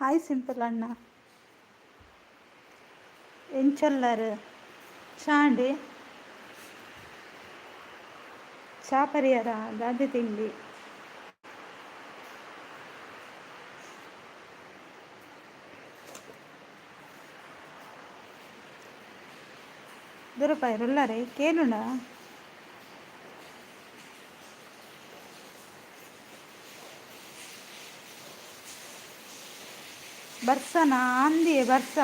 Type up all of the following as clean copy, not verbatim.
Hi simple ಅಣ್ಣ. ಎಂಚೊಲ್ಲರ್? ಚಾಂಡಿ ಚಾ ಪರಿಯರ? ದಾದೆ ತಿಂಡಿ? ದೂರಪಾಯರುಲ್ಲಾರೆ ಕೇನುಂಡ? ಬರ್ಸನಾ? ಅಂದಿಯೇ ಬರ್ಸ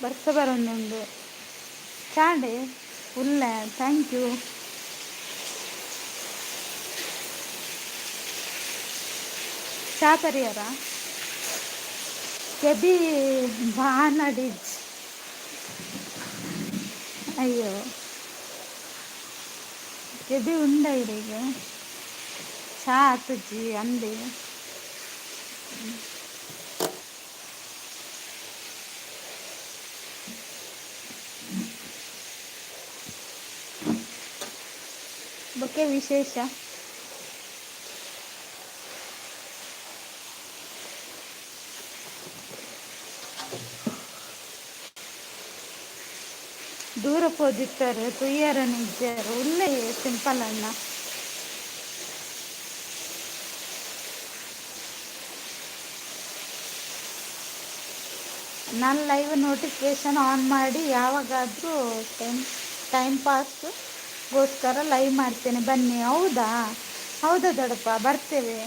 ಬರ್ಸ ಬರೊಂದುಂಡು. ಚಾಂಡೆ ಉಲ್ಲೆ. Thank you. ಚಾ ಪರಿಯರ? ಕೆಬಿ ಬಾನಡಿಜ್. ಅಯ್ಯೋ, ಕೆಬಿ ಉಂಡ ಇರೆಗ್? ಚಾ ಆತುಜಿ ಅಂದೆ. ಬೊಕ್ಕೆ ವಿಶೇಷ? ದೂರ ಪೋದಿತ್ತಾರೆ, ತುಯ್ಯರನ ಇಜ್ಜಾರು. ಉಲ್ಲೆ ಸಿಂಪಲ್ ಅಣ್ಣ. ನಾನು ಲೈವ್ ನೋಟಿಫಿಕೇಶನ್ ಆನ್ ಮಾಡಿ ಯಾವಾಗಾದರೂ ಟೈಮ್ ಟೈಮ್ ಪಾಸ್ಗೋಸ್ಕರ ಲೈವ್ ಮಾಡ್ತೇನೆ, ಬನ್ನಿ. ಹೌದಾ? ಹೌದಾ ದೊಡ್ಡಪ್ಪ, ಬರ್ತೇವೆ.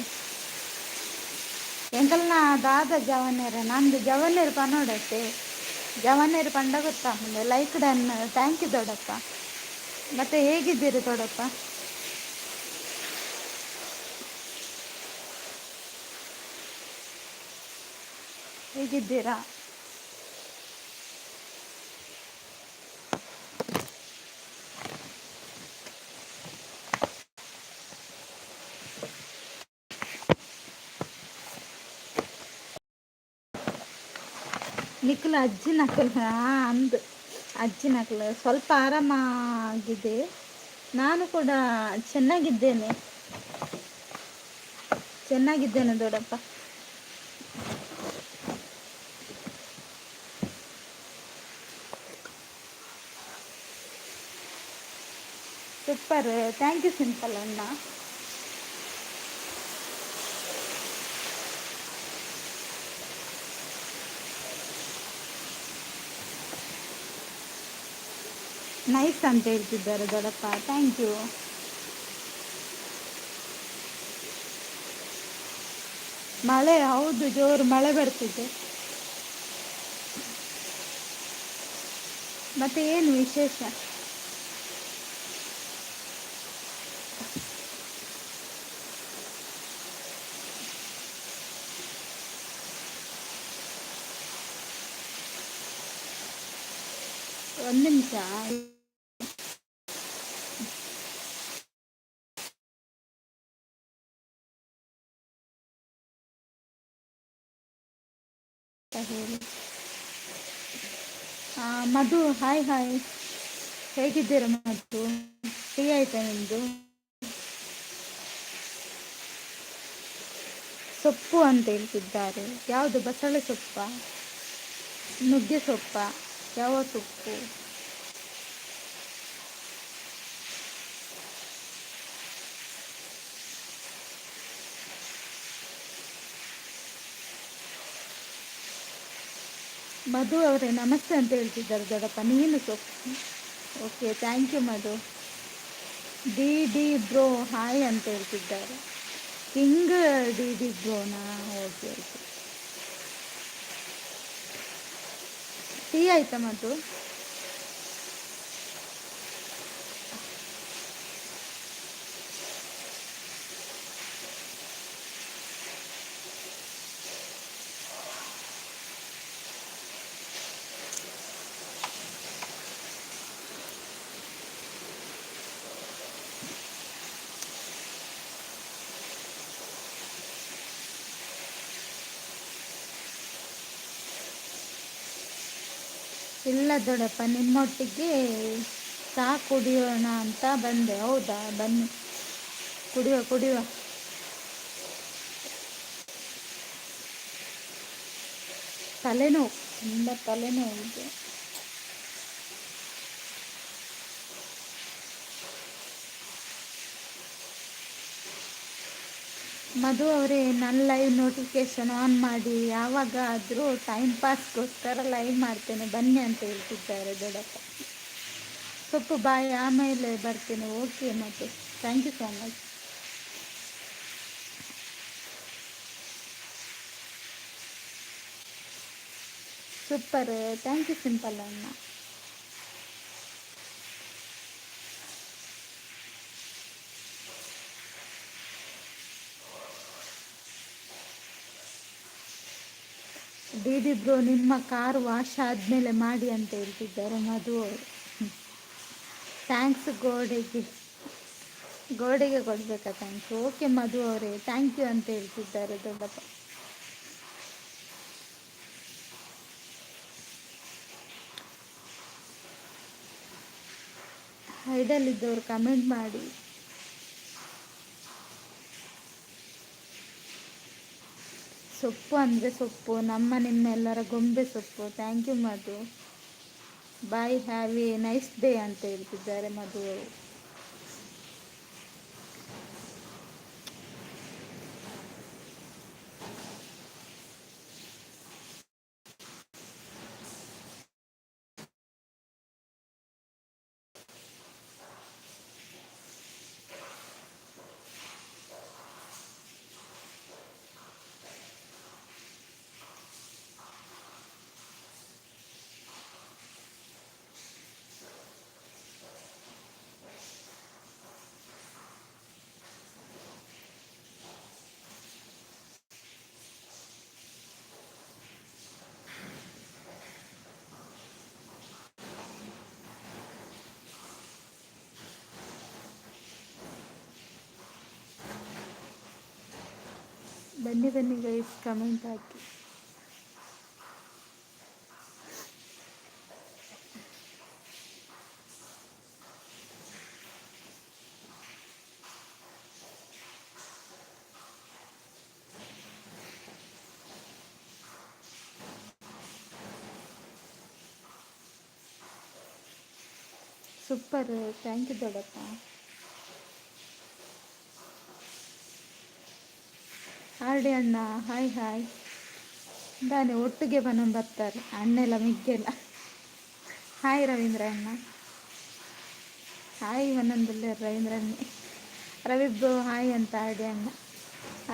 ಎಂಕಲ್ನ ದಾದ ಜವನೇರ ನಂದು ಜವನೇರು ಪನೋಡತ್ತೆ. ಜವನೇರು ಪಂಡ ಗೊತ್ತಾಪುಂಡು. ಲೈಕ್ ಡನ್, thank you ದೊಡ್ಡಪ್ಪ. ಮತ್ತೆ ಹೇಗಿದ್ದೀರಿ ದೊಡ್ಡಪ್ಪ? ಹೇಗಿದ್ದೀರಾ? ನಿಖಿಲ್ ಅಜ್ಜಿನಕಲ್ ಅಂದ್ ಅಜ್ಜಿನಕಲ್ ಸ್ವಲ್ಪ ಆರಾಮ ಆಗಿದೆ. ನಾನು ಕೂಡ ಚೆನ್ನಾಗಿದ್ದೇನೆ, ಚೆನ್ನಾಗಿದ್ದೇನೆ ದೊಡ್ಡಪ್ಪ. ಸೂಪರ್, thank you simple ಅಣ್ಣ. ನೈಸ್ ಅಂತ ಹೇಳ್ತಿದ್ದಾರೆ ದೊಡ್ಡಪ್ಪ, thank you. ಮಳೆ, ಹೌದು, ಜೋರು ಮಳೆ ಬರ್ತಿದೆ. ಮತ್ತೆ ಏನು ವಿಶೇಷ? ಒಂದು ನಿಮಿಷ. ಹೇಳಿ. ಮಧು, ಹಾಯ್ ಹಾಯ್. ಹೇಗಿದ್ದೀರಾ ಮಧು? ಟೀ ಆಯ್ತಾ ನಿಮ್ಮದು? ಸೊಪ್ಪು ಅಂತ ಹೇಳ್ತಿದ್ದಾರೆ. ಯಾವುದು? ಬಸಳೆ ಸೊಪ್ಪ, ನುಗ್ಗೆ ಸೊಪ್ಪ, ಯಾವ ಸೊಪ್ಪು? ಮಧು ಅವರೇ, ನಮಸ್ತೆ ಅಂತ ಹೇಳ್ತಿದ್ದಾರೆ ದೊಡ್ಡಪ್ಪ. ನೀನು ಸೊಪ್ಪು. Okay, thank you Madhu. D D bro hi ಅಂತ ಹೇಳ್ತಿದ್ದಾರೆ. ಕಿಂಗ್ ಡಿ ಡಿ ಬ್ರೋನಾ? Okay okay. ಟೀ ಆಯ್ತಾ ಮಧು? ಇಲ್ಲ ದೊಡ್ಡಪ್ಪ, ನಿಮ್ಮೊಟ್ಟಿಗೆ ಚಹಾ ಕುಡಿಯೋಣ ಅಂತ ಬಂದೆ. ಹೌದಾ? ಬನ್ನಿ, ಕುಡಿಯುವ ಕುಡಿಯುವ. ತಲೆನೋವು, ತುಂಬ ತಲೆನೋವು ಇದೆ. ಮಧು ಅವರೇ, ನನ್ನ ಲೈವ್ ನೋಟಿಫಿಕೇಶನ್ ಆನ್ ಮಾಡಿ, ಯಾವಾಗಾದರೂ ಟೈಮ್ ಪಾಸ್ಗೋಸ್ಕರ ಲೈವ್ ಮಾಡ್ತೇನೆ ಬನ್ನಿ ಅಂತ ಹೇಳ್ತಿದ್ದಾರೆ ದೊಡ್ಡಪ್ಪ. ಸೊಪ್ಪು ಬಾಯ್, ಆಮೇಲೆ ಬರ್ತೀನಿ. Okay Madhu, thank you so much. Super, thank you simple ಅಣ್ಣ. ಡಿ ಡಿ ಬ್ರೋ, ನಿಮ್ಮ ಕಾರ್ ವಾಶ್ ಆದಮೇಲೆ ಮಾಡಿ ಅಂತ ಹೇಳ್ತಿದ್ದಾರೆ ಮಧು ಅವರು. Thanks ಗೋಡೆಗೆ, ಗೋಡೆಗೆ ಕೊಡಬೇಕಾ thanks? Okay ಮಧು ಅವರೇ, thank you ಅಂತ ಹೇಳ್ತಿದ್ದಾರೆ ದೊಡ್ಡಪ್ಪ. ಹೈಡಲ್ಲಿದ್ದವರು ಕಮೆಂಟ್ ಮಾಡಿ. ಸೊಪ್ಪು ಅಂದರೆ ಸೊಪ್ಪು, ನಮ್ಮ ನಿಮ್ಮೆಲ್ಲರ ಗೊಂಬೆ ಸೊಪ್ಪು. Thank you Madhu, bye, have a nice day ಅಂತ ಹೇಳ್ತಿದ್ದಾರೆ ಮಧು ಅವರು. ಬನ್ನಿ ಬನ್ನಿ guys, comment hockey. Super, thank you ದೊಡ್ಡಪ್ಪ. ಆರ್ ಡಿ ಅಣ್ಣ ಹಾಯ್ ಹಾಯ್. ದಾನೆ ಒಟ್ಟಿಗೆ ಬನ ಬರ್ತಾರೆ ಅಣ್ಣೆಲ್ಲ ಮಿಗ್ಗೆಲ್ಲ. ಹಾಯ್ ರವೀಂದ್ರ ಅಣ್ಣ, ಹಾಯ್ ಒಂದೊಂದಲ್ಲೇ ರವೀಂದ್ರ ಅಣ್ಣ. ರವಿ ಬ್ರೋ ಹಾಯ್ ಅಂತ ಆರ್ ಡಿ ಅಣ್ಣ,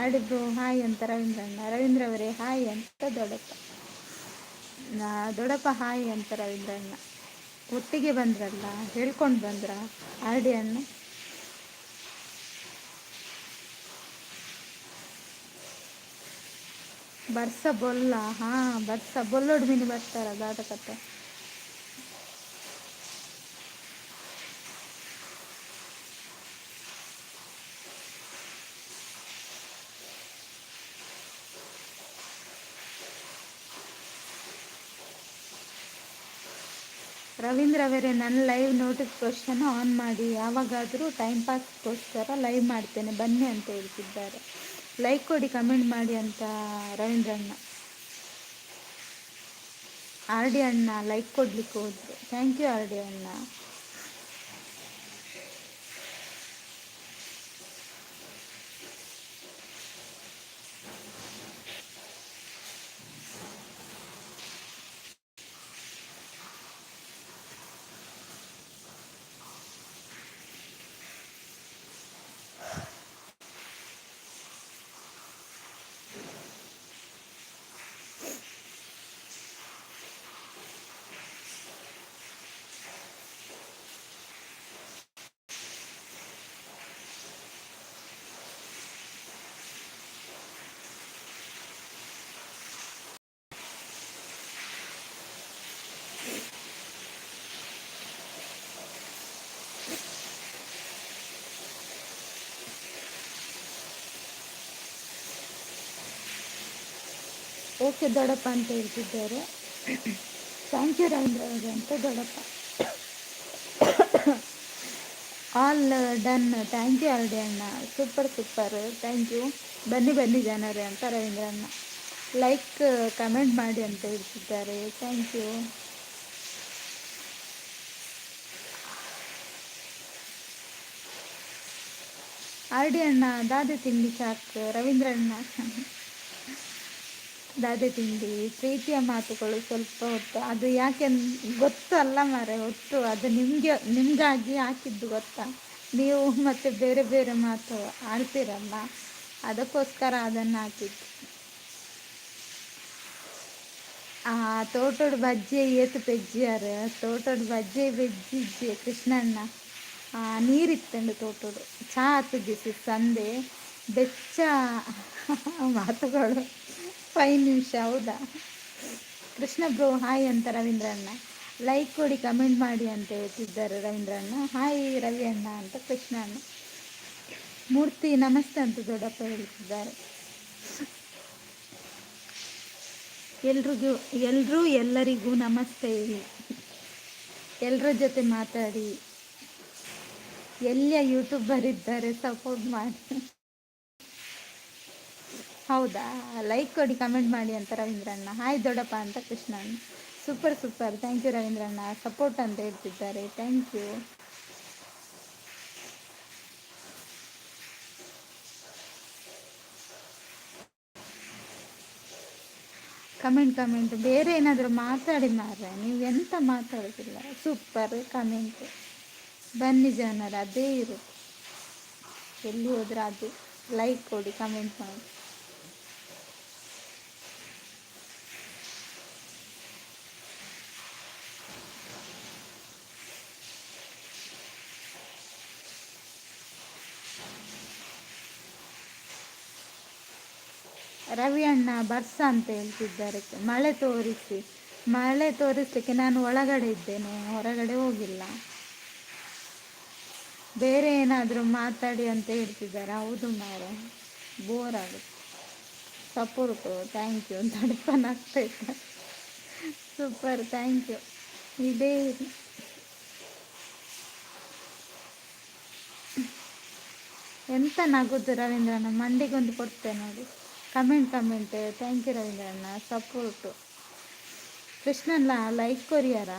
ಆರ್ ಡಿ ಬ್ರೋ ಹಾಯ್ ಅಂತ ರವೀಂದ್ರ ಅಣ್ಣ, ರವೀಂದ್ರ ಅವರೇ ಹಾಯ್ ಅಂತ ದೊಡ್ಡಪ್ಪ, ದೊಡ್ಡಪ್ಪ ಹಾಯ್ ಅಂತ ರವೀಂದ್ರ ಅಣ್ಣ. ಒಟ್ಟಿಗೆ ಬಂದ್ರಲ್ಲ, ಹೇಳ್ಕೊಂಡು ಬಂದ್ರ ಆರ್ ಡಿ ಅಣ್ಣ? ಬರ್ಸ ಬೊಲ್ಲ, ಹಾಂ ಬರ್ಸ ಬೊಲ್ಲೋಡು ಮೀನು ಬರ್ತಾರ ದಾದ ಕತೆ. ರವೀಂದ್ರ ಅವರೇ, ನನ್ನ ಲೈವ್ ನೋಟಿಫಿಕೇಶನ್ ಆನ್ ಮಾಡಿ, ಯಾವಾಗಾದರೂ ಟೈಮ್ ಪಾಸ್ಗೋಸ್ಕರ ಲೈವ್ ಮಾಡ್ತೇನೆ ಬನ್ನಿ ಅಂತ ಹೇಳ್ತಿದ್ದಾರೆ. ಲೈಕ್ ಕೊಡಿ, ಕಮೆಂಟ್ ಮಾಡಿ ಅಂತ ರವೀಂದ್ರ ಅಣ್ಣ. ಆರ್ ಡಿ ಅಣ್ಣ ಲೈಕ್ ಕೊಡ್ಲಿಕ್ಕೆ ಹೋದ್ರು. Thank you R D ಅಣ್ಣ. ಓಕೆ ದೊಡ್ಡಪ್ಪ ಅಂತ ಹೇಳ್ತಿದ್ದಾರೆ. Thank you Ravindra ಅವರೇ ಅಂತ ದೊಡ್ಡಪ್ಪ. All done, thank you R D ಅಣ್ಣ. Super super, thank you. ಬನ್ನಿ ಬನ್ನಿ ಜನರೇ ಅಂತ ರವೀಂದ್ರ ಅಣ್ಣ. ಲೈಕ್ ಕಮೆಂಟ್ ಮಾಡಿ ಅಂತ ಹೇಳ್ತಿದ್ದಾರೆ. Thank you. R D ಅಣ್ಣ ದಾದೆ ತಿಂಡಿ ಚಾಕ್. ರವೀಂದ್ರಣ್ಣ ದಾದೆ ತಿಂಡಿ. ಪ್ರೀತಿಯ ಮಾತುಗಳು ಸ್ವಲ್ಪ ಹೊತ್ತು, ಅದು ಯಾಕೆ ಗೊತ್ತು ಅಲ್ಲ ಮಾರೆ, ಹೊತ್ತು ಅದು ನಿಮಗೆ ನಿಮಗಾಗಿ ಹಾಕಿದ್ದು ಗೊತ್ತಾ? ನೀವು ಮತ್ತೆ ಬೇರೆ ಬೇರೆ ಮಾತು ಆಡ್ತೀರಲ್ಲ, ಅದಕ್ಕೋಸ್ಕರ ಅದನ್ನು ಹಾಕಿದ್ದು. ಆ ತೋಟದ ಬಜ್ಜೆ ಏತು ಪೆಜ್ಜಿಯಾರ, ತೋಟದ ಬಜ್ಜೆ ಬೆಜ್ಜಿಜ್ಜೆ ಕೃಷ್ಣಣ್ಣ. ನೀರಿತ್ತಂಡು ತೋಟೋಡು ಚಾ ಆತುಜಿ ಸಂದೆ. ಬೆಚ್ಚ ಮಾತುಗಳು 5 ನಿಮಿಷ. ಹೌದಾ ಕೃಷ್ಣ ಬ್ರೋ? ಹಾಯ್ ಅಂತ ರವೀಂದ್ರಣ್ಣ. ಲೈಕ್ ಕೊಡಿ, ಕಮೆಂಟ್ ಮಾಡಿ ಅಂತ ಹೇಳ್ತಿದ್ದಾರೆ ರವೀಂದ್ರಣ್ಣ. ಹಾಯ್ ರವಿ ಅಣ್ಣ ಅಂತ ಕೃಷ್ಣ ಅಣ್ಣ. ಮೂರ್ತಿ ನಮಸ್ತೆ ಅಂತ ದೊಡ್ಡಪ್ಪ ಹೇಳ್ತಿದ್ದಾರೆ. ಎಲ್ರಿಗೂ ಎಲ್ಲರೂ ಎಲ್ಲರಿಗೂ ನಮಸ್ತೆ. ಎಲ್ಲರ ಜೊತೆ ಮಾತಾಡಿ. ಎಲ್ಲಿಯ ಯೂಟ್ಯೂಬರ್ ಇದ್ದಾರೆ, ಸಪೋರ್ಟ್ ಮಾಡಿ. ಹೌದಾ? ಲೈಕ್ ಕೊಡಿ, ಕಮೆಂಟ್ ಮಾಡಿ ಅಂತ ರವೀಂದ್ರಣ್ಣ. ಹಾಯ್ ದೊಡ್ಡಪ್ಪ ಅಂತ ಕೃಷ್ಣಣ್ಣ. ಸೂಪರ್ ಸೂಪರ್, thank you ರವೀಂದ್ರಣ್ಣ. ಸಪೋರ್ಟ್ ಅಂತ ಹೇಳ್ತಿದ್ದಾರೆ. Thank you. Comment comment, ಬೇರೆ ಏನಾದರೂ ಮಾತಾಡಿ ಮಾರ್ರೆ. ನೀವು ಎಂತ ಮಾತಾಡೋದಿಲ್ಲ. Super comment. ಬನ್ನಿ ಜನರು, ಅದೇ ಇರುತ್ತೆ ಎಲ್ಲಿ ಹೋದ್ರೆ ಅದೇ. ಲೈಕ್ ಕೊಡಿ, ಕಮೆಂಟ್ ಮಾಡಿ. ರವಿ ಅಣ್ಣ ಬರ್ಸ ಅಂತ ಹೇಳ್ತಿದ್ದಾರೆ. ಮಳೆ ತೋರಿಸಿ. ಮಳೆ ತೋರಿಸಲಿಕ್ಕೆ ನಾನು ಒಳಗಡೆ ಇದ್ದೇನೆ, ಹೊರಗಡೆ ಹೋಗಿಲ್ಲ. ಬೇರೆ ಏನಾದರೂ ಮಾತಾಡಿ ಅಂತ ಹೇಳ್ತಿದ್ದಾರೆ. ಹೌದು ಮಾರೆ, ಬೋರ್ ಆಗುತ್ತೆ. Support, thank you. ತಡಪನಾಗ್ತಾ ಇದ್ದಾರೆ. Super, thank you. ಇದೇ ಎಂತ ನಗುದು ರವೀಂದ್ರಣ್ಣ? ಮಂಡಿಗೊಂದು ಕೊಡ್ತೇನೆ ನೋಡಿ. ಕಮೆಂಟ್ ಕಮೆಂಟ್, thank you ರವೀಂದ್ರಣ್ಣ. ಸಪೋರ್ಟು. ಕೃಷ್ಣಲ್ಲ ಲೈಕ್ ಕೊರಿಯಾರ,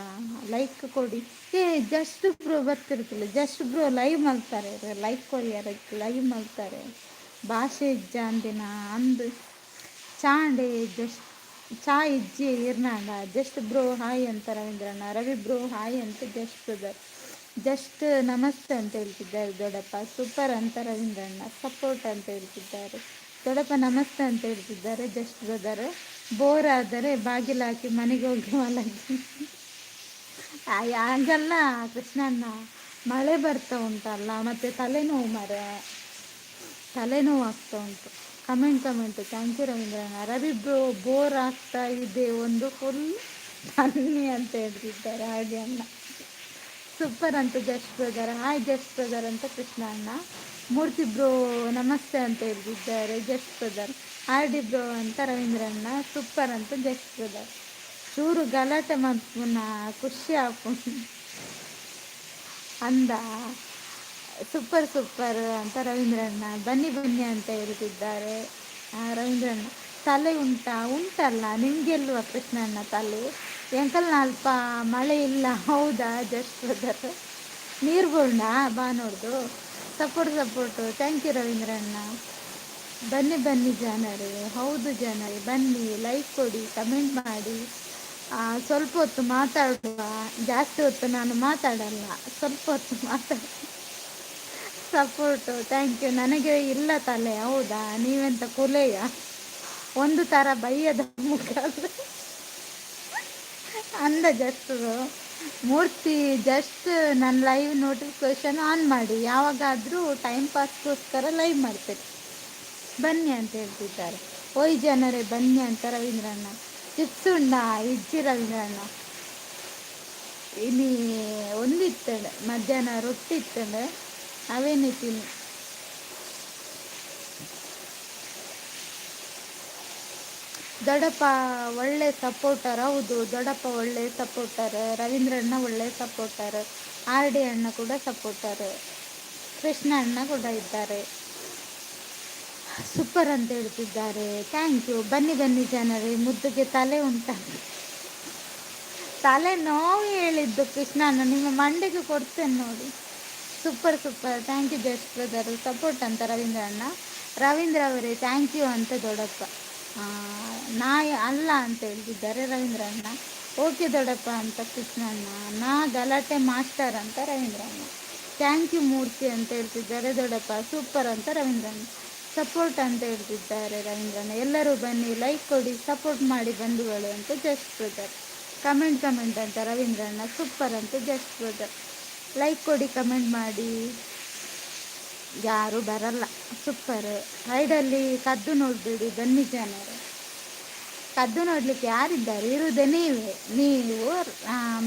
ಲೈಕ್ ಕೊಡಿ. ಏ ಜಸ್ಟ್ ಬ್ರೋ ಬರ್ತಿರ್ತಿಲ್ಲ. ಜಸ್ಟ್ ಬ್ರೋ ಲೈವ್ ಮಾಡ್ತಾರೆ, ಲೈಕ್ ಕೊರಿಯಾರ, ಲೈವ್ ಮಾಡ್ತಾರೆ. ಭಾಷೆ ಇಜ್ಜಾಂದಿನ ಅಂದು ಚಾಂಡೆ ಜಸ್ಟ್ ಚಾ ಇಜ್ಜಿ ಇರ್ನಾಂಡ. ಜಸ್ಟ್ ಬ್ರೋ ಹಾಯ್ ಅಂತ ರವೀಂದ್ರಣ್ಣ. ರವಿ ಬ್ರೋ ಹಾಯ್ ಅಂತ ಜಸ್ಟ್ ಬ್ರದರ್. ಜಸ್ಟ್ ನಮಸ್ತೆ ಅಂತ ಹೇಳ್ತಿದ್ದಾರೆ ದೊಡ್ಡಪ್ಪ. ಸೂಪರ್ ಅಂತ ರವೀಂದ್ರಣ್ಣ. ಸಪೋರ್ಟ್ ಅಂತ ಹೇಳ್ತಿದ್ದಾರೆ ದೊಡ್ಡಪ್ಪ. ನಮಸ್ತೆ ಅಂತ ಹೇಳ್ತಿದ್ದಾರೆ ಜಸ್ಟ್ ಬ್ರದರ್. ಬೋರ್ ಆದರೆ ಬಾಗಿಲು ಹಾಕಿ ಮನೆಗೆ ಹೋಗಿ ಮಲಗಿ. ಹಾಗಲ್ಲ ಕೃಷ್ಣಣ್ಣ, ಮಳೆ ಬರ್ತಾ ಉಂಟಲ್ಲ, ಮತ್ತು ತಲೆನೋವು ಮರ, ತಲೆನೋವು ಆಗ್ತಾ ಉಂಟು. ಕಮೆಂಟ್ ಕಮೆಂಟ್, thank you ರವೀಂದ್ರಣ್ಣ. ರವಿ ಬ್ರೋ ಬೋರ್ ಆಗ್ತಾ ಇದೆ, ಒಂದು ಫುಲ್ ತನ್ನಿ ಅಂತ ಹೇಳ್ತಿದ್ದಾರೆ. ಹಾಗೆ ಅಣ್ಣ. ಸೂಪರ್ ಅಂತ just brother. Hi just brother ಅಂತ ಕೃಷ್ಣ ಅಣ್ಣ. ಮೂರ್ತಿ ಬ್ರೋ ನಮಸ್ತೆ ಅಂತ ಹೇಳ್ತಿದ್ದಾರೆ ಜಸ್ಟ್ ಬ್ರದರ್. ಆರ್ ಡಿ ಬ್ರೋ ಅಂತ ರವೀಂದ್ರಣ್ಣ. ಸೂಪರ್ ಅಂತ ಜಸ್ಟ್ ಬ್ರದರ್. ಚೂರು ಗಲಾಟೆ ಮಲ್ಪುನ ಖುಷಿ ಆಪು ಅಂದ. ಸೂಪರ್ ಸೂಪರ್ ಅಂತ ರವೀಂದ್ರಣ್ಣ. ಬನ್ನಿ ಬನ್ನಿ ಅಂತ ಹೇಳ್ತಿದ್ದಾರೆ ರವೀಂದ್ರಣ್ಣ. ತಲೆ ಉಂಟಾ? ಉಂಟಲ್ಲ, ನಿಮಗೆಲ್ವಾ ಕೃಷ್ಣಣ್ಣ ತಲೆ? ಎಂಕಲ್ನ ಅಲ್ಪ ಮಳೆ ಇಲ್ಲ. ಹೌದಾ ಜಸ್ಟ್ ಬ್ರದರ್? ನೀರು ಬೋರ್ಣ ಬಾ ನೋಡ್ದು. ಸಪೋರ್ಟ್ ಸಪೋರ್ಟು, thank you ರವೀಂದ್ರಣ್ಣ. ಬನ್ನಿ ಬನ್ನಿ ಜನರೇ. ಹೌದು ಜನರೇ, ಬನ್ನಿ, ಲೈಕ್ ಕೊಡಿ, ಕಮೆಂಟ್ ಮಾಡಿ. ಸ್ವಲ್ಪ ಹೊತ್ತು ಮಾತಾಡುವ. ಜಾಸ್ತಿ ಹೊತ್ತು ನಾನು ಮಾತಾಡಲ್ಲ, ಸ್ವಲ್ಪ ಹೊತ್ತು ಮಾತಾಡ. Support, thank you. ನನಗೆ ಇಲ್ಲ ತಲೆ. ಹೌದಾ? ನೀವೆಂತ ಕುಲೆಯ? ಒಂದು ಥರ ಬೈಯದ ಮುಖ ಅಂದ ಜಸ್ಟ್ ಮೂರ್ತಿ. ಜಸ್ಟ್ ನನ್ನ ಲೈವ್ ನೋಟಿಫಿಕೇಶನ್ ಆನ್ ಮಾಡಿ. ಯಾವಾಗಾದರೂ ಟೈಮ್ ಪಾಸ್ಗೋಸ್ಕರ ಲೈವ್ ಮಾಡ್ತೇನೆ. ಬನ್ನಿ ಅಂತ ಹೇಳ್ತಿದ್ದಾರೆ. ಓಯ್ ಜನರೇ ಬನ್ನಿ ಅಂತ ರವೀಂದ್ರಣ್ಣ. ಚಿಪ್ಸ್ ಉಂಡ ಇಜ್ಜಿ ರವೀಂದ್ರಣ್ಣ. ಇನಿ ಒಂದಿತ್ತಂಡೆ, ಮಧ್ಯಾಹ್ನ ರೊಟ್ಟಿ ಇತ್ತಂಡೆ, ಅವೇನೆ ತಿನ್ನಿ. ದೊಡ್ಡಪ್ಪ ಒಳ್ಳೆ ಸಪೋರ್ಟರ್. ಹೌದು, ದೊಡ್ಡಪ್ಪ ಒಳ್ಳೆ ಸಪೋರ್ಟರ್. ರವೀಂದ್ರಣ್ಣ ಒಳ್ಳೆ ಸಪೋರ್ಟರ್. ಆರ್ ಡಿ ಅಣ್ಣ ಕೂಡ ಸಪೋರ್ಟರ್. ಕೃಷ್ಣ ಅಣ್ಣ ಕೂಡ ಇದ್ದಾರೆ. ಸೂಪರ್ ಅಂತ ಹೇಳ್ತಿದ್ದಾರೆ. Thank you. ಬನ್ನಿ ಬನ್ನಿ ಜನರೇ. ಮುದ್ದುಗೆ ತಲೆ ಉಂಟ? ತಲೆ ನೋವು ಹೇಳಿದ್ದು ಕೃಷ್ಣನ, ನಿಮ್ಮ ಮಂಡೆಗೆ ಕೊಡ್ತೇನೆ ನೋಡಿ. Super super, thank you just brother. Support ಅಂತ ರವೀಂದ್ರ ಅಣ್ಣ. ರವೀಂದ್ರ ಅವರೇ thank you ಅಂತ ದೊಡ್ಡಪ್ಪ. ನಾಯಿ ಅಲ್ಲ ಅಂತ ಹೇಳ್ತಿದ್ದಾರೆ ರವೀಂದ್ರ ಅಣ್ಣ. ಓಕೆ ದೊಡ್ಡಪ್ಪ ಅಂತ ಕೃಷ್ಣಣ್ಣ. ನಾ ಗಲಾಟೆ ಮಾಸ್ಟರ್ ಅಂತ ರವೀಂದ್ರ ಅಣ್ಣ. Thank you ಮೂರ್ತಿ ಅಂತ ಹೇಳ್ತಿದ್ದಾರೆ ದೊಡ್ಡಪ್ಪ. ಸೂಪರ್ ಅಂತ ರವೀಂದ್ರ ಅಣ್ಣ. ಸಪೋರ್ಟ್ ಅಂತ ಹೇಳ್ತಿದ್ದಾರೆ ರವೀಂದ್ರಣ್ಣ. ಎಲ್ಲರೂ ಬನ್ನಿ, ಲೈಕ್ ಕೊಡಿ, ಸಪೋರ್ಟ್ ಮಾಡಿ ಬಂಧುಗಳು ಅಂತ ಜಸ್ಟ್ ಬ್ರದರ್. ಕಮೆಂಟ್ ಕಮೆಂಟ್ ಅಂತ ರವೀಂದ್ರಣ್ಣ. ಸೂಪರ್ ಅಂತ ಜಸ್ಟ್ ಬ್ರದರ್. ಲೈಕ್ ಕೊಡಿ, ಕಮೆಂಟ್ ಮಾಡಿ. ಯಾರು ಬರಲ್ಲ. ಸೂಪರ್. ಹೈಡಲ್ಲಿ ಕದ್ದು ನೋಡಬೇಡಿ, ಬನ್ನಿ ಜನರು. ಕದ್ದು ನೋಡಲಿಕ್ಕೆ ಯಾರಿದ್ದಾರೆ? ಇರುವುದೇ ನೀವೇ. ನೀವು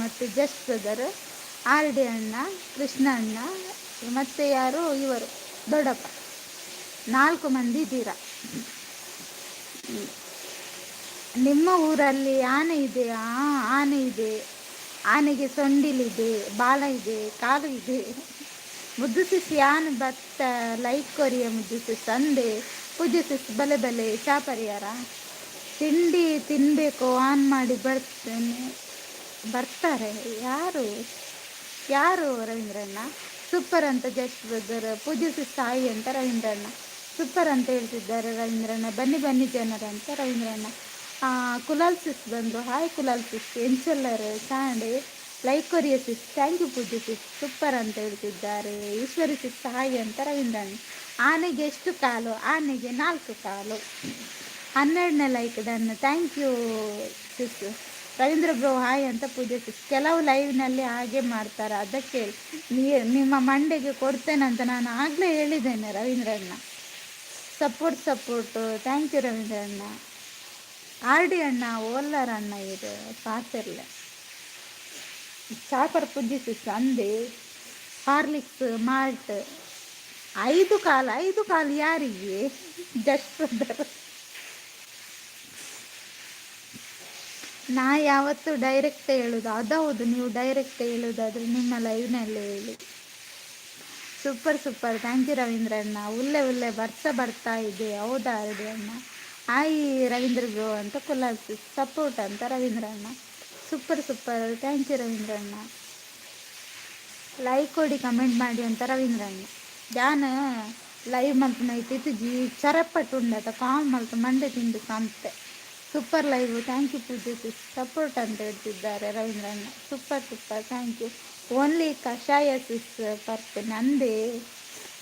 ಮತ್ತು ಜಸ್ಟ್ ಬ್ರದರ್, ಆರ್ ಡಿ ಅಣ್ಣ, ಕೃಷ್ಣ ಅಣ್ಣ, ಮತ್ತು ಯಾರು ಇವರು ದೊಡ್ಡಪ್ಪ. ನಾಲ್ಕು ಮಂದಿ ಇದ್ದೀರಾ. ನಿಮ್ಮ ಊರಲ್ಲಿ ಆನೆ ಇದೆಯಾ? ಆನೆ ಇದೆ. ಆನೆಗೆ ಸೊಂಡಿಲಿದೆ, ಬಾಲ ಇದೆ, ಕಾಲು ಇದೆ. ಮುದ್ದು ಸಿಸ್ ಯಾನ್ ಬತ್ತ ಲೈಕ್ ಕೊರಿಯ ಮುದ್ದು ಸಿಸ್ ಅಂದೆ. ಪೂಜೆ ಸಿಸ್ ಬಲೆ ಬಲೆ ಚಾ ಪರಿಯಾರ. ತಿಂಡಿ ತಿನ್ನಬೇಕು, ಆನ್ ಮಾಡಿ ಬರ್ತೇನೆ. ಬರ್ತಾರೆ ಯಾರು? ಯಾರು ರವೀಂದ್ರಣ್ಣ? ಸೂಪರ್ ಅಂತ ಜಸ್ಟ್ ಬ್ರದರ್. ಪೂಜೆ ಸಿಸ್ ಸಾಯಿ ಅಂತ ರವೀಂದ್ರಣ್ಣ. ಸೂಪರ್ ಅಂತ ಹೇಳ್ತಿದ್ದಾರೆ ರವೀಂದ್ರಣ್ಣ. ಬನ್ನಿ ಬನ್ನಿ ಜನರಂತ ರವೀಂದ್ರಣ್ಣ. ಕುಲಾಲ್ ಸಿಸ್ ಬಂದರು. ಹಾಯ್ ಕುಲಾಲ್ ಸಿಸ್, ಎಂಚಲ್ಲರ್ ಸಾಂಡೆ. ಲೈಕ್ ಕೊರಿಯ ಸಿಸ್. Thank you ಪೂಜೆ ಸಿಸ್. ಸೂಪರ್ ಅಂತ ಹೇಳ್ತಿದ್ದಾರೆ ಈಶ್ವರಿ ಸಿಸ್. ಹಾಯ್ ಅಂತ ರವೀಂದ್ರಣ್ಣ. ಆನೆಗೆ ಎಷ್ಟು ಕಾಲು? ಆನೆಗೆ ನಾಲ್ಕು ಕಾಲು. 12ನೇ like done. Thank you sis. Ravindra bro hi ಅಂತ ಪೂಜೆ ಸಿಸ್. ಕೆಲವು ಲೈವ್ನಲ್ಲಿ ಹಾಗೆ ಮಾಡ್ತಾರೆ, ಅದಕ್ಕೆ ನಿಮ್ಮ ಮಂಡೆಗೆ ಕೊಡ್ತೇನಂತ ನಾನು ಆಗಲೇ ಹೇಳಿದ್ದೇನೆ ರವೀಂದ್ರಣ್ಣ. Support support. Thank you ರವೀಂದ್ರಣ್ಣ. ಆರ್ ಡಿ ಅಣ್ಣ, ಓಲ್ಲರ್ ಅಣ್ಣ, ಇದು ಪಾತಿರ್ಲೆ ಚಾಪರ್ ಪೂಜೆ ಸಿಸ್ ಅಂದೆ. Horlicks malt. ಐದು ಕಾಲು, ಐದು ಕಾಲು ಯಾರಿಗೆ? ಜಸ್ಟ್ ಬ್ರದರ್, ನಾ ಯಾವತ್ತೂ ಡೈರೆಕ್ಟ್ ಹೇಳೋದು. ಅದೌದು, ನೀವು ಡೈರೆಕ್ಟ್ ಹೇಳೋದಾದರೆ ನಿಮ್ಮ ಲೈವ್ನಲ್ಲಿ ಹೇಳಿ. ಸೂಪರ್ ಸೂಪರ್, thank you ರವೀಂದ್ರಣ್ಣ. ಉಲ್ಲೆ ಉಲ್ಲೆ, ಬರ್ತಾ ಬರ್ತಾ ಇದೆ. ಹೌದಾ ರೆಡಿ ಅಣ್ಣ? ಹಾಯ್ ರವೀಂದ್ರ ಬ್ರೋ ಅಂತ ಕುಲಾಲ್. ಸಪೋರ್ಟ್ ಅಂತ ರವೀಂದ್ರಣ್ಣ. ಸೂಪರ್ ಸೂಪರ್, thank you ರವೀಂದ್ರಣ್ಣ. ಲೈಕ್ ಕೊಡಿ, ಕಮೆಂಟ್ ಮಾಡಿ ಅಂತ ರವೀಂದ್ರಣ್ಣ. ಜಾನ್ ಲೈವ್ ಮಲ್ಪುನ ಇತ್ತಿಜಿ ಚರಪಟ್ಟು ಉಂಡತ ಕಾಲ್ ಮಲ್ತು ಮಂಡೆ ತಿಂದು ಸಂತೆ. ಸೂಪರ್ ಲೈವ್, thank you ಪೂಜೆ. ಸಪೋರ್ಟ್ ಅಂತ ಹೇಳ್ತಿದ್ದಾರೆ ರವೀಂದ್ರಣ್ಣ. Super super, thank you. Only ಕಷಾಯ ಸಿಸ್ ಪರ್ತೆ ನಂದೇ.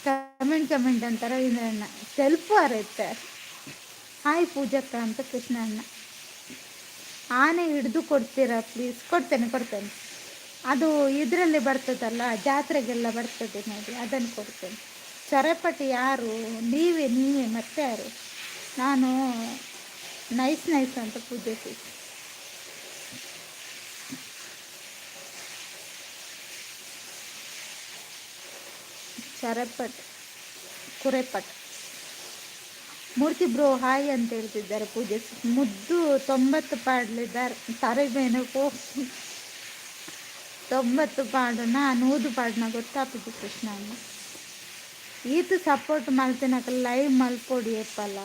ಕಮೆಂಟ್ ಕಮೆಂಟ್ ಅಂತ ರವೀಂದ್ರಣ್ಣ. ಸೆಲ್ಫ್ ಅರೈತೆ. ಹಾಯ್ ಪೂಜಕ್ಕ ಅಂತ ಕೃಷ್ಣಣ್ಣ. ಆನೆ ಹಿಡಿದು ಕೊಡ್ತೀರಾ ಪ್ಲೀಸ್? ಕೊಡ್ತೇನೆ ಕೊಡ್ತೇನೆ. ಅದು ಇದರಲ್ಲಿ ಬರ್ತದಲ್ಲ, ಜಾತ್ರೆಗೆಲ್ಲ ಬರ್ತದೆ ನೋಡಿ, ಅದನ್ನು ಕೊಡ್ತೇನೆ. ಚರಪಟಿ ಯಾರು? ನೀವೇ ನೀವೇ, ಮತ್ತೆ ಯಾರು? ನಾನು ನೈಸ್ ನೈಸ್ ಅಂತ ಪೂಜೆ ಸಿಸ್. ಚರಪಟ್ ಕುರೆಪಟ್. ಮೂರ್ತಿ ಬ್ರೋ ಹಾಯ್ ಅಂತ ಹೇಳ್ತಿದ್ದಾರೆ ಪೂಜೆ. ಮುದ್ದು 90 ಪಾಡ್ಲಿದ್ದಾರೆ ತರಬೇನು ಪೋ. 90 ಪಾಡುನ 100 ಪಾಡುನ ಗೊತ್ತಾಪುಜಿ ಕೃಷ್ಣ ಅಣ್ಣ. ಈತ ಸಪೋರ್ಟ್ ಮಲ್ತಿನಕಲ್ ಲೈವ್ ಮಲ್ಪೊಡಿ ಏಪಲ?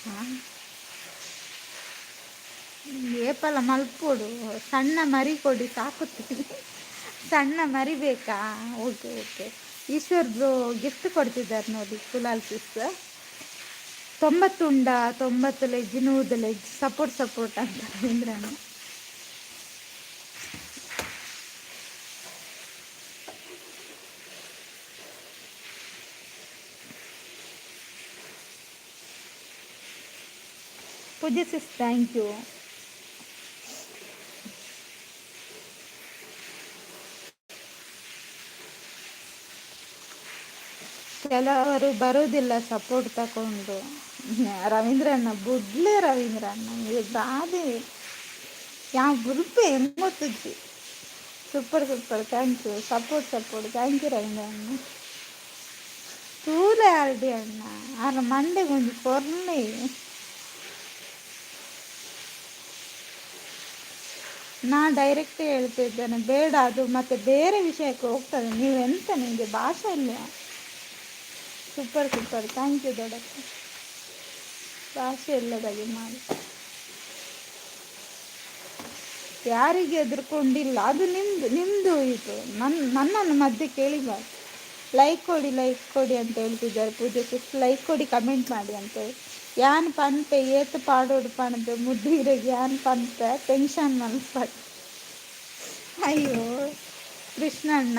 ಹಾಂ, ಏಪಲ ಮಲ್ಪೊಡು? ಸಣ್ಣ ಮರಿ ಕೊಡಿ ಸಾಕುತ್ತೀನಿ. ಸಣ್ಣ ಮರಿ ಬೇಕಾ? Okay okay. Eshwar bro gift ಕೊಡ್ತಿದ್ದಾರೆ ನೋಡಿ ಕುಲಾಲ್ ಸಿಸ್. 90 ಉಂಡ? 90 ಲೆಜ್, 100 ಲೆಜ್. ಸಪೋರ್ಟ್ ಸಪೋರ್ಟ್ ಅಂತ ರವೀಂದ್ರಣ್ಣ. ಪೂಜೆ ಸಿಸ್ thank you. ಕೆಲವರು ಬರೋದಿಲ್ಲ ಸಪೋರ್ಟ್ ತಗೊಂಡು. ರವೀಂದ್ರಣ್ಣ ಬುಡ್ಲೆ. ರವೀಂದ್ರಣ್ಣ ದಾದೆ ಯಾವ ಬುಲ್ಪೆ ಹೆಂಗ್. Super super, thank you. Support support, thank you ರವೀಂದ್ರಣ್ಣ. ತೂಲೆ ಆರ್ ಡಿ ಅಣ್ಣ ಆರ ಮಂಡೆಗೊಂಜಿ ಕೊರ್ಲೆ. ನಾ ಡೈರೆಕ್ಟ್ ಹೇಳ್ತಿದ್ದೇನೆ, ಬೇಡ, ಅದು ಮತ್ತೆ ಬೇರೆ ವಿಷಯಕ್ಕೆ ಹೋಗ್ತದೆ. ನೀವೆಂತ, ನಿಮಗೆ ಭಾಷೆ ಇಲ್ಲ. ಸೂಪರ್ ಸೂಪರ್, thank you ದೊಡ್ಡಪ್ಪ. ಭಾಷೆ ಇಲ್ಲದಾಗೆ ಮಾಡಿ. ಯಾರಿಗೆ ಎದುರ್ಕೊಂಡಿಲ್ಲ, ಅದು ನಿಮ್ಮದು ನಿಮ್ಮದು ಇದು. ನನ್ನನ್ನು ಮಧ್ಯೆ ಕೇಳಿಬಾರ್ದು. ಲೈಕ್ ಕೊಡಿ, ಲೈಕ್ ಕೊಡಿ ಅಂತ ಹೇಳ್ತಿದ್ದಾರೆ ಪೂಜೆ ಸಿಸ್. ಲೈಕ್ ಕೊಡಿ, ಕಮೆಂಟ್ ಮಾಡಿ ಅಂತೇಳಿ. ಯಾನ್ ಪನ್ಪೆ ಏತ್ ಪಾಡೋಡು ಪಣದು ಮುದ್ದು ಇರೆಗ್ ಯಾನ್ ಪನ್ಪೆ, ಟೆನ್ಷನ್ ಮನ್ಪಡ್. ಅಯ್ಯೋ Krishnanna,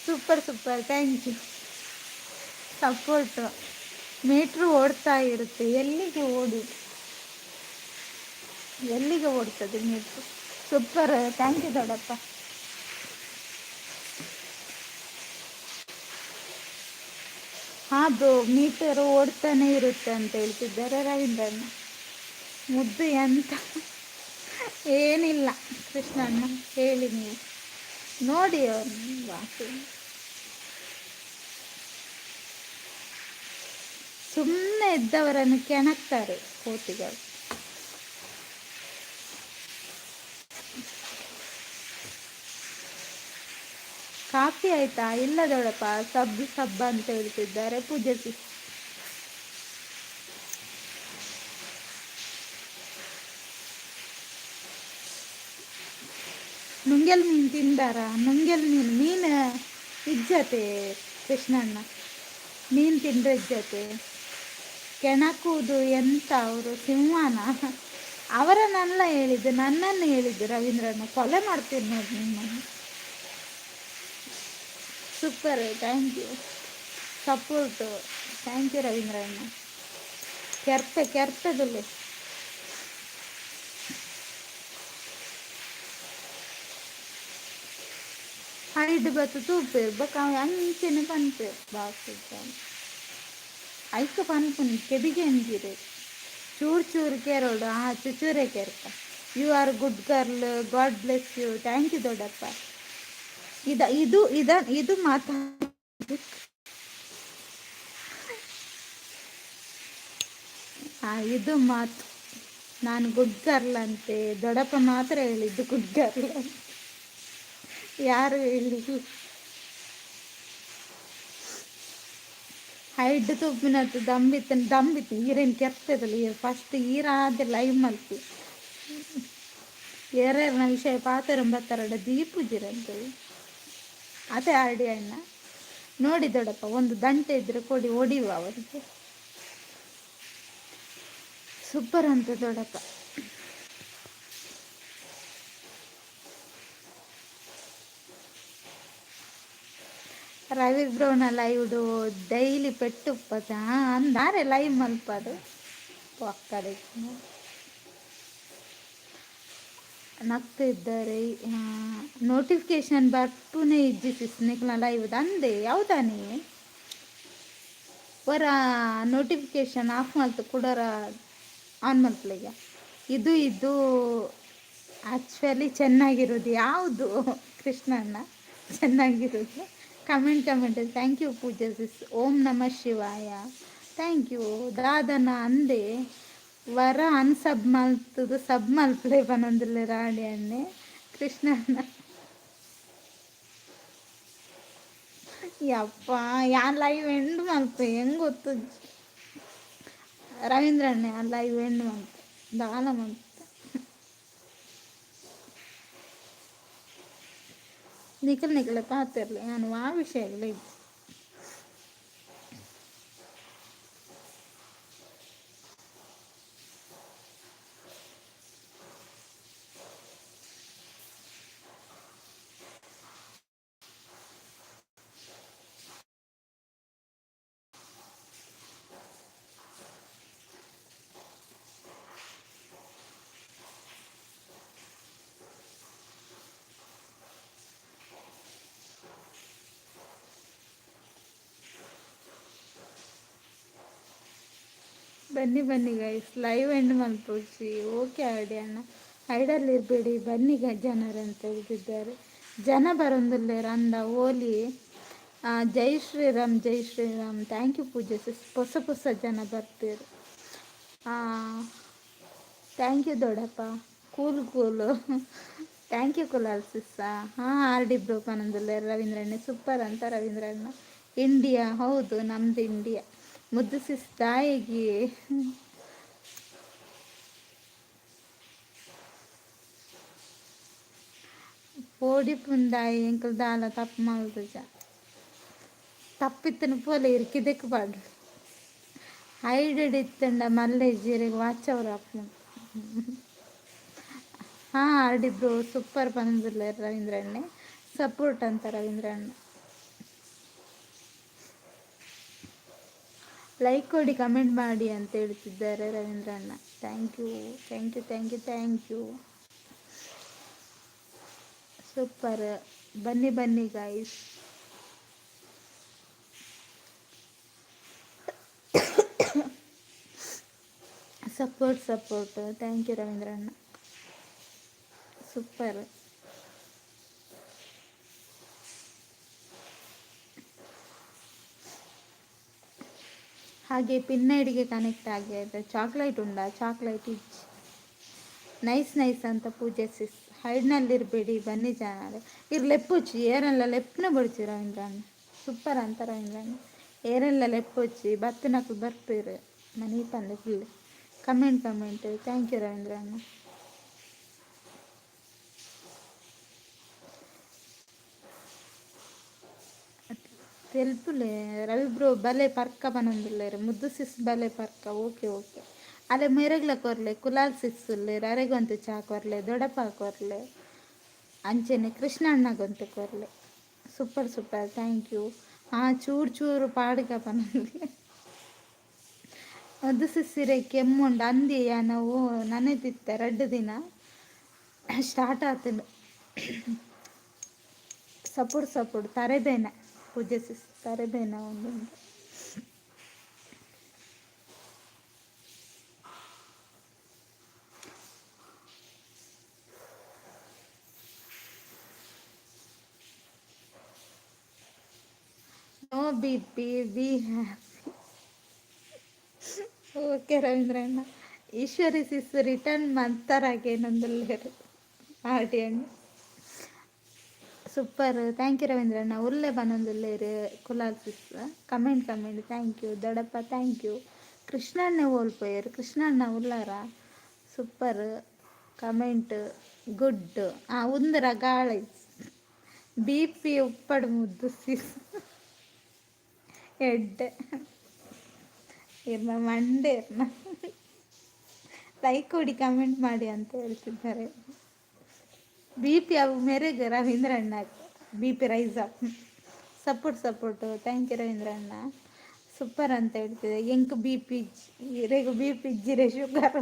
super super, thank you support. Meter ಓಡ್ತಾ ಇರುತ್ತೆ, ಎಲ್ಲಿಗೆ ಓಡಿ, ಎಲ್ಲಿಗೆ ಓಡ್ತದೆ ಮೀಟ್ರು? ಸೂಪರ್, thank you ದೊಡ್ಡಪ್ಪ. ಹಾಂ ಬ್ರೋ, ಮೀಟರ್ ಓಡ್ತಾನೆ ಇರುತ್ತೆ ಅಂತ ಹೇಳ್ತಿದ್ದಾರೆ ರವೀಂದ್ರಣ್ಣ. ಮುದ್ದು ಎಂತ ಏನಿಲ್ಲ ಕೃಷ್ಣಣ್ಣ, ಹೇಳಿ ನೀವು. ನೋಡಿ ಅವ್ರನ್ನ, ಸುಮ್ಮನೆ ಇದ್ದವರನ್ನು ಕೆಣಕ್ತಾರೆ ಕೋತಿಗಳು. ಕಾಫಿ ಆಯ್ತಾ? ಇಲ್ಲ ದೊಡಪ್ಪ. ಸಬ್ ಸಬ್ ಅಂತ ಹೇಳ್ತಿದ್ದಾರೆ ಪೂಜೆ. ನುಂಗೆಲ್ ಮೀನು ತಿಂದಾರ? ನುಂಗೆಲ್ ಮೀನು, ಮೀನು ಇಜ್ಜತೆ ಕೃಷ್ಣಣ್ಣ, ಮೀನು ತಿಂದ್ರೆ ಇಜ್ಜತೆ. ಕೆಣಕುವುದು ಎಂತ, ಅವರು ಸಿಂಹನ? ಅವರನ್ನೆಲ್ಲ ಹೇಳಿದ್ದು, ನನ್ನನ್ನು ಹೇಳಿದ್ದು ರವೀಂದ್ರಣ್ಣ. ಕೊಲೆ ಮಾಡ್ತೀನಿ ನೋಡಿ ನಿಮ್ಮನ್ನು. Super, thank you support, thank you ರವೀಂದ್ರಣ್ಣ. ಕೆರ್ಪೆ ಕೆರ್ಪೆದಲ್ಲಿ ಹೈಡ್ ಬತ್ತು ತೂಪೇರು ಬೊಕ ಅಂಚೆನೆ ಪನ್ಪೇರು ಬಾಕಿ. ಐಕ್ ಪನ್ಪುನಿ ಕೆಬಿಗೆ ಎಂಜಿರೆ ಚೂರು ಚೂರು ಕೇರೋಡು. ಆ ಚುಚೂರೆ ಕೆರ್ಪ. You are good girl, God bless you. Thank you ದೊಡ್ಡಪ್ಪ. ಇದ ಇದು ಇದ ಇದು ಮಾತಾ, ಇದು ಮಾತು. ನಾನು ಗುಡ್ ಗರ್ಲ್ ಅಂತೆ. ದೊಡ್ಡಪ್ಪ ಮಾತ್ರ ಹೇಳಿದ್ದು ಗುಡ್ ಗರ್ಲ್ ಅಂತ, ಯಾರು ಹೇಳಿಲ್ಲ. ಹೈಡ್ ತುಪ್ಪಿನತ್ತು ದಂಬಿತ್ತು ದಂಬಿತ್ತು. ಈರೇನು ಕೆರ್ತದಲ್ಲ ಈರ್ ಫಸ್ಟ್ ಈರಾದ ಲೈವ್ ಮಲ್ಪಿ. ಏರೇರ್ನ ವಿಷಯ ಪಾತೆರೊಂಬತ್ತರಡ ದೀಪುಜಿರಂತೇಳಿ ಅದೇ ಆರ್ಡಿ ಅಣ್ಣ. ನೋಡಿ ದೊಡ್ಡಪ್ಪ, ಒಂದು ದಂಟೆ ಇದ್ರೆ ಕೊಡಿ, ಹೊಡಿಯುವ ಅವರಿಗೆ. ಸೂಪರ್ ಅಂತ ದೊಡ್ಡಪ್ಪ. ರವಿ ಬ್ರೋನ ಲೈವ್ಡು ಡೈಲಿ ಪೆಟ್ಟು ಅಂದಾರೆ ಲೈವ್ ಮಲ್ಪಡು ಪಕ್ಕಡೆ ನಗ್ತಿದ್ದಾರೆ. ನೋಟಿಫಿಕೇಶನ್ ಬರ್ಪುನೆ ಇಜ್ಜಿ ಸಿಸ್ ನಿಕ್ಲ ಲೈವ್ ಅಂದೆ. ಯಾವ್ದಾನಿ ವರ ನೋಟಿಫಿಕೇಶನ್ ಆಫ್ ಮಲ್ತು ಕುಡರ ಆನ್ ಮಲ್ಪಲೆಗ. ಇದು ಇದು ಆ್ಯಕ್ಚುಲಿ ಚೆನ್ನಾಗಿರೋದು ಯಾವುದು ಕೃಷ್ಣಣ್ಣ? ಚೆನ್ನಾಗಿರೋದು comment comment. Thank you Pooja sis. Om ನಮಃ ಶಿವಾಯ, thank you. ದಾದನ ಅಂದೆ ವರ ಅನ್ಸಬ್ ಮಲ್ತದು ಸಬ್ ಮಲ್ಪಲೆ ಪನೊಂದುಲ್ಲೆ ರಾಣಿ ಅಣ್ಣೆ ಕೃಷ್ಣಣ್ಣ. ಯಪ್ಪ, ಯಾನ್ ಲೈವ್ ಎಂಡ್ ಮಲ್ಪೆ ಹೆಂಗ್ ಗೊತ್ತು ರವೀಂದ್ರಣ್ಣೆ? ಆ ಲೈವ್ ಎಂಡ್ ಮಲ್ಪೆ ದಾಲ ಮಲ್ಪೆ. ನಿಖಲ್ ನಿಖಲ ಪಾತಿರ್ಲಿ, ನಾನು ಆ ವಿಷಯಗಳ ಇದ್ದೆ. ಬನ್ನಿ ಬನ್ನಿ ಗೈಸ್, ಲೈವ್ ಎಂಡ್ ಮಲ್ಪೊಡ್ಚಿ. ಓಕೆ ಆಡಿ ಅಣ್ಣ, ಐಡಲ್ಲಿ ಇರಬೇಡಿ, ಬನ್ನಿ ಗ ಜನರು ಅಂತ ಹೇಳ್ತಿದ್ದಾರೆ. ಜನ ಬರೋಂದುಲ್ಲೆರ್ ಅಂದ ಓಲಿ. ಜೈ ಶ್ರೀರಾಮ್, ಜೈ Shriram. Thank you Pooja sis. ಹೊಸ ಹೊಸ ಜನ ಬರ್ತೀರಿ. Thank you ದೊಡ್ಡಪ್ಪ. Cool cool, thank you Kulal ಸಿಸ್ಸ. ಹಾಂ, ಆರ್ ಡಿ ಬ್ರೋ ಪನೊಂದುಲ್ಲೆರ್ ರವೀಂದ್ರಣ್ಣ. ಸೂಪರ್ ಅಂತ ರವೀಂದ್ರಣ್ಣ. ಇಂಡಿಯಾ, ಹೌದು, ನಮ್ದು ಇಂಡಿಯಾ. ಮುದ್ದು ಸಿಸ್ ತಾಯಿಗೆ ಪೋಡಿ ಪುಂದಾಯಿ ಎಂಕಲ್ ದಾಲ ತಪ್ಪು ಮಲ್ದುಜ. ತಪ್ಪಿತ್ತನ ಪೋಲೆ ಇರ್ಕಿದಕ್ಕೆ ಪಾಡು ಹೈಡೆಡ್ ಇತ್ತಂಡ ಮಲ್ಲೆ ಜೀರಿಗೆ ವಾಚವ್ರ ಅಪ್ಪು. ಹಾಂ, ಆರ್ ಡಿ ಬ್ರೋ ಸೂಪರ್ ಬಂದಿಲ್ಲ. ರವೀಂದ್ರಣ್ಣೆ ಸಪೋರ್ಟ್ ಅಂತ ರವೀಂದ್ರಣ್ಣ. ಲೈಕ್ ಕೊಡಿ, ಕಮೆಂಟ್ ಮಾಡಿ ಅಂತ ಹೇಳ್ತಿದ್ದಾರೆ ರವೀಂದ್ರಣ್ಣ. Thank you, thank you, thank you, thank you. Super. ಬನ್ನಿ ಬನ್ನಿ guys. Support support. Thank you ರವೀಂದ್ರಣ್ಣ, super. ಹಾಗೆ ಪಿನ್ ಐಡಿಗೆ ಕನೆಕ್ಟ್ ಆಗಿದೆ. ಚಾಕ್ಲೇಟ್ ಉಂಡಾ? ಚಾಕ್ಲೇಟ್ ಇಚ್. ನೈಸ್ ನೈಸ್ ಅಂತ ಪೂಜೆ ಸಿಸ್. ಹೈಡ್ನಲ್ಲಿರಬೇಡಿ, ಬನ್ನಿ ಜನ. ಇರ್ ಲೆಪ್ಪುಚ್ಚಿ ಏರೆಲ್ಲ ಲೆಪ್ಪನ ಬಡ್ಚಿ ರವೀಂದ್ರಣ್ಣ. ಸೂಪರ್ ಅಂತ ರವೀಂದ್ರಣ್ಣ. ಏರೆಲ್ಲ ಲೆಪ್ಪುಚ್ಚಿ ಬತ್ತಿನಕ್ಲು ಬರ್ಪೀರು ಮನಿ ಪಂದೆ full. Comment comment. Thank you ರವೀಂದ್ರಣ್ಣ. ತೆಲ್ಪುಲೆ ರವಿ ಬ್ರೋ. ಬಲೆ ಪರ್ಕ ಪನೊಂದುಲ್ಲೆರ್ ಮುದ್ದು ಸಿಸ್ ಬಲೆ ಪರ್ಕ. Okay okay. ಅಲೆ ಮೆರೆಗ್ಲ ಕೊರ್ಲೆ. ಕುಲಾಲ್ ಸಿಸ್ ಉಲ್ಲೆರ್, ಅರೆಗೊಂತೆ ಚಾ ಕೊರ್ಲೆ. ದೊಡಪ ಕೊರ್ಲೆ. ಅಂಚೆನೆ ಕೃಷ್ಣಣ್ಣಗೊಂತೆ ಕೊರ್ಲೆ. Super super, thank you. ಹಾಂ, ಚೂರು ಚೂರು ಪಾಡ್ಗ ಪನೊಂದುಲ್ಲೆ. ಮುದ್ದು ಸಿಸ್ಸಿರೆ ಕೆಮ್ಮುಂಡು ಅಂದಿ ನಾವು ನನೆತಿತ್ತೆ 2 ದಿನ ಸ್ಟಾರ್ಟ್ ಆತಂಡು. Support support. ತರೆಬೇನೆ ಪೂಜೆ ಸಿಸ್, ತರೆಬೇನೆ ಒಂದೊಂದು. No BP, be happy. Okay ರವೀಂದ್ರಣ್ಣ. Eshwari sis return ಮಂತರಾಗೇನೊಂದುಲ್ಲೆರ್ RT T. Super, thank you ರವೀಂದ್ರಣ್ಣ. ಉಲ್ಲೆ ಬನೊಂದುಲ್ಲೆರ್ ಕುಲಾಲ್ sis. Comment comment. Thank you ದೊಡ್ಡಪ್ಪ, thank you. ಕೃಷ್ಣಣ್ಣ ಓಲ್ಪೋಯೆರ್? ಕೃಷ್ಣಣ್ಣ ಉಲ್ಲಾರ? Super comment good. ಹಾಂ, ಉಂದರ ಗಾಳ ಬಿ ಪಿ ಉಪ್ಪಡ್ ಮುದ್ದು ಸಿಸ್ ಎಡ್ಡೆ ಇರ್ನ ಮಂಡೆ ಇರ್ನ. ಲೈಕ್ ಕೊಡಿ, ಕಮೆಂಟ್ ಮಾಡಿ ಅಂತ ಹೇಳ್ತಿದ್ದಾರೆ. ಬಿ ಪಿ ಅವು ಮೇರೆಗೆ ರವೀಂದ್ರಣ್ಣ BP rise up. Support support. Thank you ರವೀಂದ್ರಣ್ಣ. Super ಅಂತ ಹೇಳ್ತಿದ್ದೆ. ಎಂಕ್ ಬಿ ಪಿ ಇರೆಗ್ ಬಿ ಪಿ ಇಜ್ಜಿರೆ sugar.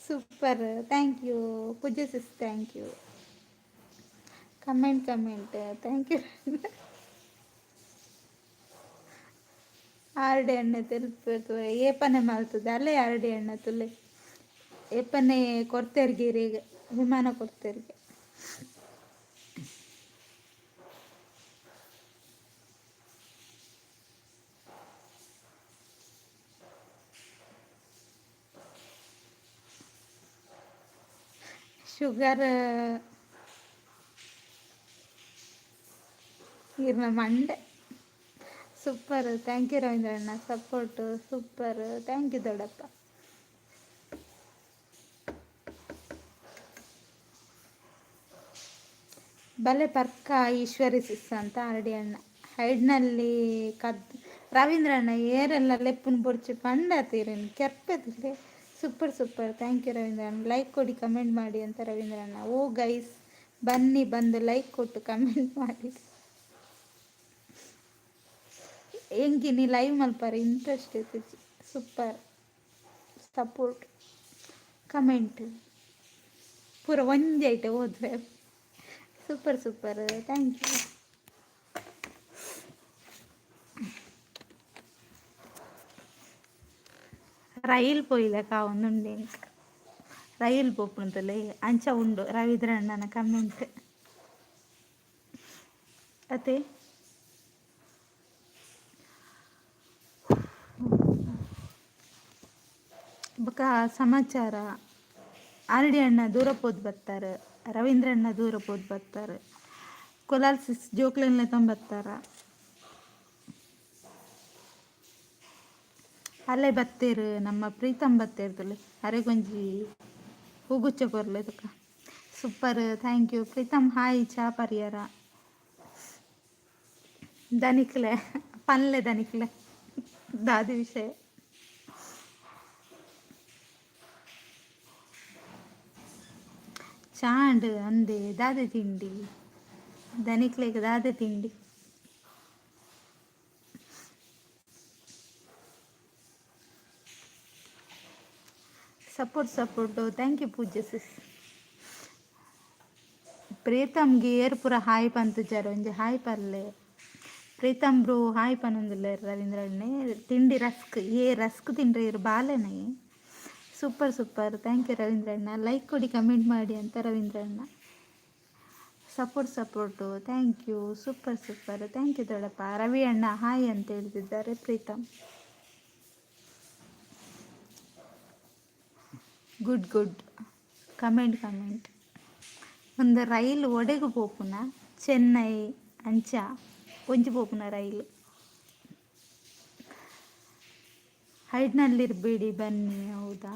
Super, thank you Pooja sis, thank you. Comment comment. Thank you. RD ಅಣ್ಣ ತೆಲ್ಪು ಏಪನೆ ಮಲ್ತದೆ ಅಲ್ಲೇ. ಆರ್ಡಿ ಅಣ್ಣ ತುಲೆ ಏಪನೆ ಕೊಡ್ತೇರ್ಗೆ ಇರೆಗ್ ವಿಮಾನ ಕೊಡ್ತೇರ್ಗೆ. ಶುಗರ್ ಇರ್ನ ಮಂಡೆ. Super, thank you ರವೀಂದ್ರಣ್ಣ. Support super, thank you ದೊಡ್ಡಪ್ಪ. ಬಲೆ ಪರ್ಕ ಈಶ್ವರಿ ಸಿಸ್ ಅಂತ ಆರ್ಡಿ ಅಣ್ಣ. ಹೈಡ್ನಲ್ಲಿ ಕದ್ ರವೀಂದ್ರಣ್ಣ ಏರೆಲ್ಲ ಲೆಪ್ಪುನ್ ಬೊರ್ಚಿ ಪಂಡಾತೀರಿನ್ ಕೆರ್ಪೆದಿಲ್ಲ. ಸೂಪರ್ ಸೂಪರ್, thank you ರವೀಂದ್ರಣ್ಣ. Like ಕೊಡಿ, ಕಮೆಂಟ್ ಮಾಡಿ ಅಂತ ರವೀಂದ್ರಣ್ಣ. ಓ ಗೈಸ್, ಬನ್ನಿ, ಬಂದು ಲೈಕ್ ಕೊಟ್ಟು ಕಮೆಂಟ್ ಮಾಡಿ. ಎಂಕಿನಿ ಲೈವ್ ಮಲ್ಪರೆ ಇಂಟ್ರೆಸ್ಟ್ ಇತ್ತಿಜಿ. ಸೂಪರ್ ಸಪೋರ್ಟ್ ಕಮೆಂಟ್ ಪೂರ ಒಂಜಿ ಐಟೆ ಹೋದ್ರೆ. Super super, thank you. Rail ಪೋಯಿಲೆಕ ಒಂದುಂಡು. ರೈಲ್ ಪೋಪುಂತಲೆ ಅಂಚ ಉಂಡು ರವೀಂದ್ರಣ್ಣನ ಕಮೆಂಟ್ ಅತೆ. ಬೊಕ ಸಮಾಚಾರ? ಆರ್ ಡಿ ಅಣ್ಣ ದೂರ ಪೋದು ಬತ್ತಾರೆ, ರವೀಂದ್ರಣ್ಣ ದೂರ ಪೋದು ಬತ್ತಾರೆ, ಕುಲಾಲ್ ಸಿಸ್ ಜೋಕ್ಲೆನ್ಲೆ ತೊಂಬತ್ತಾರ. ಅಲ್ಲೇ ಬತ್ತೇರು ನಮ್ಮ Preetham ಬತ್ತೇರ್ದುಲ್ಲೆ ಅರೆಗೊಂಜಿ ಹೂಗುಚ್ಚ ಕೊರ್ಲೆ ತುಕ. Super, thank you Preetham. Hi, ಚಾ ಪರಿಯರ ದನಿಕ್ಲೆ ಪನ್ಲೆ ದನಿಕ್ಲೆ ದಾದಿ ವಿಷಯ. ಚಾಂಡ್ ಅಂದೆ ದಾದೆ ತಿಂಡಿ ದನಿಕ್ಲೆಗ್ ದಾದೆ ತಿಂಡಿ? Support support, thank you Pooja sis. ಪ್ರೀತಮ್ಗೆ ಏರ್ ಪೂರ ಹಾಯ್ ಪಂತುಜಾರ್ ಒಂಜಿ ಹಾಯ್ ಪಲ್ಲೆ ಪ್ರೀತಮ್ ಬ್ರೋ. ಹಾಯ್ ಪನೊಂದುಲ್ಲೆರ್ ರವೀಂದ್ರ ಅಣ್ಣೆ. ತಿಂಡಿ ರಸ್ಕ್ ಏ ರಸ್ಕ್ ತಿಂಡ್ರೆ ಇರು ಬಾಲೆನೆ. Super super, thank you Ravindra ಅಣ್ಣ. ಲೈಕ್ ಕೊಡಿ, ಕಮೆಂಟ್ ಮಾಡಿ ಅಂತ ರವೀಂದ್ರ ಅಣ್ಣ. Support support, thank you. Super super, thank you ದೊಡ್ಡಪ್ಪ. ರವಿ ಅಣ್ಣ ಹಾಯ್ ಅಂತ ಹೇಳ್ತಿದ್ದಾರೆ Preetham. Good good, comment comment. ಒಂದು ರೈಲು ಒಡೆಗು ಪೋಪುನ? ಚೆನ್ನೈ ಅಂಚ ಒಂಜಿ ಪೋಪುನ ರೈಲು. ಹೈಡ್ನಲ್ಲಿರಬೇಡಿ, ಬನ್ನಿ. ಹೌದಾ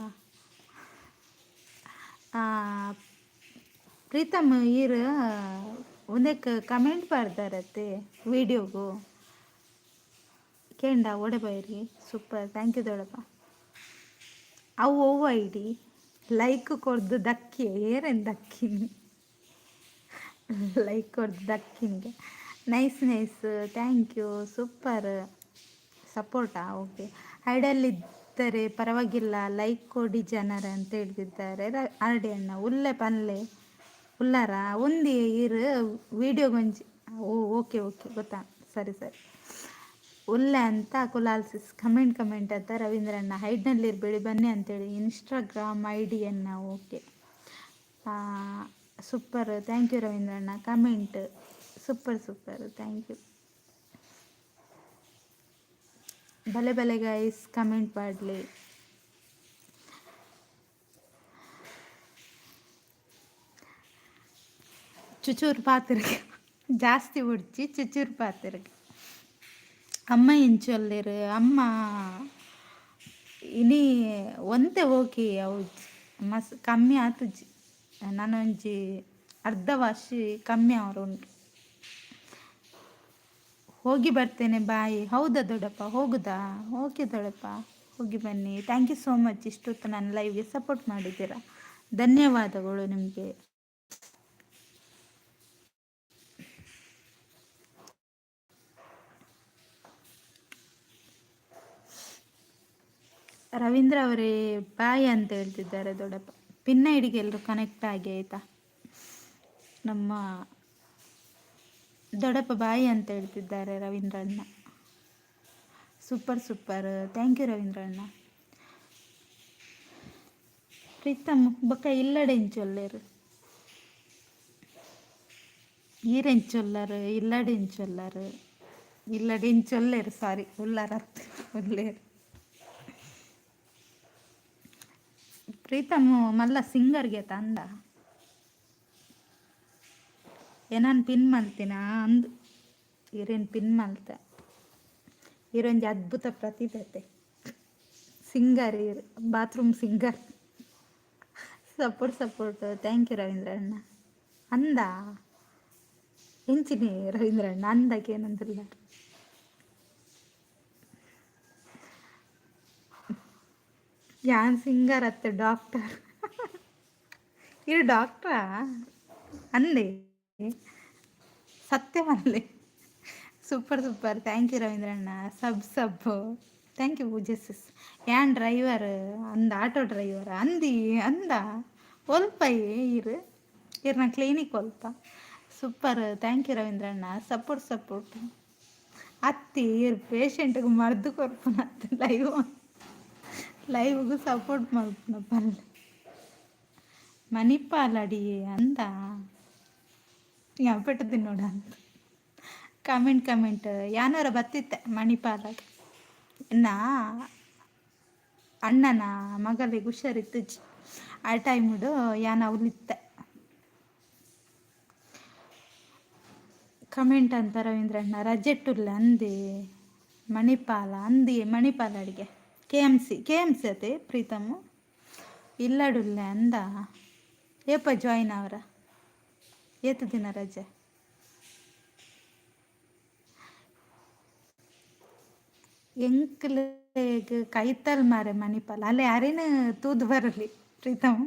ಪ್ರೀತಮ್? ಈರ್ ಒಂದಕ್ಕೆ comment ಪಾಡ್ದಾರತ್ತೆ ವೀಡಿಯೋಗು ಕೇಂಡ ಓಡೆ Bairi. Super, thank you ದೊಡಪ್ಪ. ಅವು ಒವ್ವು ಐಡಿ? ಲೈಕ್ ಕೊರ್ದು ದಕ್ಕಿ ಏರೇನು ದಕ್ಕಿನಿ? ಲೈಕ್ ಕೊರ್ದು ದಕ್ಕಿನಿಗೆ. Nice nice, thank you. Super ಸಪೋರ್ಟಾ? Okay. ಹೈಡಲ್ಲಿದ್ದರೆ ಪರವಾಗಿಲ್ಲ, ಲೈಕ್ ಕೊಡಿ ಜನರ ಅಂತ ಹೇಳ್ತಿದ್ದಾರೆ ಆರ್ ಡಿ ಅಣ್ಣ. ಉಲ್ಲೆ ಪನ್ಲೆ ಉಲ್ಲಾರ ಒಂದಿ ಇರು ವೀಡಿಯೋಗೊಂಜಿ. ಓ ಓಕೆ ಓಕೆ, ಗೊತ್ತಾ, ಸರಿ ಸರಿ. ಉಲ್ಲೆ ಅಂತ ಕುಲಾಲ್ ಸಿಸ್. ಕಮೆಂಟ್ ಕಮೆಂಟ್ ಅಂತ ರವೀಂದ್ರಣ್ಣ. ಹೈಡ್ನಲ್ಲಿರಬೇಡಿ ಬನ್ನಿ ಅಂತೇಳಿ Instagram I ಡಿಯನ್ನು. Okay, super, thank you ರವೀಂದ್ರಣ್ಣ. Comment super super, thank you. ಬಲೆ ಬಲೆ ಗೈಸ್, ಕಮೆಂಟ್ ಮಾಡಲಿ. ಚುಚೂರು ಪಾತಿರ್ಗೆ ಜಾಸ್ತಿ ಉಡ್ಚಿ ಚುಚೂರು ಪಾತಿರ್ಗೆ. ಅಮ್ಮ ಎಂಚೊಲ್ಲೆರ್? ಅಮ್ಮ ಇನಿ ಒಂತೆ ಓಕೆ, ಅವು ಮಸ್ ಕಮ್ಮಿ ಆತುಜಿ. ನನೊಂಜಿ ಅರ್ಧ ವಾಶಿ ಕಮ್ಮಿ ಆವರುಂಡು. ಹೋಗಿ ಬರ್ತೇನೆ, ಬಾಯ್. ಹೌದಾ ದೊಡ್ಡಪ್ಪ, ಹೋಗುದಾ? ಓಕೆ ದೊಡ್ಡಪ್ಪ, ಹೋಗಿ ಬನ್ನಿ. Thank you so much, ಇಷ್ಟೊತ್ತು ನನ್ನ ಲೈವ್ಗೆ ಸಪೋರ್ಟ್ ಮಾಡಿದ್ದೀರಾ, ಧನ್ಯವಾದಗಳು ನಿಮಗೆ. ರವೀಂದ್ರ ಅವರೇ ಬಾಯ್ ಅಂತ ಹೇಳ್ತಿದ್ದಾರೆ ದೊಡ್ಡಪ್ಪ. ಪಿನ್ನ ಐಡಿಗೆ ಎಲ್ಲರೂ ಕನೆಕ್ಟ್ ಆಗಿ ಆಯಿತಾ. ನಮ್ಮ ದೊಡ್ಡಪ್ಪ ಬಾಯಿ ಅಂತ ಹೇಳ್ತಿದ್ದಾರೆ ರವೀಂದ್ರ ಅಣ್ಣ. Super super, thank you Ravindra ಅಣ್ಣ. ಪ್ರೀತಮ್ ಬೊಕ್ಕ ಇಲ್ಲಡೆಂಚೊಲ್ಲೆರ್? ಈರೆಂಚೊಲ್ಲರು ಇಲ್ಲಡೆಂಚೊಲ್ಲರು? ಇಲ್ಲಡೆಂಚೊಲ್ಲೆರ್, ಸಾರಿ, ಉಲ್ಲರತ್ ಉಲ್ಲೇರು. ಪ್ರೀತಮ್ ಮಲ್ಲ ಸಿಂಗರ್ಗೆ ತಂದ ಏನಾನು ಪಿನ್ ಮಲ್ತಿನ ಅಂದು ಈರೇನು ಪಿನ್ ಮಲ್ತ. ಈರೊಂಜಿ ಅದ್ಭುತ ಪ್ರತಿಭೆತೆ ಸಿಂಗರ್ ಈರ್, bathroom singer. Support support, thank you Ravindra ಅಣ್ಣ. ಅಂದ ಎಂಚಿನಿ ರವೀಂದ್ರ ಅಣ್ಣ ಅಂದಕ್ಕೆ ಏನಂದಿಲ್ಲ. ಯಾನ್ ಸಿಂಗರ್ ಅತ್ತೆ ಡಾಕ್ಟರ್ ಇರು ಡಾಕ್ಟ್ರಾ ಅಂದೆ ಸತ್ಯವಲ್ಲೇ. ಸೂಪರ್ ಸೂಪರ್, thank you ರವೀಂದ್ರಣ್ಣ. Sub sub, thank you Pooja sis. ಯಾನ್ ಡ್ರೈವರ್ ಅಂದ, ಆಟೋ ಡ್ರೈವರ್ ಅಂದಿ ಅಂದ. ಒಲ್ಪ ಇರು ಇರ್ನ ಕ್ಲಿನಿಕ್ ಒಲ್ಪ. ಸೂಪರ್, thank you ರವೀಂದ್ರಣ್ಣ. ಸಪೋರ್ಟ್ ಸಪೋರ್ಟ್ ಅತ್ತಿ ಇರ್ ಪೇಷಂಟ್ಗೆ ಮರ್ದು ಕೊರ್ಪುನ ಲೈವ್ ಲೈವ್ಗೂ ಸಪೋರ್ಟ್ ಮಲ್ಪುನ ಪಲ್ಲೆ. ಮಣಿಪಾಲ್ ಅಡಿ ಅಂದ ಪೆಟ್ಟು ನೋಡ ಅಂತ. Comment comment. ಯಾನೋರ ಬತ್ತಿತ್ತೆ ಮಣಿಪಾಲಾಗ. ನಾ ಅಣ್ಣನ ಮಗಳಿಗೆ ಹುಷಾರಿತ್ತುಜಿ ಆ ಟೈಮುಡು ಯಾನ ಅವಲಿತ್ತೆ. ಕಮೆಂಟ್ ಅಂತ ರವೀಂದ್ರಣ್ಣ. ರಜೆಟ್ಟುಲ್ಲ ಅಂದೆ ಮಣಿಪಾಲ ಅಂದಿ ಮಣಿಪಾಲ ಅಡಿಗೆ ಕೆಎಂಸಿ, ಕೆಎಂಸಿ ಅತೆ ಪ್ರೀತಮ್. ಇಲ್ಲಡುಲ್ಲೆ ಅಂದ. ಏಪ ಜಾಯಿನ್ ಅವರ? ಏತು ದಿನ ರಜೆ? ಎಂಕ್ಲೆಗ್ ಕೈತಲ್ ಮಾರೆ ಮಣಿಪಾಲ. ಅಲ್ಲೇ ಅರೆನ ತೂದು ಬರಲಿ ಪ್ರೀತಮ್.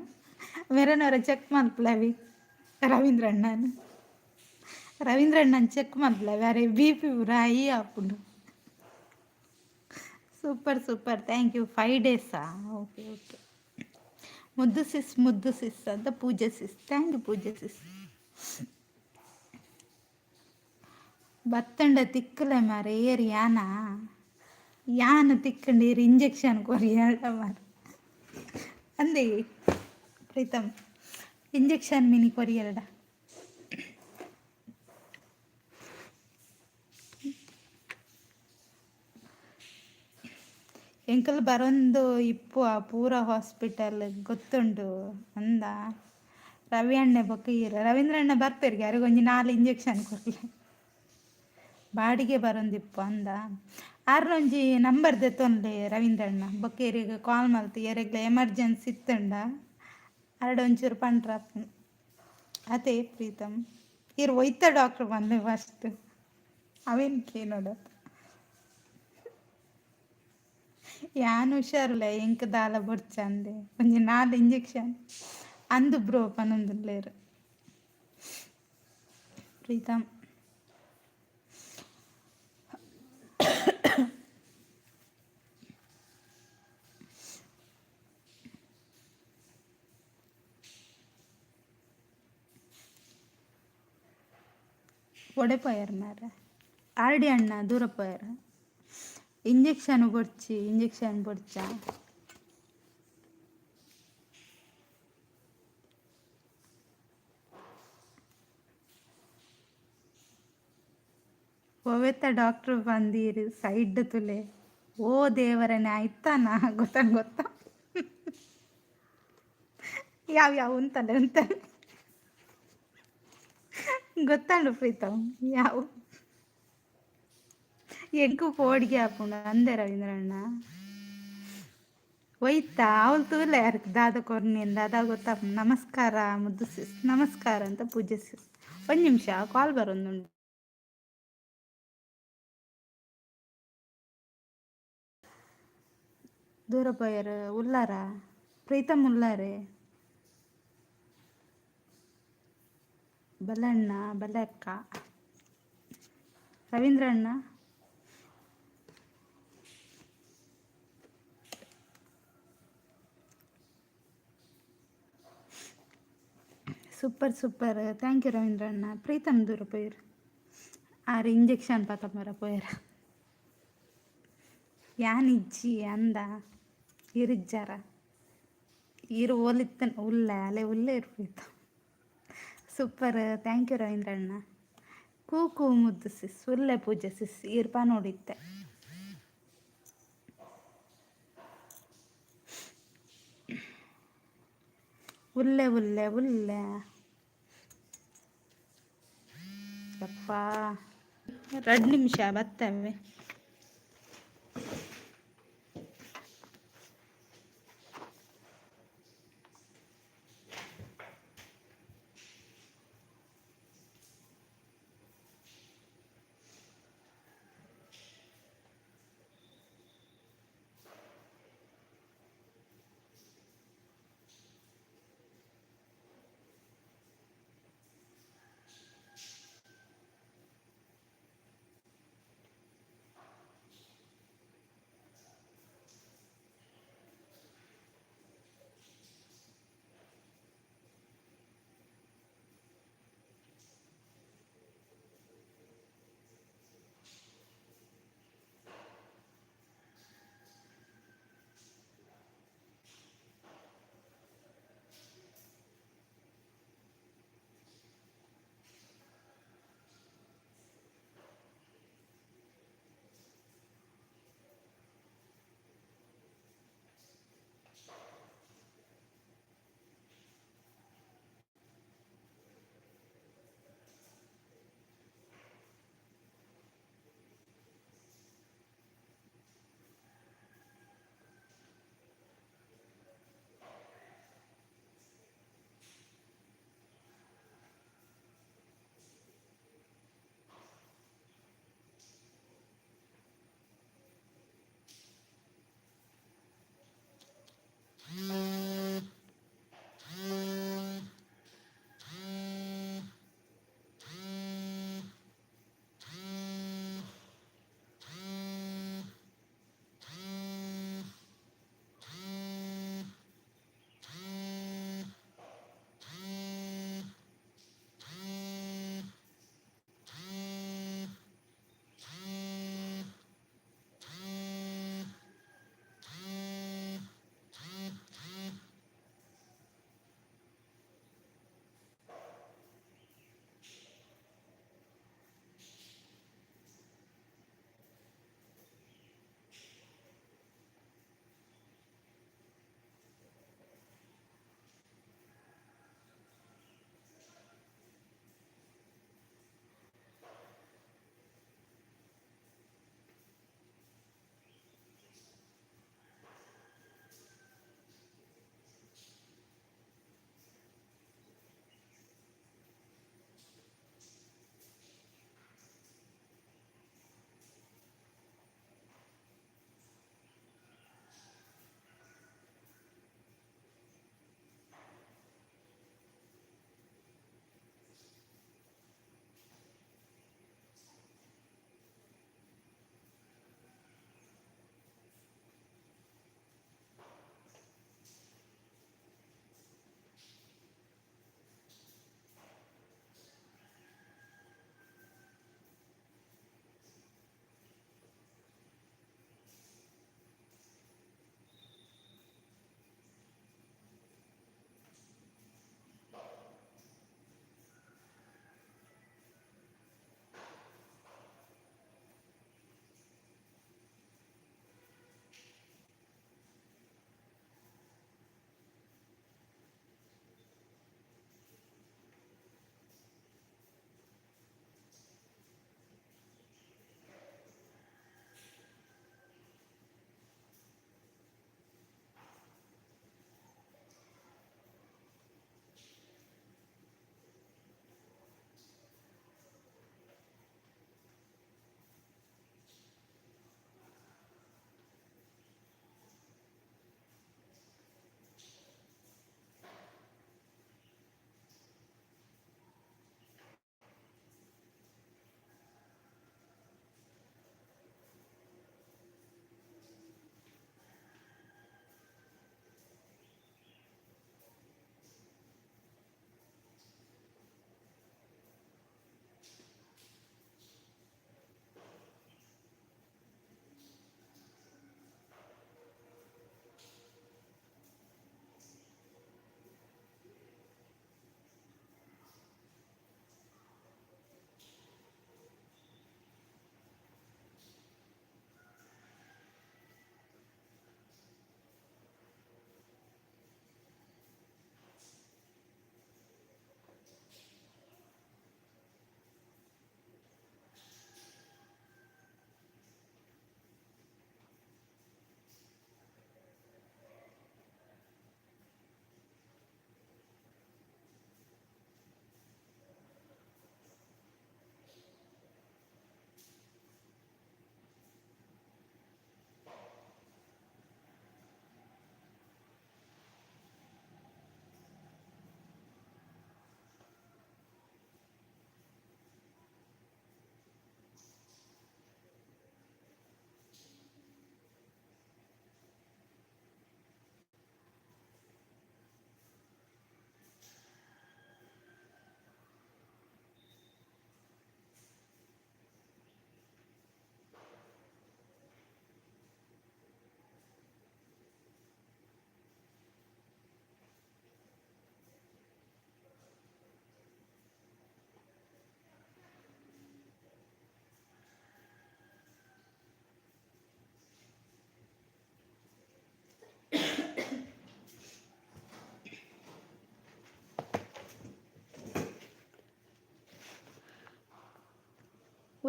ಮೆರೆನವರ ಚೆಕ್ ಮಲ್ಪುಲವಿ ರವೀಂದ್ರ ಅಣ್ಣನ್. ರವೀಂದ್ರ ಅಣ್ಣನ್ ಚೆಕ್ ಮಲ್ಪುಲವಿ, ಅರೆ ಬಿಪಿ ಪೂರ ಹೈ ಆಪುಂಡು. Super super, thank you. 5 ಡೇಸಾ? Okay okay. ಮುದ್ದು ಸಿಸ್, ಮುದ್ದು ಸಿಸ್ ಅಂತ Pooja sis. Thank you Pooja sis. ಬತ್ತಂಡ ತಿಕ್ಕಲೆ ಮಾರೆ ಏರ್ ಯಾನ ಯಾನ್ ತಿಕ್ಕಂಡು ಏರ್ ಇಂಜೆಕ್ಷನ್ ಕೊರಿಯಾಡ ಮಾರೆ ಅಂದೆ ಪ್ರೀತಮ್. ಇಂಜೆಕ್ಷನ್ ಮಿನಿ ಕೊರಿಯಲ್ಡ. ಎಂಕಲ್ ಬರೊಂದು ಇಪ್ಪು ಆ ಪೂರ ಹಾಸ್ಪಿಟಲ್ ಗೊತ್ತುಂಡು ಅಂದ. ರವಿ ಅಣ್ಣೆ ಬೊಕ್ಕ ಈರ್ ರವೀಂದ್ರ ಅಣ್ಣ ಬರ್ಪೆರ್ಗೆ, ಅರೆಗೊಂಜಿ ನಾಲ್ ಇಂಜೆಕ್ಷನ್ ಕೊರ್ಲೆ. ಬಾಡಿಗೆ ಬರೊಂದಿಪ್ಪು ಅಂದ. ಆರ್ನೊಂಜಿ ನಂಬರ್ ದೆತ್ತೊನ್ಲೆ ರವೀಂದ್ರ ಅಣ್ಣ, ಬೊಕ್ಕ ಏರೆಗ್ ಕಾಲ್ ಮಲ್ತ್ ಏರೆಗ್ಲ ಎಮರ್ಜೆನ್ಸಿ ಇತ್ತುಂಡ ಅರಡ ಒಂಚೂರು ಪಂಡ್ರಪ್ಪು ಅದೇ. ಪ್ರೀತಮ್, ಈರ್ ಒಯ್ತ ಡಾಕ್ಟ್ರ್ ಬಂದೆ ಫಸ್ಟ್ ಅವೇನ್ ಕೇನೋಡ. ಯಾನ್ ಹುಷಾರುಲ್ಲ, ಎಂಕ್ ದಾಲ ಬೊಡ್ಚಂದೆ ಒಂಜಿ ನಾಲ್ ಇಂಜೆಕ್ಷನ್ ಅಂದು ಬ್ರೋ ಪನೊಂದುಲ್ಲೆರ್ ಪ್ರೀತಮ್. ಒಡೆ ಪೋಯೆರ್ ಮಾರ್ರೆ? ಆರ್ಡಿ ಅಣ್ಣ ದೂರ ಪೋಯೆರ್. ಇಂಜೆಕ್ಷನ್ ಬೊಡ್ಚಿ, ಇಂಜೆಕ್ಷನ್ ಬೊಡ್ಚಾ? ಒವೆತ ಡಾಕ್ಟ್ರ್ ಪಂದೀರ್ ಸೈಡ್ ತುಲೆ. ಓ ದೇವರನೆ, ಆಯ್ತಾನ ಗೊತ್ತ ಗೊತ್ತಾ. ಯಾವ ಯಾವ ಉಂತಲೆ ಉಂತಲೆ ಗೊತ್ತಾಂಡು ಪ್ರೀತಮ್ ಯಾವ. ಎಂಕು ಪೋಡಿಗೆ ಆಪುಂಡು ಅಂದೆ ರವೀಂದ್ರಣ್ಣ. ಒಯ್ತಾ ಅವಳು ತೂಲೆ ಯಾರಿಗೆ ದಾದ ಕೊರ್ನಿ ದಾದ ಗೊತ್ತಾಪುಂಡು. ನಮಸ್ಕಾರ ಮುದ್ದು ಸಿಸ್, ನಮಸ್ಕಾರ ಅಂತ ಪೂಜೆ ಸಿಸ್. ಒಂದು ನಿಮಿಷ, ಕಾಲ್ ಬರೋದುಂಟು. ದೂರ ಪೋಯರ್ ಉಲ್ಲಾರ? ಪ್ರೀತಮ್ ಉಲ್ಲಾರೆ? ಬಲಣ್ಣ, ಬಲಕ್ಕ, ರವೀಂದ್ರ ಅಣ್ಣ. Super super, thank you Ravindra ಅಣ್ಣ. ಪ್ರೀತಮ್ ದೂರ ಪೋಯರ್? ಆರು ಇಂಜೆಕ್ಷನ್ ಪತಮರ ಪೋಯರ? ಯಾನ್ ಇಜ್ಜಿ ಅಂದ. ಇರಿಜ್ಜಾರ ಇರು ಓಲಿತ್ತನ್ ಉಲ್ಲ ಅಲೆ ಉಲ್ಲೆ ಇರು Pritam. Super, thank you Ravindra ಅಣ್ಣ. ಕೂಕು ಮುದ್ದು ಸಿಸ್, ಉಲ್ಲೆ ಪೂಜೆ ಸಿಸ್, ಈರ್ಪ ನೋಡಿತ್ತೆ. ಉಲ್ಲೆ ಉಲ್ಲೆ ಉಲ್ಲೆ. ಯಪ್ಪ, 2 ನಿಮಿಷ ಬರ್ತವೆ.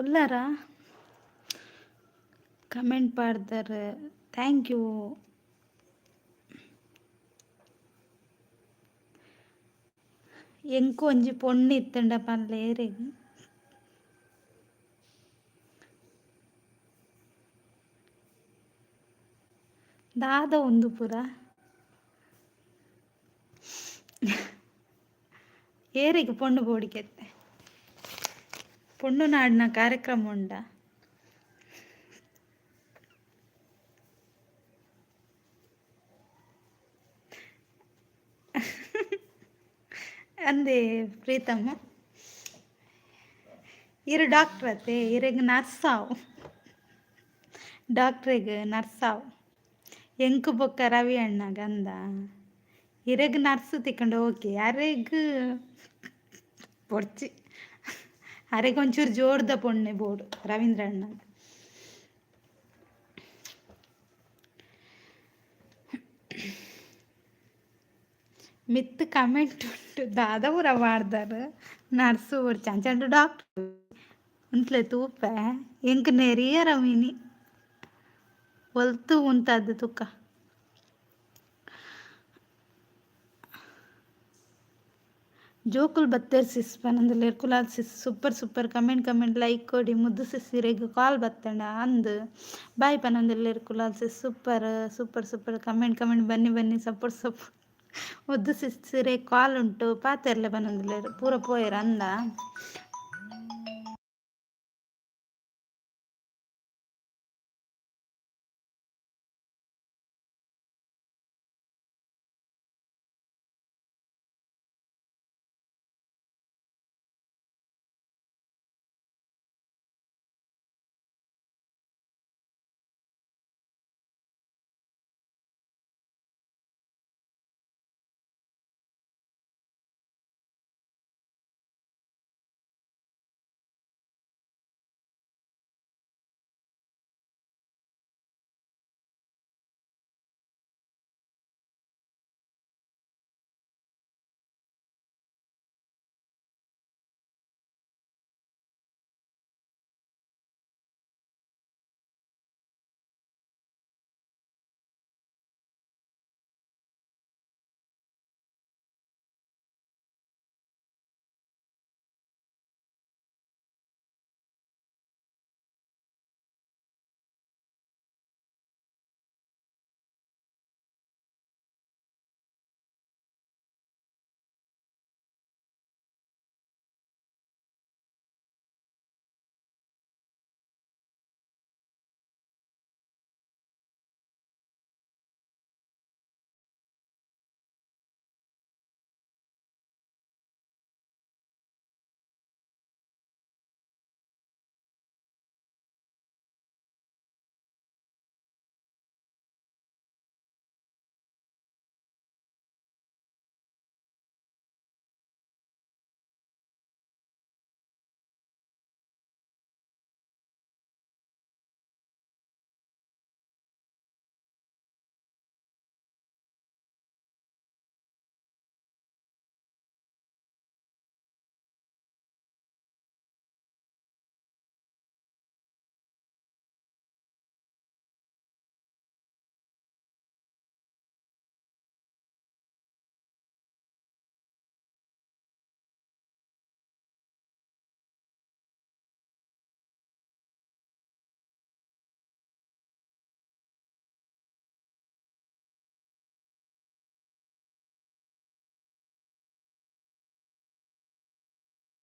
ಉಲ್ಲಾರ ಕಮೆಂಟ್ ಪಾಡ್ದಾರ್, thank you. ಎಂಕ್ ಒಂಜಿ ಪೊಣ್ಣು ಇತ್ತುಂಡ ಪನ್ಲೆ. ದಾದ ಉಂದು ಪೂರ? ಏರೆಗ್ ಪೊಣ್ಣು ಬೋಡಿಗೆತ್ತೆ? ಪೊಣ್ಣು ನಾಡಿನ ಕಾರ್ಯಕ್ರಮ ಉಂಡಾ? ಅಂದೆ ಪ್ರೀತಮ್ಮ, ಇರು ಡಾಕ್ಟ್ರ್ ಅತ್ತೆ, ಇರೆಗ್ ನರ್ಸ್ ಆವು, ಡಾಕ್ಟ್ರೆಗ್ ನರ್ಸ್ ಆವು. ಎಂಕ್ ಬೊಕ್ಕ ರವಿ ಅಣ್ಣಗ್ ಅಂದ ಇರೆಗ್ ನರ್ಸ್ ತಿಕ್ಕಂಡ ಓಕೆ, ಅರೆಗ್ ಬೊಡ್ಚಿ. ಅರೆಗ್ ಒಂಚೂರು ಜೋರ್ದ ಪೊಣ್ಣೆ ಬೋಡು ರವೀಂದ್ರ ಅಣ್ಣಗ್. ಮಿತ್ತ್ ಕಮೆಂಟ್ ಉಂಟು, ದಾದ ಪೂರ ಪಾಡ್ದಾರ್. ನರ್ಸು ಬೊಡ್ಚಿ ಅಂಚಾಂಡ ಡಾಕ್ಟ್ರ್ ಉಂತ್ಲೆ ತೂಪೆ. ಎಂಕ್ ನೆರಿಯರ ಮಿನಿ ಒಲ್ತು ಉಂತದ್ ತುಕ. ಜೋಕುಲು ಬತ್ತೆರ್ ಸಿಸ್ ಪನೊಂದುಲ್ಲೆರ್. Kulal sis super super, comment comment like ಕೊಡಿ. ಮುದ್ದು ಸಿಸ್ ಇರೆಗ್ ಕಾಲ್ ಬತ್ತಂಡ ಅಂದ್ ಬಾಯ್ ಪನೊಂದುಲ್ಲೆರ್. Kulal sis super super super, comment comment, ಬನ್ನಿ ಬನ್ನಿ, ಸಪೋರ್ಟ್ ಸಪೋರ್ಟ್. ಮುದ್ದು ಸಿಸ್ ಇರೆಗ್ ಕಾಲ್ ಉಂಟು ಪಾತೆರ್ಲೆ ಪನೊಂದುಲ್ಲೆರ್. ಪೂರ ಪೋಯೆರ್ ಅಂದ.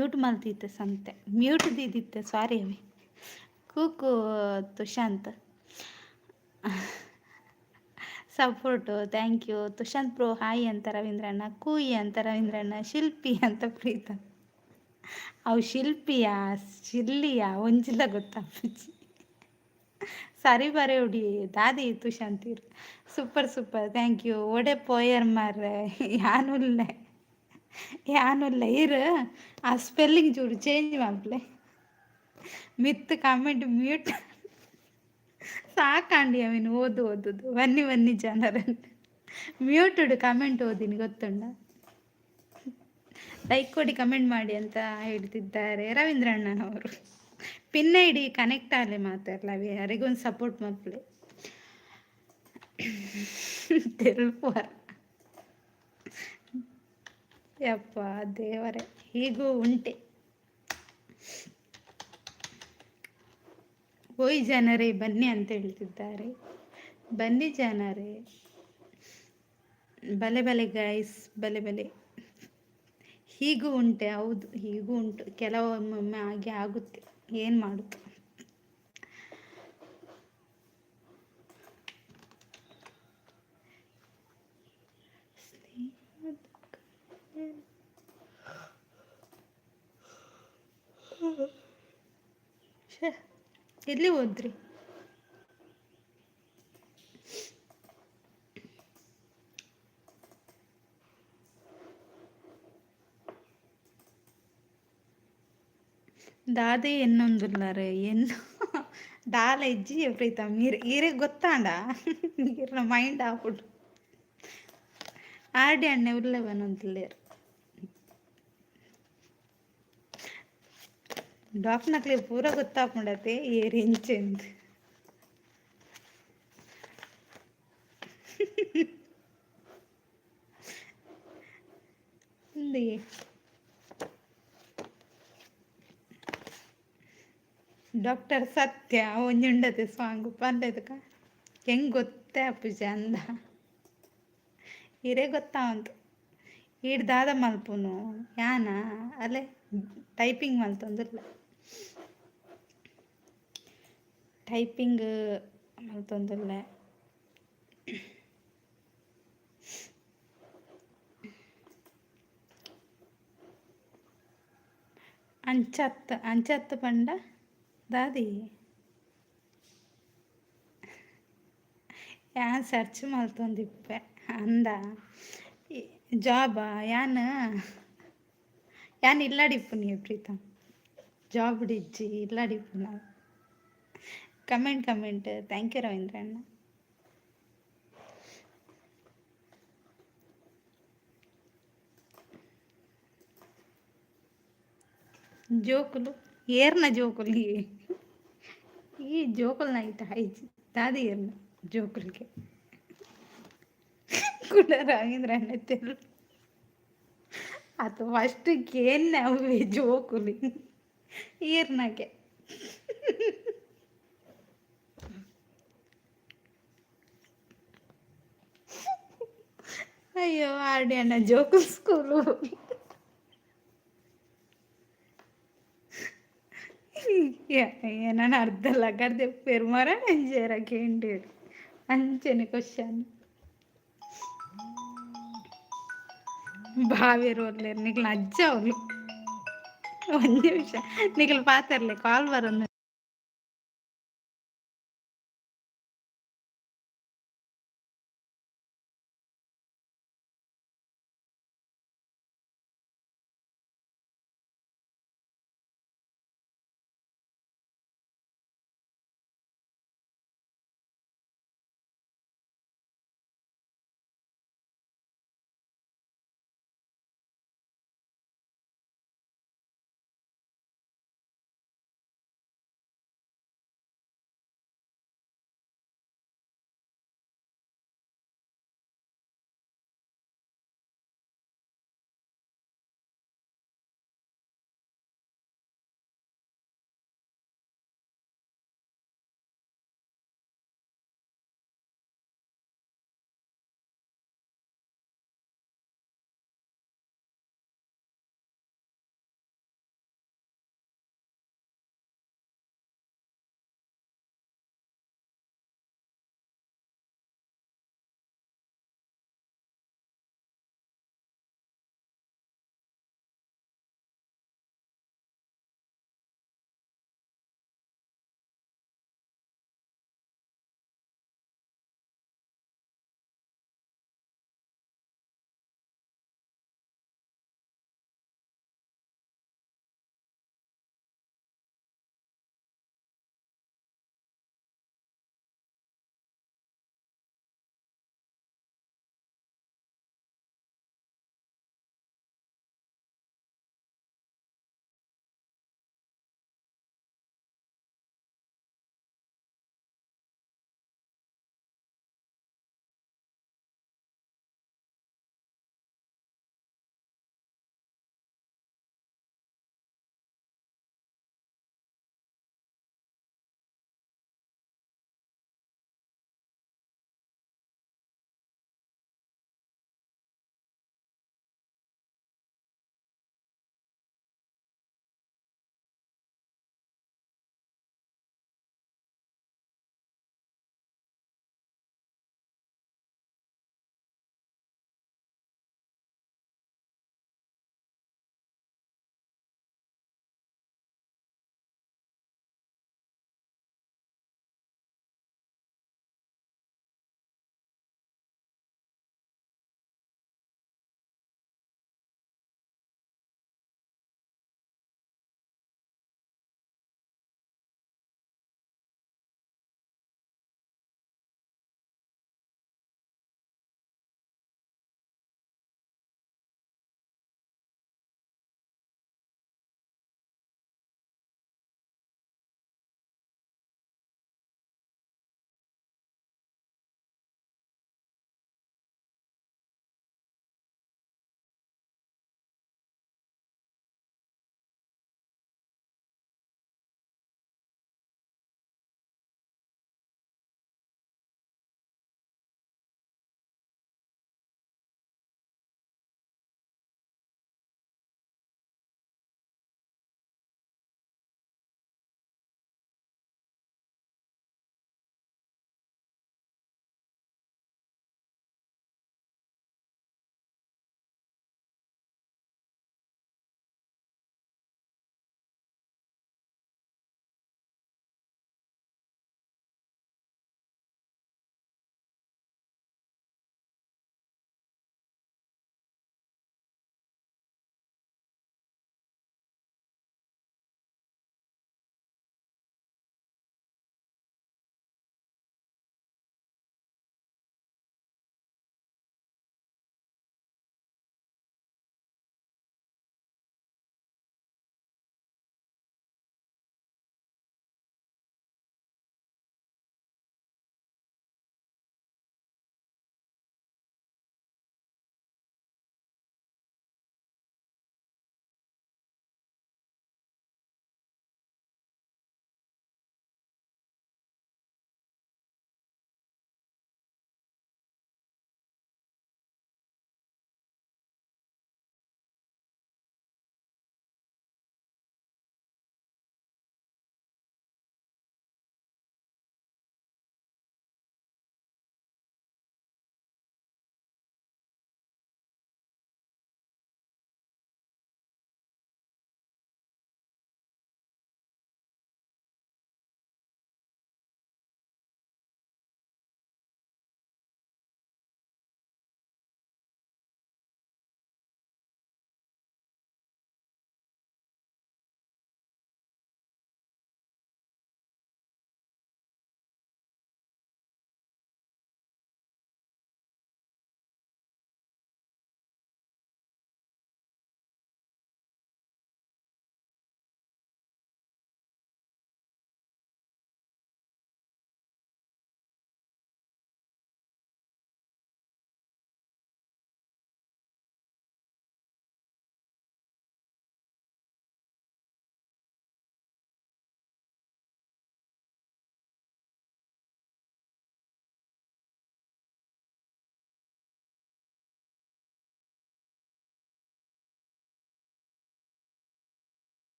ಮ್ಯೂಟ್ ಮಲ್ತಿತ್ತೆ ಸಂತೆ, ಮ್ಯೂಟ್ ದೀದಿತ್ತೆ, ಸಾರಿ ಅವಿ. Kuku Tushanth support, thank you Tushanth bro. Hi ಅಂತ ರವೀಂದ್ರಣ್ಣ, ಕೂಯಿ ಅಂತ ರವೀಂದ್ರಣ್ಣ, ಶಿಲ್ಪಿ ಅಂತ ಪ್ರೀತ. ಅವು ಶಿಲ್ಪಿಯಾ ಶಿಲ್ಲಿಯಾ ಒಂಜಿಲ ಗೊತ್ತಾಪುಜಿ. ಸರಿ ಬರೆ ಉಡಿ ದಾದಿ ತುಶಾಂತೀರ್. Super super, thank you. ಒಡೆ ಪೋಯರ್ ಮಾರ್ರೆ, ಯಾನುಲ್ಲೆ ಯಾನುಲ್ಲೆ ಇರು. ಆ ಸ್ಪೆಲ್ಲಿಂಗ್ ಚೂರು ಚೇಂಜ್ ಮಲ್ಪಲೆ. ಮಿತ್ ಕಮೆಂಟ್ ಮ್ಯೂಟ್ ಸಾಕಾಂಡಿ ಅವಿನ್ ಓದು ಓದುದು. ಬನ್ನಿ ಬನ್ನಿ ಜನರನ್ನು ಮ್ಯೂಟೆಡ್ ಕಮೆಂಟ್ ಓದಿನಿ ಗೊತ್ತುಂಡ. ಲೈಕ್ ಕೊಡಿ, ಕಮೆಂಟ್ ಮಾಡಿ ಅಂತ ಹೇಳ್ತಿದ್ದಾರೆ ರವೀಂದ್ರ ಅಣ್ಣನವರು. ಪಿನ್ ಐಡಿ ಕನೆಕ್ಟ್ ಆಲೆ ಮಾತಾಡ್ಲ ಅರೆಗೊಂದು ಸಪೋರ್ಟ್ ಮಲ್ಪಲೆ. ತೆಲ್ಪುವರ ಯಪ್ಪ ದೇವರೇ, ಹೀಗೂ ಉಂಟೆ. ಓಯ್ ಜನರೇ ಬನ್ನಿ ಅಂತ ಹೇಳ್ತಿದ್ದಾರೆ. ಬನ್ನಿ ಜನರೇ. ಬಲೆ ಬಲೆ ಗೈಸ್, ಬಲೆ ಬಲೆ. ಹೀಗೂ ಉಂಟೆ? ಹೌದು, ಹೀಗೂ ಉಂಟು. ಕೆಲವೊಮ್ಮೊಮ್ಮೆ ಹಾಗೆ ಆಗುತ್ತೆ, ಏನು ಮಾಡುದು. ಛೆ, ಎಲ್ಲಿ ಹೋದ್ರಿ? ದಾದೆ ಎನ್ನೊಂದುಲ್ಲಾರೆ ಎನ್ನು ದಾಲ ಇಜ್ಜಿ ಪ್ರೀತಮ್. ಈರ್ ಈರೆಗ್ ಗೊತ್ತಾಂಡ? ಈರ್ನ ಮೈಂಡ್ ಆಪುಂಡು. ಆರ್ಡಿ ಅಣ್ಣೆ ಉಲ್ಲೆ ಬನೊಂದುಲ್ಲೆರ್. ಡಾಕ್ಟರ್ನಕ್ಲೆಗ್ ಪೂರ ಗೊತ್ತಾಪುಂಡತೆ ಏರ್ ಎಂಚೆಂದ್. ಉಂದೆಯೇ ಡಾಕ್ಟರ್ ಸತ್ಯ ಒಂಜಿ ಉಂಡತೆ ಸಾಂಗ್ ಪನ್ಲೆದಕ ಎಂಕ್ ಗೊತ್ತೇ ಆಪುಜಿ ಅಂದ. ಇರೆ ಗೊತ್ತಾವಂತು. ಈಡ್ ದಾದ ಮಲ್ಪುನು ಯಾನ ಅಲೆ ಟೈಪಿಂಗ್ ಮಲ್ತೊಂದುಲ್ಲೆ. ಟೈಪಿಂಗ್ ಮಲ್ತೊಂದುಲ್ಲೆ. ಅಂಚತ್ ಅಂಚತ್ ಪಂಡ ದಾದಿ? ಯಾನ್ ಸರ್ಚ್ ಮಲ್ತೊಂದಿಪ್ಪೆ. ಅಂದ ಜಾಬಾ? ಯಾನ್ ಯಾನ್ ಇಲ್ಲಡಿಪ್ಪುನಿ ಪ್ರೀತಮ್, ಜಾಬ್ ಇಜ್ಜಿ, ಇಲ್ಲಡಿಪ್ಪುನ. Comment comment. Thank you Ravindra ಅಣ್ಣ. ಜೋಕುಲು ಏರ್ನ ಜೋಕುಲು? ಈ ಜೋಕುಲ್ನ ಐತ ಹೈಜಿ ದಾದಿ ಏರ್ನ ಜೋಕುಲ್ಗೆ ಕೂಡ ರವೀಂದ್ರ ಅಣ್ಣ ತೆಲು ಅದು ಫಸ್ಟ್ ಕೇನ್ನೆ ಅವೇ ಜೋಕುಲು ಈರ್ನಗೆ. ಅಯ್ಯೋ ಆರ್ಡಿ ಅಣ್ಣ ಜೋಕುಲ್ ಸ್ಕೂಲು. ಏನನ ಅರ್ಧ ಲಗಡ್ದೆ ಪೆರ್ಮರ ನಂಜೇರ ಕೇಂಡೇರು ಅಂಚನೆ ಕ್ವಶನ್. ಬಾವೇರು ಒಲ್ಲೆರ್ ನಿಕ್ಲ್ ಅಜ್ಜ ಅವ್ಲು. ಒಂಜಿ ನಿಮಿಷ ನಿಕ್ಲ್ ಪಾತೆರ್ಲೆ, ಕಾಲ್ ಬರೊಂದು.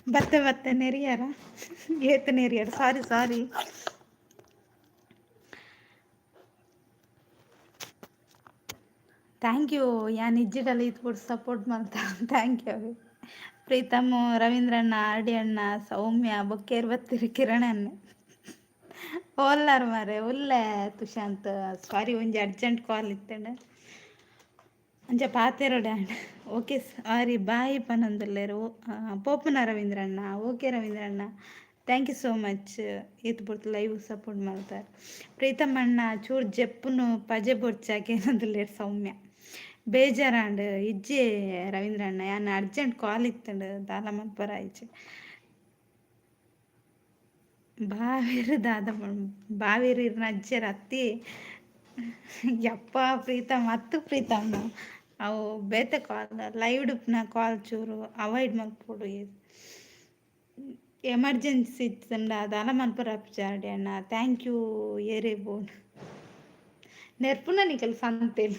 ಬತ್ತೆ ಬತ್ತೆ ನೆರಿಯಾರ ಏತ್ ನೆರಿಯಾರ. ಸಾರಿ ಸಾರಿ. Thank you. ಯಾನ್ ಇಜ್ಜಿಡಲ ಇತ್ಪುಡ್ ಸಪೋರ್ಟ್ ಮಲ್ತ. Thank you. Preetham, ರವೀಂದ್ರಣ್ಣ, ಆರ್ ಡಿ ಅಣ್ಣ, ಸೌಮ್ಯ, ಬೊಕ್ಕೇರ್ ಬತ್ತಿರಿ, ಕಿರಣ್ ಅಣ್ಣ ಓಲ್ಲಾರ್ ಮಾರೆ. ಉಲ್ಲೆ ತುಶಾಂತ್, ಸಾರಿ, ಒಂಜಿ ಅರ್ಜೆಂಟ್ ಕಾಲ್ ಇತ್ತಂಡ ಅಂಚ ಪಾತೆರೊಡೆ. ಓಕೆ, ಸಾರಿ, ಬಾಯ್ ಪನೊಂದುಲ್ಲೆರ್. ಪೋಪುನ ರವೀಂದ್ರಣ್ಣ. ಓಕೆ ರವೀಂದ್ರಣ್ಣ, thank you so much. ಏತ್ ಪೊರ್ತು ಲೈವ್ ಸಪೋರ್ಟ್ ಮಲ್ತಾರ್. ಪ್ರೀತಮ್ ಅಣ್ಣ, ಚೂರು ಜೆಪ್ಪುನು ಪಜೆ ಬೊರ್ಚಾಕೇನೊಂದುಲ್ಲೆರ್ ಸೌಮ್ಯ. ಬೇಜಾರಾಂಡ್. ಇಜ್ಜೆ ರವೀಂದ್ರಣ್ಣ, ಯಾನ್ ಅರ್ಜೆಂಟ್ ಕಾಲ್ ಇತ್ತಂಡು, ದಾಲ ಮಲ್ಪರ ಆಯ್ಚೆ. ಬಾವೇರು ದಾದ ಬಾವೇರು ಇರ್ನ ಅಜ್ಜೆರ್ ಅತ್ತಿ ಯಪ್ಪ ಪ್ರೀತಮ್ ಅತ್ತು. ಪ್ರೀತಮ್ಮ, ಅವು ಬೇತೆ ಕಾಲ್, ಲೈವ್ ಡುಪ್ಪುನ ಕಾಲ್ ಚೂರು ಅವಾಯ್ಡ್ ಮಲ್ಪೊಡು. ಎಮರ್ಜೆನ್ಸಿ ಇತ್ತಂಡ ದಾಲ ಮಲ್ಪರ ಆಪುಜಿ ಅಣ್ಣ. Thank you. ಏರೇ ಬೋಡು ನೆರ್ಪುನ ನಿಕಲ್ ಸಂತೆಲ್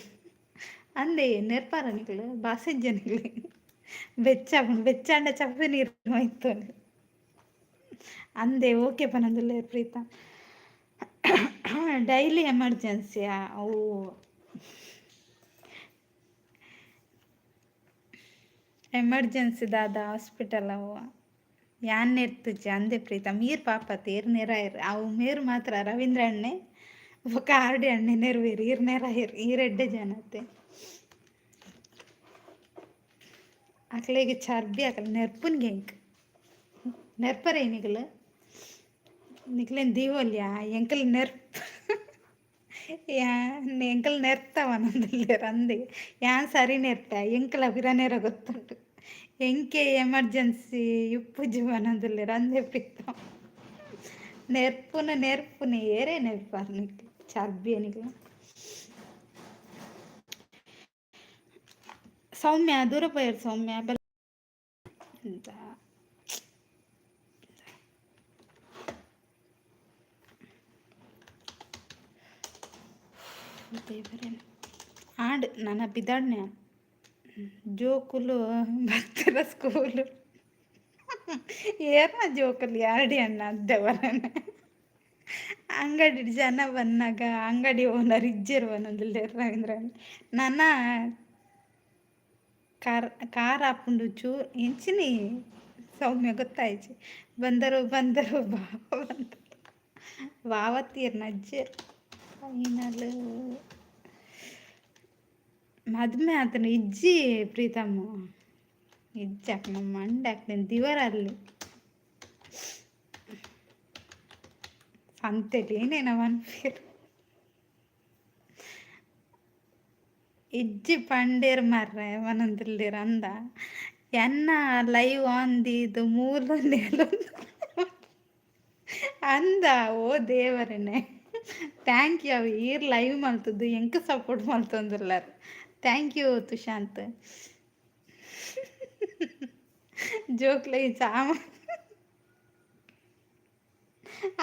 ಅಂದೆ ನೆರ್ಪಾರ ನಿಕಲ್ ಬಾಸೆಜ್ಜ ನಿಕಲ್ ಬೆಚ್ಚ ಬೆಚ್ಚಾಂಡ ಚಪ್ಪೆ ನೀರು ಮೈತೊಂದು ಅಂದೆ. ಓಕೆ ಪನೊಂದುಲ್ಲೆರ್ ಪ್ರೀತಾ. ಡೈಲಿ ಎಮರ್ಜೆನ್ಸಿಯಾ ಅವು? ಎಮರ್ಜೆನ್ಸಿ ದಾದ ಹಾಸ್ಪಿಟಲ್ ಅವು? ಯಾನ್ ನೆರ್ತುಜಿ ಅಂದೆ ಪ್ರೀತಮ್. ಈರ್ ಪಾಪತ್ ಈರ್ ನೆರಾಯೆರ್. ಅವು ಮೇರ್ ಮಾತ್ರ ರವೀಂದ್ರ ಅಣ್ಣೆ ಬೊಕ್ಕ ಆರ್ ಡಿ ಅಣ್ಣೆ ನೆರುವೆರ್. ಈರ್ ನೆರಾಯೆರ್. ಈರ್ ಎಡ್ಡೆ ಜನತೆ. ಅಕ್ಲೆಗ್ ಚರ್ಬಿ, ಅಕಲ್ ನೆರ್ಪುನ್ಗೆ ಎಂಕ್ ನೆರ್ಪರೆ. ನಿಕಲ್ ನಿಕ್ಲೆನ್ ದೀವೊಲ್ಯಾ? ಎಂಕಲ್ ನೆರ್ಪ್ ಎಂಕಲ್ ನೆರ್ತವನೊಂದುಲ್ಲೆರ್ ಅಂದೆ. ಯಾನ್ ಸರಿ ನೆರ್ಪೆ, ಎಂಕಲ ಪಿರ ಗೊತ್ತುಂಡು. ಎಂಕೆ ಎಮರ್ಜೆನ್ಸಿ ಇಪ್ಪುಜಿ ಪನೊಂದುಲ್ಲೆರ್ ಅಂದೆ ಪ್ರೀತಮ್. ನೆರ್ಪುನ ನೆರ್ಪುನ ಏರೇ ನೆರ್ಪಾರ್ ನಿಕ್ಲ್ ಚರ್ಬಿ ನಿಕ್ಲ್. ಸೌಮ್ಯ ದೂರ ಪೋಯೆರ್. ಸೌಮ್ಯ ಬೆಲ್ಲ ಎಂತ ದೇವರೇ ಆಂಡ್ ನನ ಪಿದಾಡ್ನೆ. ಜೋಕುಲು ಬತ್ತರ ಸ್ಕೂಲು? ಏರ್ನ ಜೋಕುಲು ಯಾರಡಿ ಅಣ್ಣ? ದೇವರನೆ ಅಂಗಡಿ ಜನ ಬನ್ನಗ ಅಂಗಡಿ ಓನರ್ ಇಜ್ಜೆರ್ ಪನೊಂದುಲ್ಲೆರ್ ರವೀಂದ್ರ. ನನ ಕಾರ್ ಕಾರ್ ಆಪುಂಡು ಚೂರು ಎಂಚಿನಿ ಸೌಮ್ಯ ಗೊತ್ತಾಯ್ಚಿ. ಬಂದರು ಬಂದರು ಬಾವ ಬಂದರು ವಾವತ್ತೀರ್ನ ಅಜ್ಜೆರ್. ಫೈನಲ್ ಮದ್ಮೆ ಆತನ ಇಜ್ಜಿ ಪ್ರೀತಮ್ಮ, ಇಜ್ಜಾಕ್ ನಮ್ಮ ಮಂಡೆ ಹಾಕ್ತೇನೆ ದಿವರಲ್ಲಿ ಸಂತೆಲಿ ಏನೇನ ಪನ್ಪೆರ್. ಇಜ್ಜಿ ಪಂಡೇರ್ ಮಾರ್ರೆ ಪನೊಂದುಲ್ಲೆರ್ ಅಂದ. ಎನ್ನ ಲೈವ್ ಆನ್ ದೀದ್ ಮೂಲು ನೇಲೊಂದು ಅಂದ. ಓ ದೇವರನೆ, thank you. ಅವು ಈರ್ ಲೈವ್ ಮಲ್ತದ್ದು ಎಂಕ್ ಸಪೋರ್ಟ್ ಮಲ್ತೊಂದುಲ್ಲಾರ್. Thank you Tushanth. ಜೋಕ್ಲೆ ಚಾಮ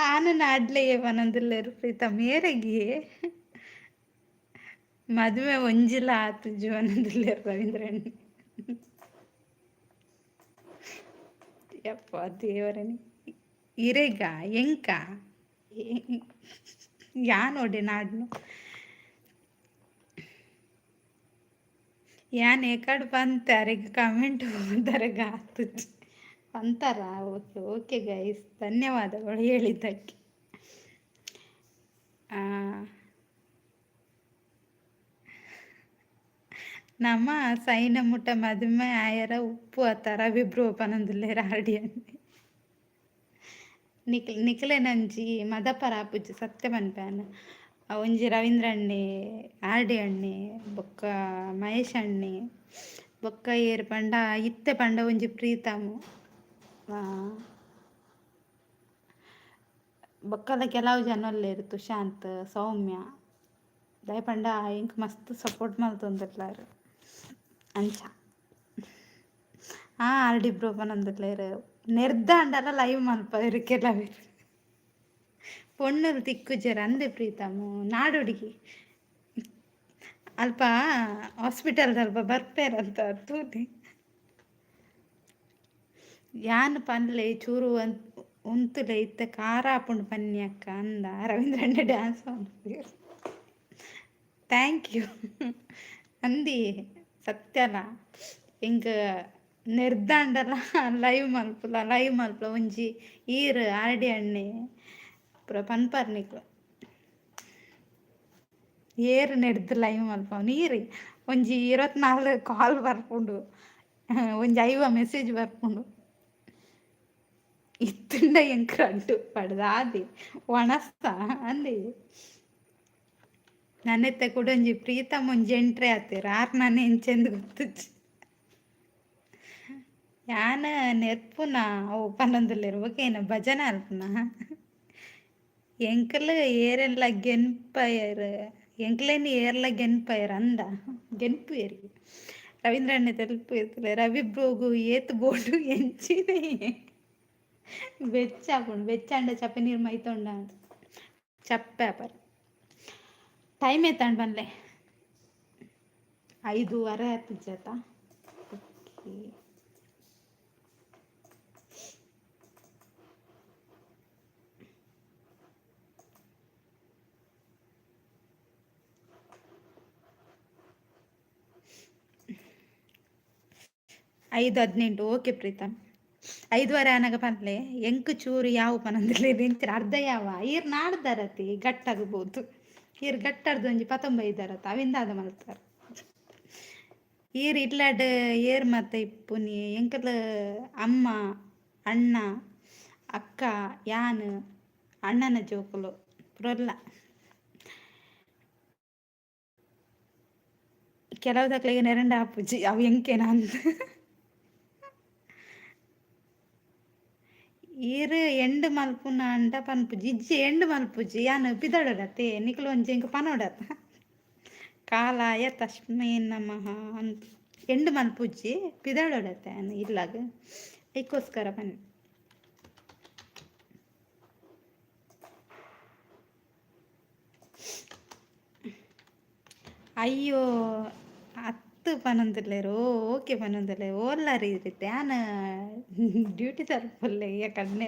ಆನನ ಅಡ್ಲೆಯೇ ಪನೊಂದುಲ್ಲೆರ್ ಪ್ರೀತಮ್. ಏರೆಗ್ ಮದುವೆ ಒಂಜಿಲ ಆತುಜಿ ಪನೊಂದುಲ್ಲೆರ್ ರವೀಂದ್ರಣ್ಣೆ. ಯಪ್ಪ ದೇವರನೆ, ಇರೆಗ ಎಂಕ ಯಾನ್ ನಾಡ್ನು ಯಾನ್ ಏಕಡ್ ಪಂತೆ ಅರೆಗ್ ಕಮೆಂಟ್ ಅರೆಗ್ ಆತುಜಿ ಅಂತಾರ. ಓಕೆ ಓಕೆ ಗೈಸ್, ಧನ್ಯವಾದಗಳು ಹೇಳಿದ್ದಕ್ಕೆ. ನಮ್ಮ ಸೈನ ಮುಟ್ಟ ಮದುಮೆ ಆಯರ ಉಪ್ಪು ಅತ್ತ ರವಿ ಬ್ರೋ ಪನೊಂದುಲ್ಲೆರ್ ಆರ್ ಡಿ. ನಿಕ್ಲ್ ನಿಕ್ಲೆನಂಚಿ ಮದಪರ ಆಪುಜಿ ಸತ್ಯ ಪನ್ಪೆ. ಒಂಜಿ ರವೀಂದ್ರ ಅಣ್ಣೆ, ಆರ್ ಡಿ ಅಣ್ಣೆ, ಬೊಕ್ಕ ಮಹೇಶ್ ಅಣ್ಣೆ, ಬೊಕ್ಕ ಏರ್ ಪಂಡ ಇತ್ತೆ ಪಂಡ ಒಂಜಿ ಪ್ರೀತಮ್, ಬೊಕ್ಕಲ ಕೆಲವು ಜನ ಉಲ್ಲೆರ್, ತುಶಾಂತ್, ಸೌಮ್ಯ. ದಾಯೆ ಪಂಡ ಎಂಕ್ ಮಸ್ತ್ ಸಪೋರ್ಟ್ ಮಲ್ತೊಂದುಲ್ಲೆರ್ ಅಂಚ. ಆರ್ ಡಿ ಬ್ರೋ ಪನೊಂದುಲ್ಲೆರ್. ನೆರ್ದಾಂಡಲ ಲೈವ್ ಮಲ್ಪವೆರ್ ಕೆಲವೆರ್. ಪೊಣ್ಣುಲು ತಿಕ್ಕುಜೆರ್ ಅಂದೆ ಪ್ರೀತಮ್. ನಾಡೊಡಿಗೆ ಅಲ್ಪ ಹಾಸ್ಪಿಟಲ್ದಲ್ಪ ಬರ್ಪೇರಂತ ತೂಲೆ. ಯಾನ್ ಪನ್ಲೆ ಚೂರು ಉಂತುಲೆ ಇತ್ತೆ ಖಾರ ಆಪುಂಡು ಪನ್ನಿ ಅಕ್ಕ ಅಂದ ರವೀಂದ್ರಣ್ಣ ಡ್ಯಾನ್ಸ್ ಮನ್ಪುವೆರ್. Thank you ಅಂದಿ ಸತ್ಯಲ ಎಂಕ್ ನೆರ್ದಾಂಡಲ ಲೈವ್ ಮಲ್ಪುಲ, ಲೈವ್ ಮಲ್ಪುಲ ಒಂಜಿ ಈರ್ ಆರ್ಡಿ ಅಣ್ಣೆ ಪೂರ ಪನ್ಪರ್ ನಿಕ್ಲು. ಏರ್ ನೆರ್ದ್ ಲೈವ್ ಮಲ್ಪವುನು ಈರ್. ಒಂಜಿ 24 ಕಾಲ್ ಬರ್ಪುಂಡು, ಒಂಜಿ 50 ಮೆಸೇಜ್ ಬರ್ಪುಂಡು. ಇತ್ತುಂಡ ಎಂಕ್ ರಡ್ಡ್ ಪಡ್ದಾದಿ ಒಣಸ್ತ ಅಂದಿ. ನನ್ನೆತ್ತ ಕುಡೊಂಜಿ ಪ್ರೀತಮ್ ಒಂಜಿ ಎಂಟ್ರಿ ಆತೆರ್, ಆರ್ ನನ ಎಂಚೆಂದ್ ಗೊತ್ತುಜ್ಜಿ. ಯಾನ್ ನೆರ್ಪುನ ಅವು ಪನೊಂದುಲ್ಲೆರ್ ಬೊಕ ಭಜನೆ ಅಲ್ಪುನ. ಎಂಕುಲು ಏರೆನ್ಲ ಗೆನ್ಪಯೆರ್, ಎಂಕ್ಲೆನ್ ಏರ್ಲ ಗೆನ್ಪಯೆರ್ ಅಂದ ಗೆನ್ಪುಯೆರ್. ರವೀಂದ್ರಣ್ಣೆ ತೆಲ್ಪುವೆರ್ ರವಿ ಬ್ರೋಗು ಏತ್ ಬೋಡು ಎಂಚಿನ ಬೆಚ್ಚ ಆಪುಂಡು. ಬೆಚ್ಚಾಂಡ ಚಪ್ಪೆ ನೀರು ಮೈತೊಂಡ ಚಪ್ಪೆ ಆಪರ್. ಟೈಮ್ ಏತಾಂಡ್ ಪನ್ಲೆ? 5:30 ಆತಿಜತ. ಓಕೆ, 5:18. ಓಕೆ ಪ್ರೀತಮ್, 5:30 ಆನಗ ಪನ್ಲೆ. ಎಂಕ್ ಚೂರು ಯಾವು ಪನೊಂದುಲ್ಲೆರ್ ಇಂಚಿನ ಅರ್ಧ ಯಾವ ಈರ್ ನಾಡ್ದರತಿ ಗಟ್ಟಾಗಬಹುದು. ಈರ್ ಗಟ್ಟರ್ದು ಒಂಜಿ ಪತ್ತೊಂಬೈದರತ ಅವಿಂದಾದ ಮಲ್ತಾರ್. ಈರ್ ಇಲ್ಲಡ್ ಏರ್ ಮತ್ತ ಇಪ್ಪುನಿ? ಎಂಕುಲು ಅಮ್ಮ, ಅಣ್ಣ, ಅಕ್ಕ, ಯಾನ್, ಅಣ್ಣನ ಜೋಕುಲು ಪುರಲ್ಲ. ಕೆಲವು ದಕ್ಲೆಗ್ ನೆರಂಡ ಆಪುಜಿ ಅವು ಎಂಕೇನ ಅಂದ್. ಈರ್ ಎಂಡ್ ಮಲ್ಪುನ ಅಂಡ ಪನ್ಪುಜಿ. ಇಜ್ಜಿ, ಎಂಡ್ ಮಲ್ಪುಜಿ, ಯಾನ್ ಪಿದಡೊಡತ್ತೆ, ನಿಕುಲು ಒಂಜಿ ಎಂಕ್ ಪನೊಡತ್ತ. ಕಾಲಾಯ ತಸ್ಮೈ ನಮಃ ಅಂತ ಎಂಡ್ ಮಲ್ಪುಜಿ, ಪಿದಡೊಡತ್ತೆ ಯಾನ್ ಇಲ್ಲಗ್, ಐಕೋಸ್ಕರ ಪನ್ನಿ. ಅಯ್ಯೋ ಅತ್ತು ಪನೊಂದುಲ್ಲೆರ್. ಓಕೆ ಪನೊಂದುಲ್ಲೆರ್. ಓಲ್ಲರ್ ಈರ್? ಯಾನ್ ಡ್ಯೂಟಿ ತಲುಪುಲ್ಲೆ ಕಣ್ಣೆ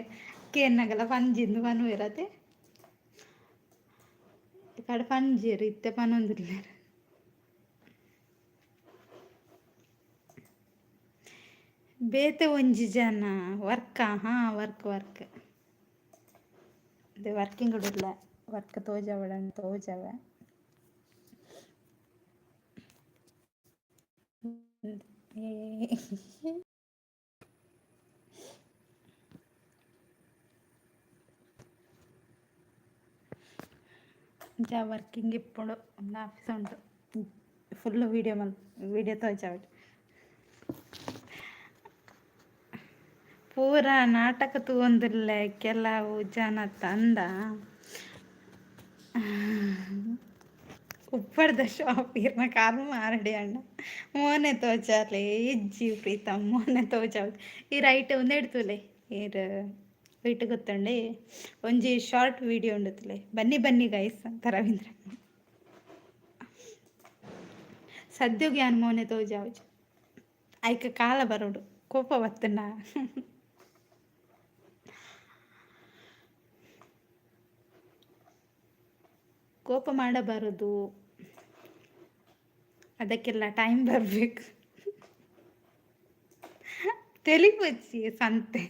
ಕೇನ್ನಗಲ ಪಂಜಿಂದು ಪನುವೆರ್ ಅತೆ. ಕಡೆ ಪಂಜೆರ್ ಇತ್ತೆ ಪನೊಂದುಲ್ಲೆರ್. ಬೇತೆ ಒಂಜಿ ಜನ ವರ್ಕಾ? ಹಾಂ, ವರ್ಕ್ ವರ್ಕ್ ಅದೇ ವರ್ಕಿಂಗ್ ಉಲ್ಲ. ವರ್ಕ್ ತೋಜವಡ ತೋಜವೆ. ಅಂಚ ವರ್ಕಿಂಗ್ ಇಪ್ಪುಂಡು, ಆಫೀಸ್ ಉಂಟು. ಫುಲ್ ವೀಡಿಯೋ ಮಲ್ ವೀಡಿಯೋ ತೋಜಾವಡ್. ಪೂರ ನಾಟಕ ತೂವೊಂದುಲ್ಲೆ ಕೆಲವು ಜನ ತಂದ. ಉಪ್ಪಡ್ದ ಶಾಪ್ ಇರ್ನ ಕರ್ಮ ಆರಡಿ ಅಣ್ಣ ಮೋನೆ ತೋಜಾಲೆ. ಇಜ್ಜಿ ಪ್ರೀತಮ್, ಮೋನೆ ತೋಜಾವ್. ಈ ರೈಟ್ ಉಂದೆಡ್ತುಲೆ ಈರ್ ವೈಟ್ ಗೊತ್ತುಂಡೆ ಒಂಜಿ ಶಾರ್ಟ್ ವಿಡಿಯೋ ಉಂಡುತ್ತಲೆ. ಬನ್ನಿ ಬನ್ನಿ ಗೈಸ್ ಅಂತ ರವೀಂದ್ರ. ಸದ್ಯಗೆ ಯಾನ್ ಮೋನೆ ತೋಜಾವುಜಿ, ಐಕ್ ಕಾಲ ಬರೋಡು. ಕೋಪ ಬತ್ತುಂಡ ಕೋಪ ಮಾಡಬಾರದು, ಅದಕ್ಕೆಲ್ಲ ಟೈಮ್ ಬರಬೇಕು. ತೆಲಿಪೊಚ್ಚಿ ಸಂತೆ.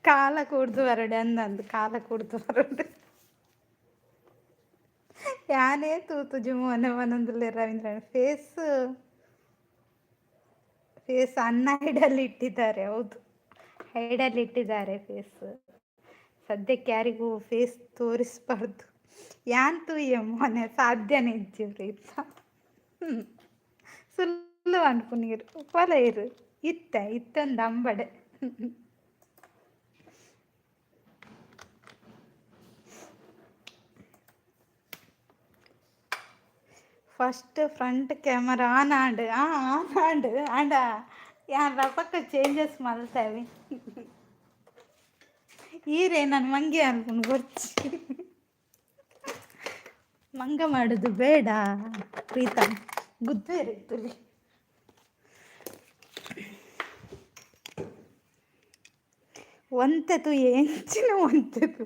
ಕಾಲ ಕೂಡ್ದು ಬರಡೆ ಅಂದಂದು, ಕಾಲ ಕೂಡ್ದು ಬರಡೆ. ಯಾನೇ ತೂತುಜಿ ಮೋನೆ ಪನೊಂದುಲ್ಲೆರ್ ರವೀಂದ್ರ. ಫೇಸ್ ಫೇಸ್ ಅನ್ನ ಹೈಡಲ್ಲಿ ಇಟ್ಟಿದ್ದಾರೆ. ಹೌದು, ಹೈಡಲ್ಲಿ ಇಟ್ಟಿದ್ದಾರೆ ಫೇಸ್. ಸದ್ಯಕ್ಕೆ ಯಾರಿಗೂ ಫೇಸ್ ತೋರಿಸ್ಬಾರ್ದು. ಯಾನ್ ತೂಯೆ ಮೋನೆ? ಸಾಧ್ಯನೇ ಇಜ್ಜಿ ಪ್ರೀತ. ಸುಳ್ಳು ಅನ್ಪುನೀರು ಪೊಲ ಇರು. ಇತ್ತೆ ಇತ್ತೊಂದು ಅಂಬಡೆ. ಫಸ್ಟ್ ಫ್ರಂಟ್ ಕ್ಯಾಮರಾ ಆನ್ ಆಂಡ್. ಆ ಆನ್ ಆಂಡ್ ಆಂಡ ಯಾನ್ ರಪಕ್ಕ ಚೇಂಜಸ್ ಮಲ್ತೇವೆ. ಈರೇ ನಾನು ಮಂಗೆ ಅನ್ಪುಂಡು ಬೊರ್ಚಿ. ಮಂಗ ಮಾಡೋದು ಬೇಡ ಪ್ರೀತಮ್, ಗುದ್ದೇರಿ ತುಲಿ. ಒಂತೆತು ಎಂಚಿನ ಒಂತೆತು.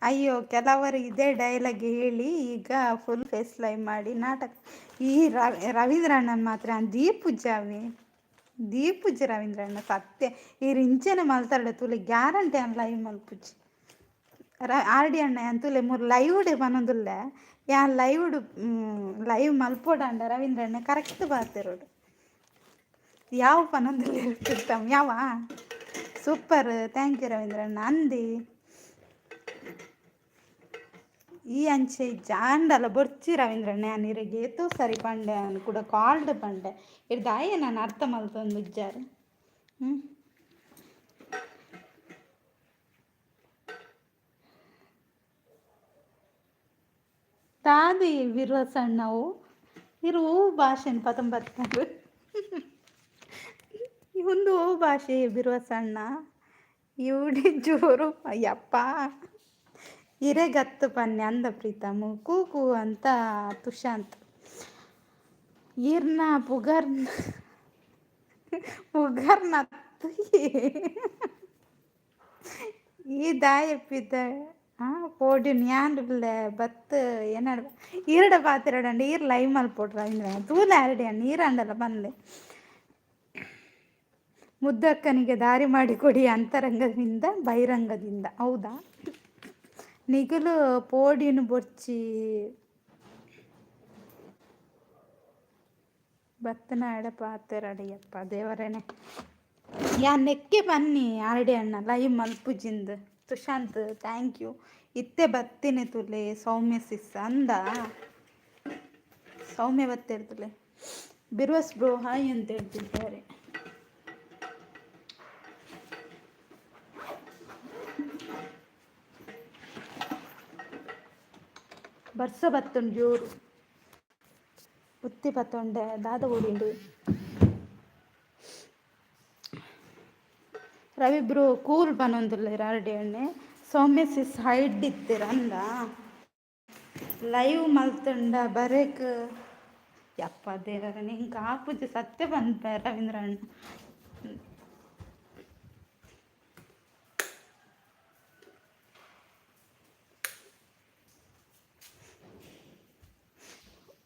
ಅಯ್ಯೋ, ಕೆಲವರು ಇದೇ ಡೈಲಾಗ್ ಹೇಳಿ ಈಗ ಫುಲ್ ಫೇಸ್ ಲೈವ್ ಮಾಡಿ ನಾಟಕ. ಈ ರವೀಂದ್ರಣ್ಣನ ಮಾತ್ರ ದೀಪುಜಾವಿ ದೀಪುಜಿ ರವೀಂದ್ರಣ್ಣ ಸತ್ಯ. ಈ ರಿಂಚನೆ ಮಲ್ತಾರಡ ತುಲೆ, ಗ್ಯಾರಂಟಿ ಅನ್ ಲೈವ್ ಮಲ್ಪುಜಿ. ಆರ್ ಡಿ ಅಣ್ಣ ಅಂತುಲೆ ಮೂರು ಲೈವ್ ಡೆ ಪನೊಂದುಲ್ಲೆ. ಯಾನ್ ಲೈವ್ ಲೈವ್ ಮಲ್ಪೊಡಂಡ ರವೀಂದ್ರಣ್ಣ ಕರೆಕ್ಟ್ ಬಾತೆರೋಡು. ಯಾವ ಪನೊಂದುಲ್ಲೆ ಪ್ರೀತಮ್ ಯಾವ. Super, thank you ರವೀಂದ್ರಣ್ಣ. ಅಂದಿ ಈ ಅಂಚೆ ಜಾಂಡಲ ಬೊರ್ಚಿ ರವೀಂದ್ರಣ್ಣ, ಯಾನ್ ಇರೆಗ್ ಏತೋ ಸರಿ ಪಂಡೆ, ಯಾನ್ ಕೂಡ ಕಾಲ್ಡ್ ಪಂಡೆ. ಇರ್ ದಾಯೆ ನಾನು ಅರ್ಥ ಮಲ್ತೊಂದುಜ್ಜಾರ್? ಹ್ಞೂ, ತಾದಿ ವಿರ್ವಸಣ್ಣವು ಇರು ಭಾಷೆನ್ ಪತೊಂಬತ್ತಾರೆ. ಒಂದು ಭಾಷೆ ಬಿರ್ವಸಣ್ಣ ಇವುಡಿ ಜೋರು. ಅಯ್ಯಪ್ಪ, ಇರೆಗತ್ತು ಪನ್ನೆ ಅಂದ ಪ್ರೀತಮು. ಕೂಕು ಅಂತ ತುಷಾಂತ್. ಈರ್ನ ಪುಗರ್ ಪುಗರ್ನತ್ತು ಈ ದಾಯೆಪ್ಪಿದ ಪೋಡ್ಯುನ್ ಯಾನ್ ಬತ್ತ್ ಏನಾಡ್ ಈರಡ ಪಾತೆರಡಂಡ. ಈರ್ ಲೈವ್ ಮಲ್ಪೊಡ್ರ ಇಂದ್ರೆ ತೂಲೆ ಆರಡಿ ಅಣ್ಣ, ಈರಾಂಡಲ ಪನ್ಲೆ. ಮುದ್ದಕ್ಕನಿಗೆ ದಾರಿ ಮಾಡಿಕೊಡಿ ಅಂತರಂಗದಿಂದ ಬಹಿರಂಗದಿಂದ. ಹೌದಾ? ನಿಗುಲು ಪೋಡಿನ ಬೊರ್ಚಿ ಬತ್ತನಾಡ ಪಾತೆರಡಿಯಪ್ಪ ದೇವರೇನೆ. ಯಾನ್ ನೆಕ್ಕೆ ಬನ್ನಿ ಆರಡಿ ಅಣ್ಣ ಲೈವ್ ಮಲ್ಪುಜಿಂದ್. Tushanth thank you. ಇತ್ತೆ ಬತ್ತಿನಿ ತುಲೆ ಸೌಮ್ಯ ಸಿಸ್ ಅಂದ. ಸೌಮ್ಯ ಬತ್ತಿರ್ತಲೆ. ಬಿರ್ವಸ್ ಬ್ರೋ ಹಾಯ್ ಅಂತ ಹೇಳ್ತಿದ್ದಾರೆ. ಬರ್ಸ ಬತ್ತುಂಡು ಜೋರು. ಬುತ್ತಿ ಪತ್ತೊಂಡೆ ದಾದ ಓಡಿಂಡು. ರವಿ ಬ್ರೋ ಕೂಲ್ ಪನೊಂದುಲ್ಲೆರ್ ಆರ್ಡಿ ಅಣ್ಣೆ. ಸೌಮ್ಯ ಸಿಸ್ ಹೈಡ್ ಇತ್ತೆರ್ ಅಂದ. ಲೈವ್ ಮಲ್ತುಂಡ ಬರೆಕ್ ಯಪ್ಪ ದೇವರೇ, ಎಂಕ್ ಆಪುಜಿ ಸತ್ಯ ಪನ್ಪೆ ರವೀಂದ್ರ ಅಣ್ಣ.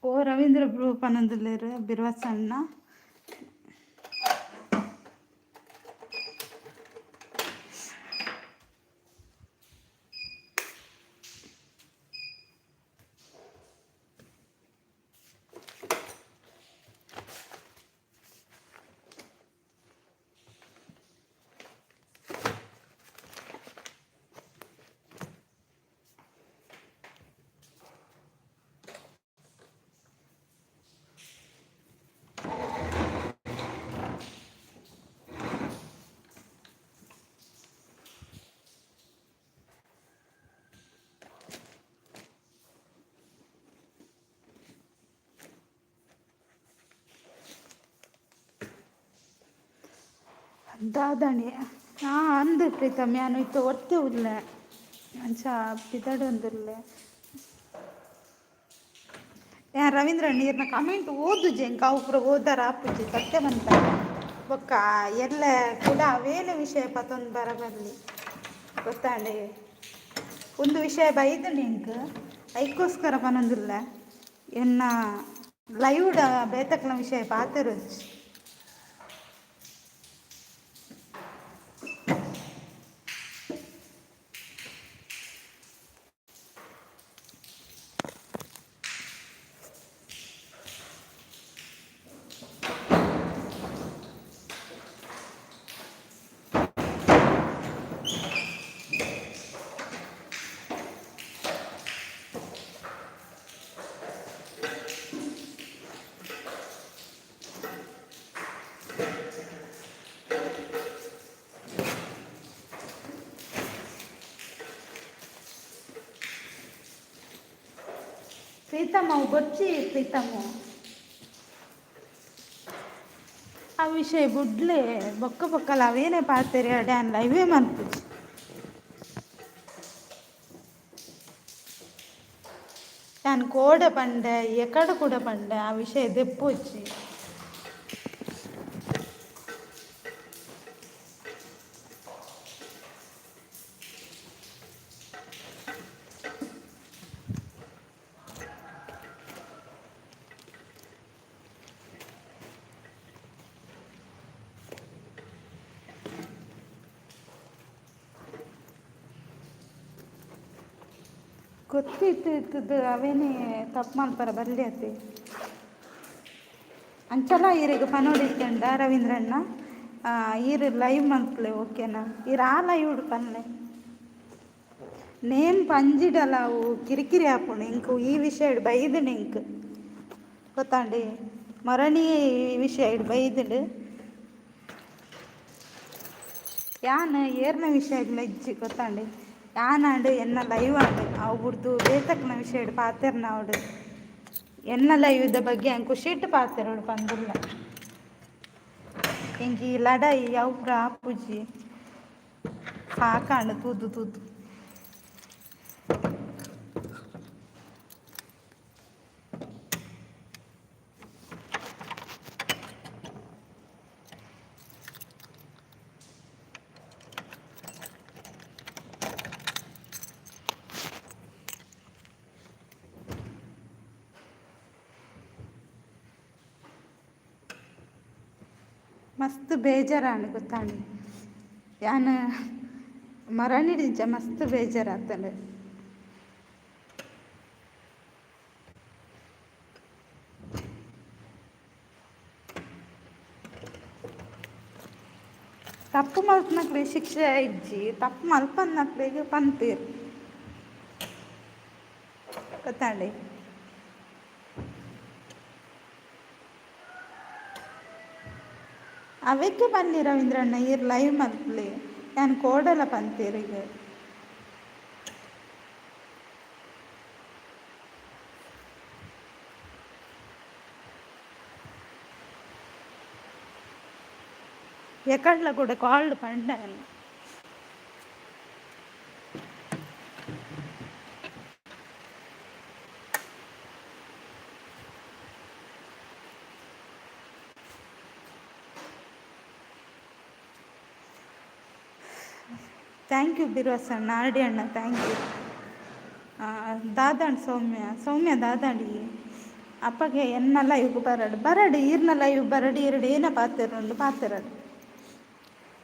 ಓ ರವೀಂದ್ರ ಬ್ರೋ ಪನೊಂದುಲ್ಲೆರ್ ಬಿರ್ವಸ್ ಅಣ್ಣ. ದಾದಣಿ ಹಾಂ ಅಂದು ಪ್ರೀತಮ್, ಯಾನ್ ಇತ್ತೆ ಒರ್ತಿ ಉಲ್ಲೆ ಅಂಚ ಪಿದಡೊಂದುಲ್ಲೆ. ಯಾನ್ ರವೀಂದ್ರ ನೀರ್ನ ಕಮೆಂಟ್ ಓದುಜೆ, ಎಂಕ್ ಅವು ಪೂರ ಓದರ ಆಪುಜಿ ಸತ್ಯ ಪನ್ಪೆ. ಬೊಕ್ಕ ಎಲ್ಲೆ ಕುಡ ಅವೇನೆ ವಿಷಯ ಪತೊಂದು ಬರಬಲ್ಲಿ ಗೊತ್ತಾಂಡೆ. ಒಂದು ವಿಷಯ ಬೈದುಂಡು ಎಂಕ್, ಐಕೋಸ್ಕರ ಪನೊಂದುಲ್ಲೆ. ಎನ್ನ ಲೈವ್ಡ್ ಬೇತಕ್ಲ ವಿಷಯ ಪಾತೆರೊಂಜಿ. ಪ್ರೀತಮ್ಮ ಬೊಚ್ಚಿ ಪ್ರೀತಮ್ಮ, ಆ ವಿಷಯ ಬುಡ್ಲೆ. ಬೊಕ್ಕ ಬೊಕ್ಕಲ ಅವೇನೆ ಪಾತೆರೆ ಅಡ್ಯಾನ್ ಲೈವೇ ಮನ್ಪುಜಿ. ಯಾನ್ ಕೋಡೆ ಪಂಡೆ, ಎಕಡೆ ಕೂಡ ಪಂಡೆ, ಆ ವಿಷಯ ದೆಪ್ಪೊಚ್ಚಿ. ಗೊತ್ತಿತ್ತು ಇತ್ತದ್ದು ಅವೇನೇ ತಪ್ಪು ಮಲ್ಪರ ಬಲ್ಲಿ ಅತ್ತೆ. ಅಂಚಲ ಈರೆಗ್ ಪನೊಡಿತ್ತಂಡ ರವೀಂದ್ರಣ್ಣ, ಈರ್ ಲೈವ್ ಮಲ್ಪಲೆ, ಓಕೆನಾ? ಈರ್ ಆ ಲೈವ್ ಪನ್ಲೆ. ನೇನ್ ಪಂಜಿಡಲ ಅವು ಕಿರಿಕಿರಿ ಆಪುಂಡು ಎಂಕ್. ಈ ವಿಷಯ ಬೈದುಂಡು ಎಂಕ್, ಗೊತ್ತಾಂಡಿ? ಮರಣಿ ಈ ವಿಷಯ ಬೈದುಂಡು. ಯಾನ್ ಏರ್ನ ವಿಷಯ ಇಜ್ಜಿ, ಗೊತ್ತಾಂಡಿ? ಯಾನಾಂಡ್ ಎನ್ನ ಲೈವ್ ಆಂಡ್. ಅವು ಬುಡ್ದು ಬೇತಕ್ನ ವಿಷಯ ಪಾತೆರ್ನ ಅವಡು. ಎನ್ನ ಲೈವ್ದ ಬಗ್ಗೆ ಅಂಕು ಖುಷಿಟ್ ಪಾತೆರೋಡು ಪಂದುಲ್ಲ. ಎಂಕ್ ಈ ಲಡಾಯಿ ಅವು ಪೂರ ಆಪುಜಿ, ಸಾಕಾಂಡ್ ತೂದು ತೂದು. ಮಸ್ತ್ ಬೇಜಾರಾಂಡ್, ಗೊತ್ತಾಂಡ್? ಯಾನ್ ಮರಣಿಡಿಂಚ ಮಸ್ತ್ ಬೇಜಾರಾತಂಡ್. ತಪ್ಪು ಮಲ್ಪನಕ್ಲೆ ಶಿಕ್ಷೆ ಇಜ್ಜಿ, ತಪ್ಪು ಮಲ್ಪನ್ನಕ್ಲೆಗ್ ಪನ್ಪೆರ್, ಗೊತ್ತಾಂಡೆ? ಅವೆಕ್ಕೆ ಬನ್ನಿ ರವೀಂದ್ರಣ್ಣ, ಈರ್ ಲೈವ್ ಮಲ್ಪಲೆ. ಯಾನ್ ಕೋಡಲ ಪಂತೆರ್ ಈಗ. ಎಕಡ್ಲ ಕೂಡ ಕಾಲ್ಡ್ ಪಂಡ. Thank you ಬಿರ್ವಾಸ್ ಅಣ್ಣ, ಆರ್ ಡಿ ಅಣ್ಣ, thank you. ದಾದಾಂಡ್ ಸೌಮ್ಯ? ಸೌಮ್ಯ ದಾದಾಂಡಿ? ಅಪ್ಪಗೆ ಎನ್ನ ಲೈವ್ ಬರಡ್ ಬರಡ್, ಈರ್ನ ಲೈವ್ ಬರಡ್. ಈರ್ಡ್ ಏನ ಪಾತೆರುಂಡು ಪಾತೆರಡ್.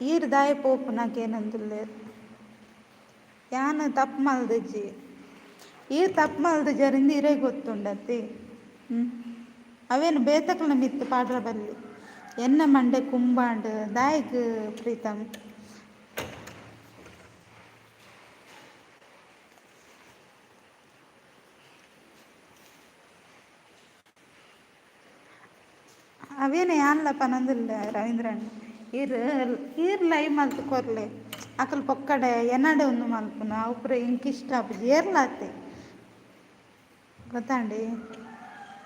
ಈರ್ ದಾಯ ಪೋಪುನಕೇನಂದುಲ್ಲೆರ್? ಯಾನ್ ತಪ್ಪು ಮಲ್ದಿಜಿ. ಈರ್ ತಪ್ಪು ಮಲ್ದಿಜರಿಂದ್ ಇರೆಗ್ ಗೊತ್ತುಂಡತ್ತೆ? ಹ್ಞೂ, ಅವೇನು ಬೇತಕ್ಲೆನ ಮಿತ್ತ್ ಪಾಡ್ರ ಬಲ್ಲಿ. ಎನ್ನ ಮಂಡೆ ಕುಂಬಾಂಡ್ ದಾಯೆಗ್ ಪ್ರೀತಮ್? ಅವೇನೆ ಯಾನ್ಲ ಪನೊಂದುಲ್ಲೆ ರವೀಂದ್ರಣ್ಣ. ಈರ್ ಈರ್ ಲೈವ್ ಮಲ್ತ್ ಕೊರ್ಲೆ. ಅಕಲ್ ಪೊಕ್ಕಡೆ ಎನಡ ಉಂದು ಮಲ್ಪುನ ಅವು ಪೂರ ಎಂಕ್ ಇಷ್ಟ ಆಪುಜಿ, ಏರ್ಲ ಅತ್ತೆ, ಗೊತ್ತಾಂಡಿ?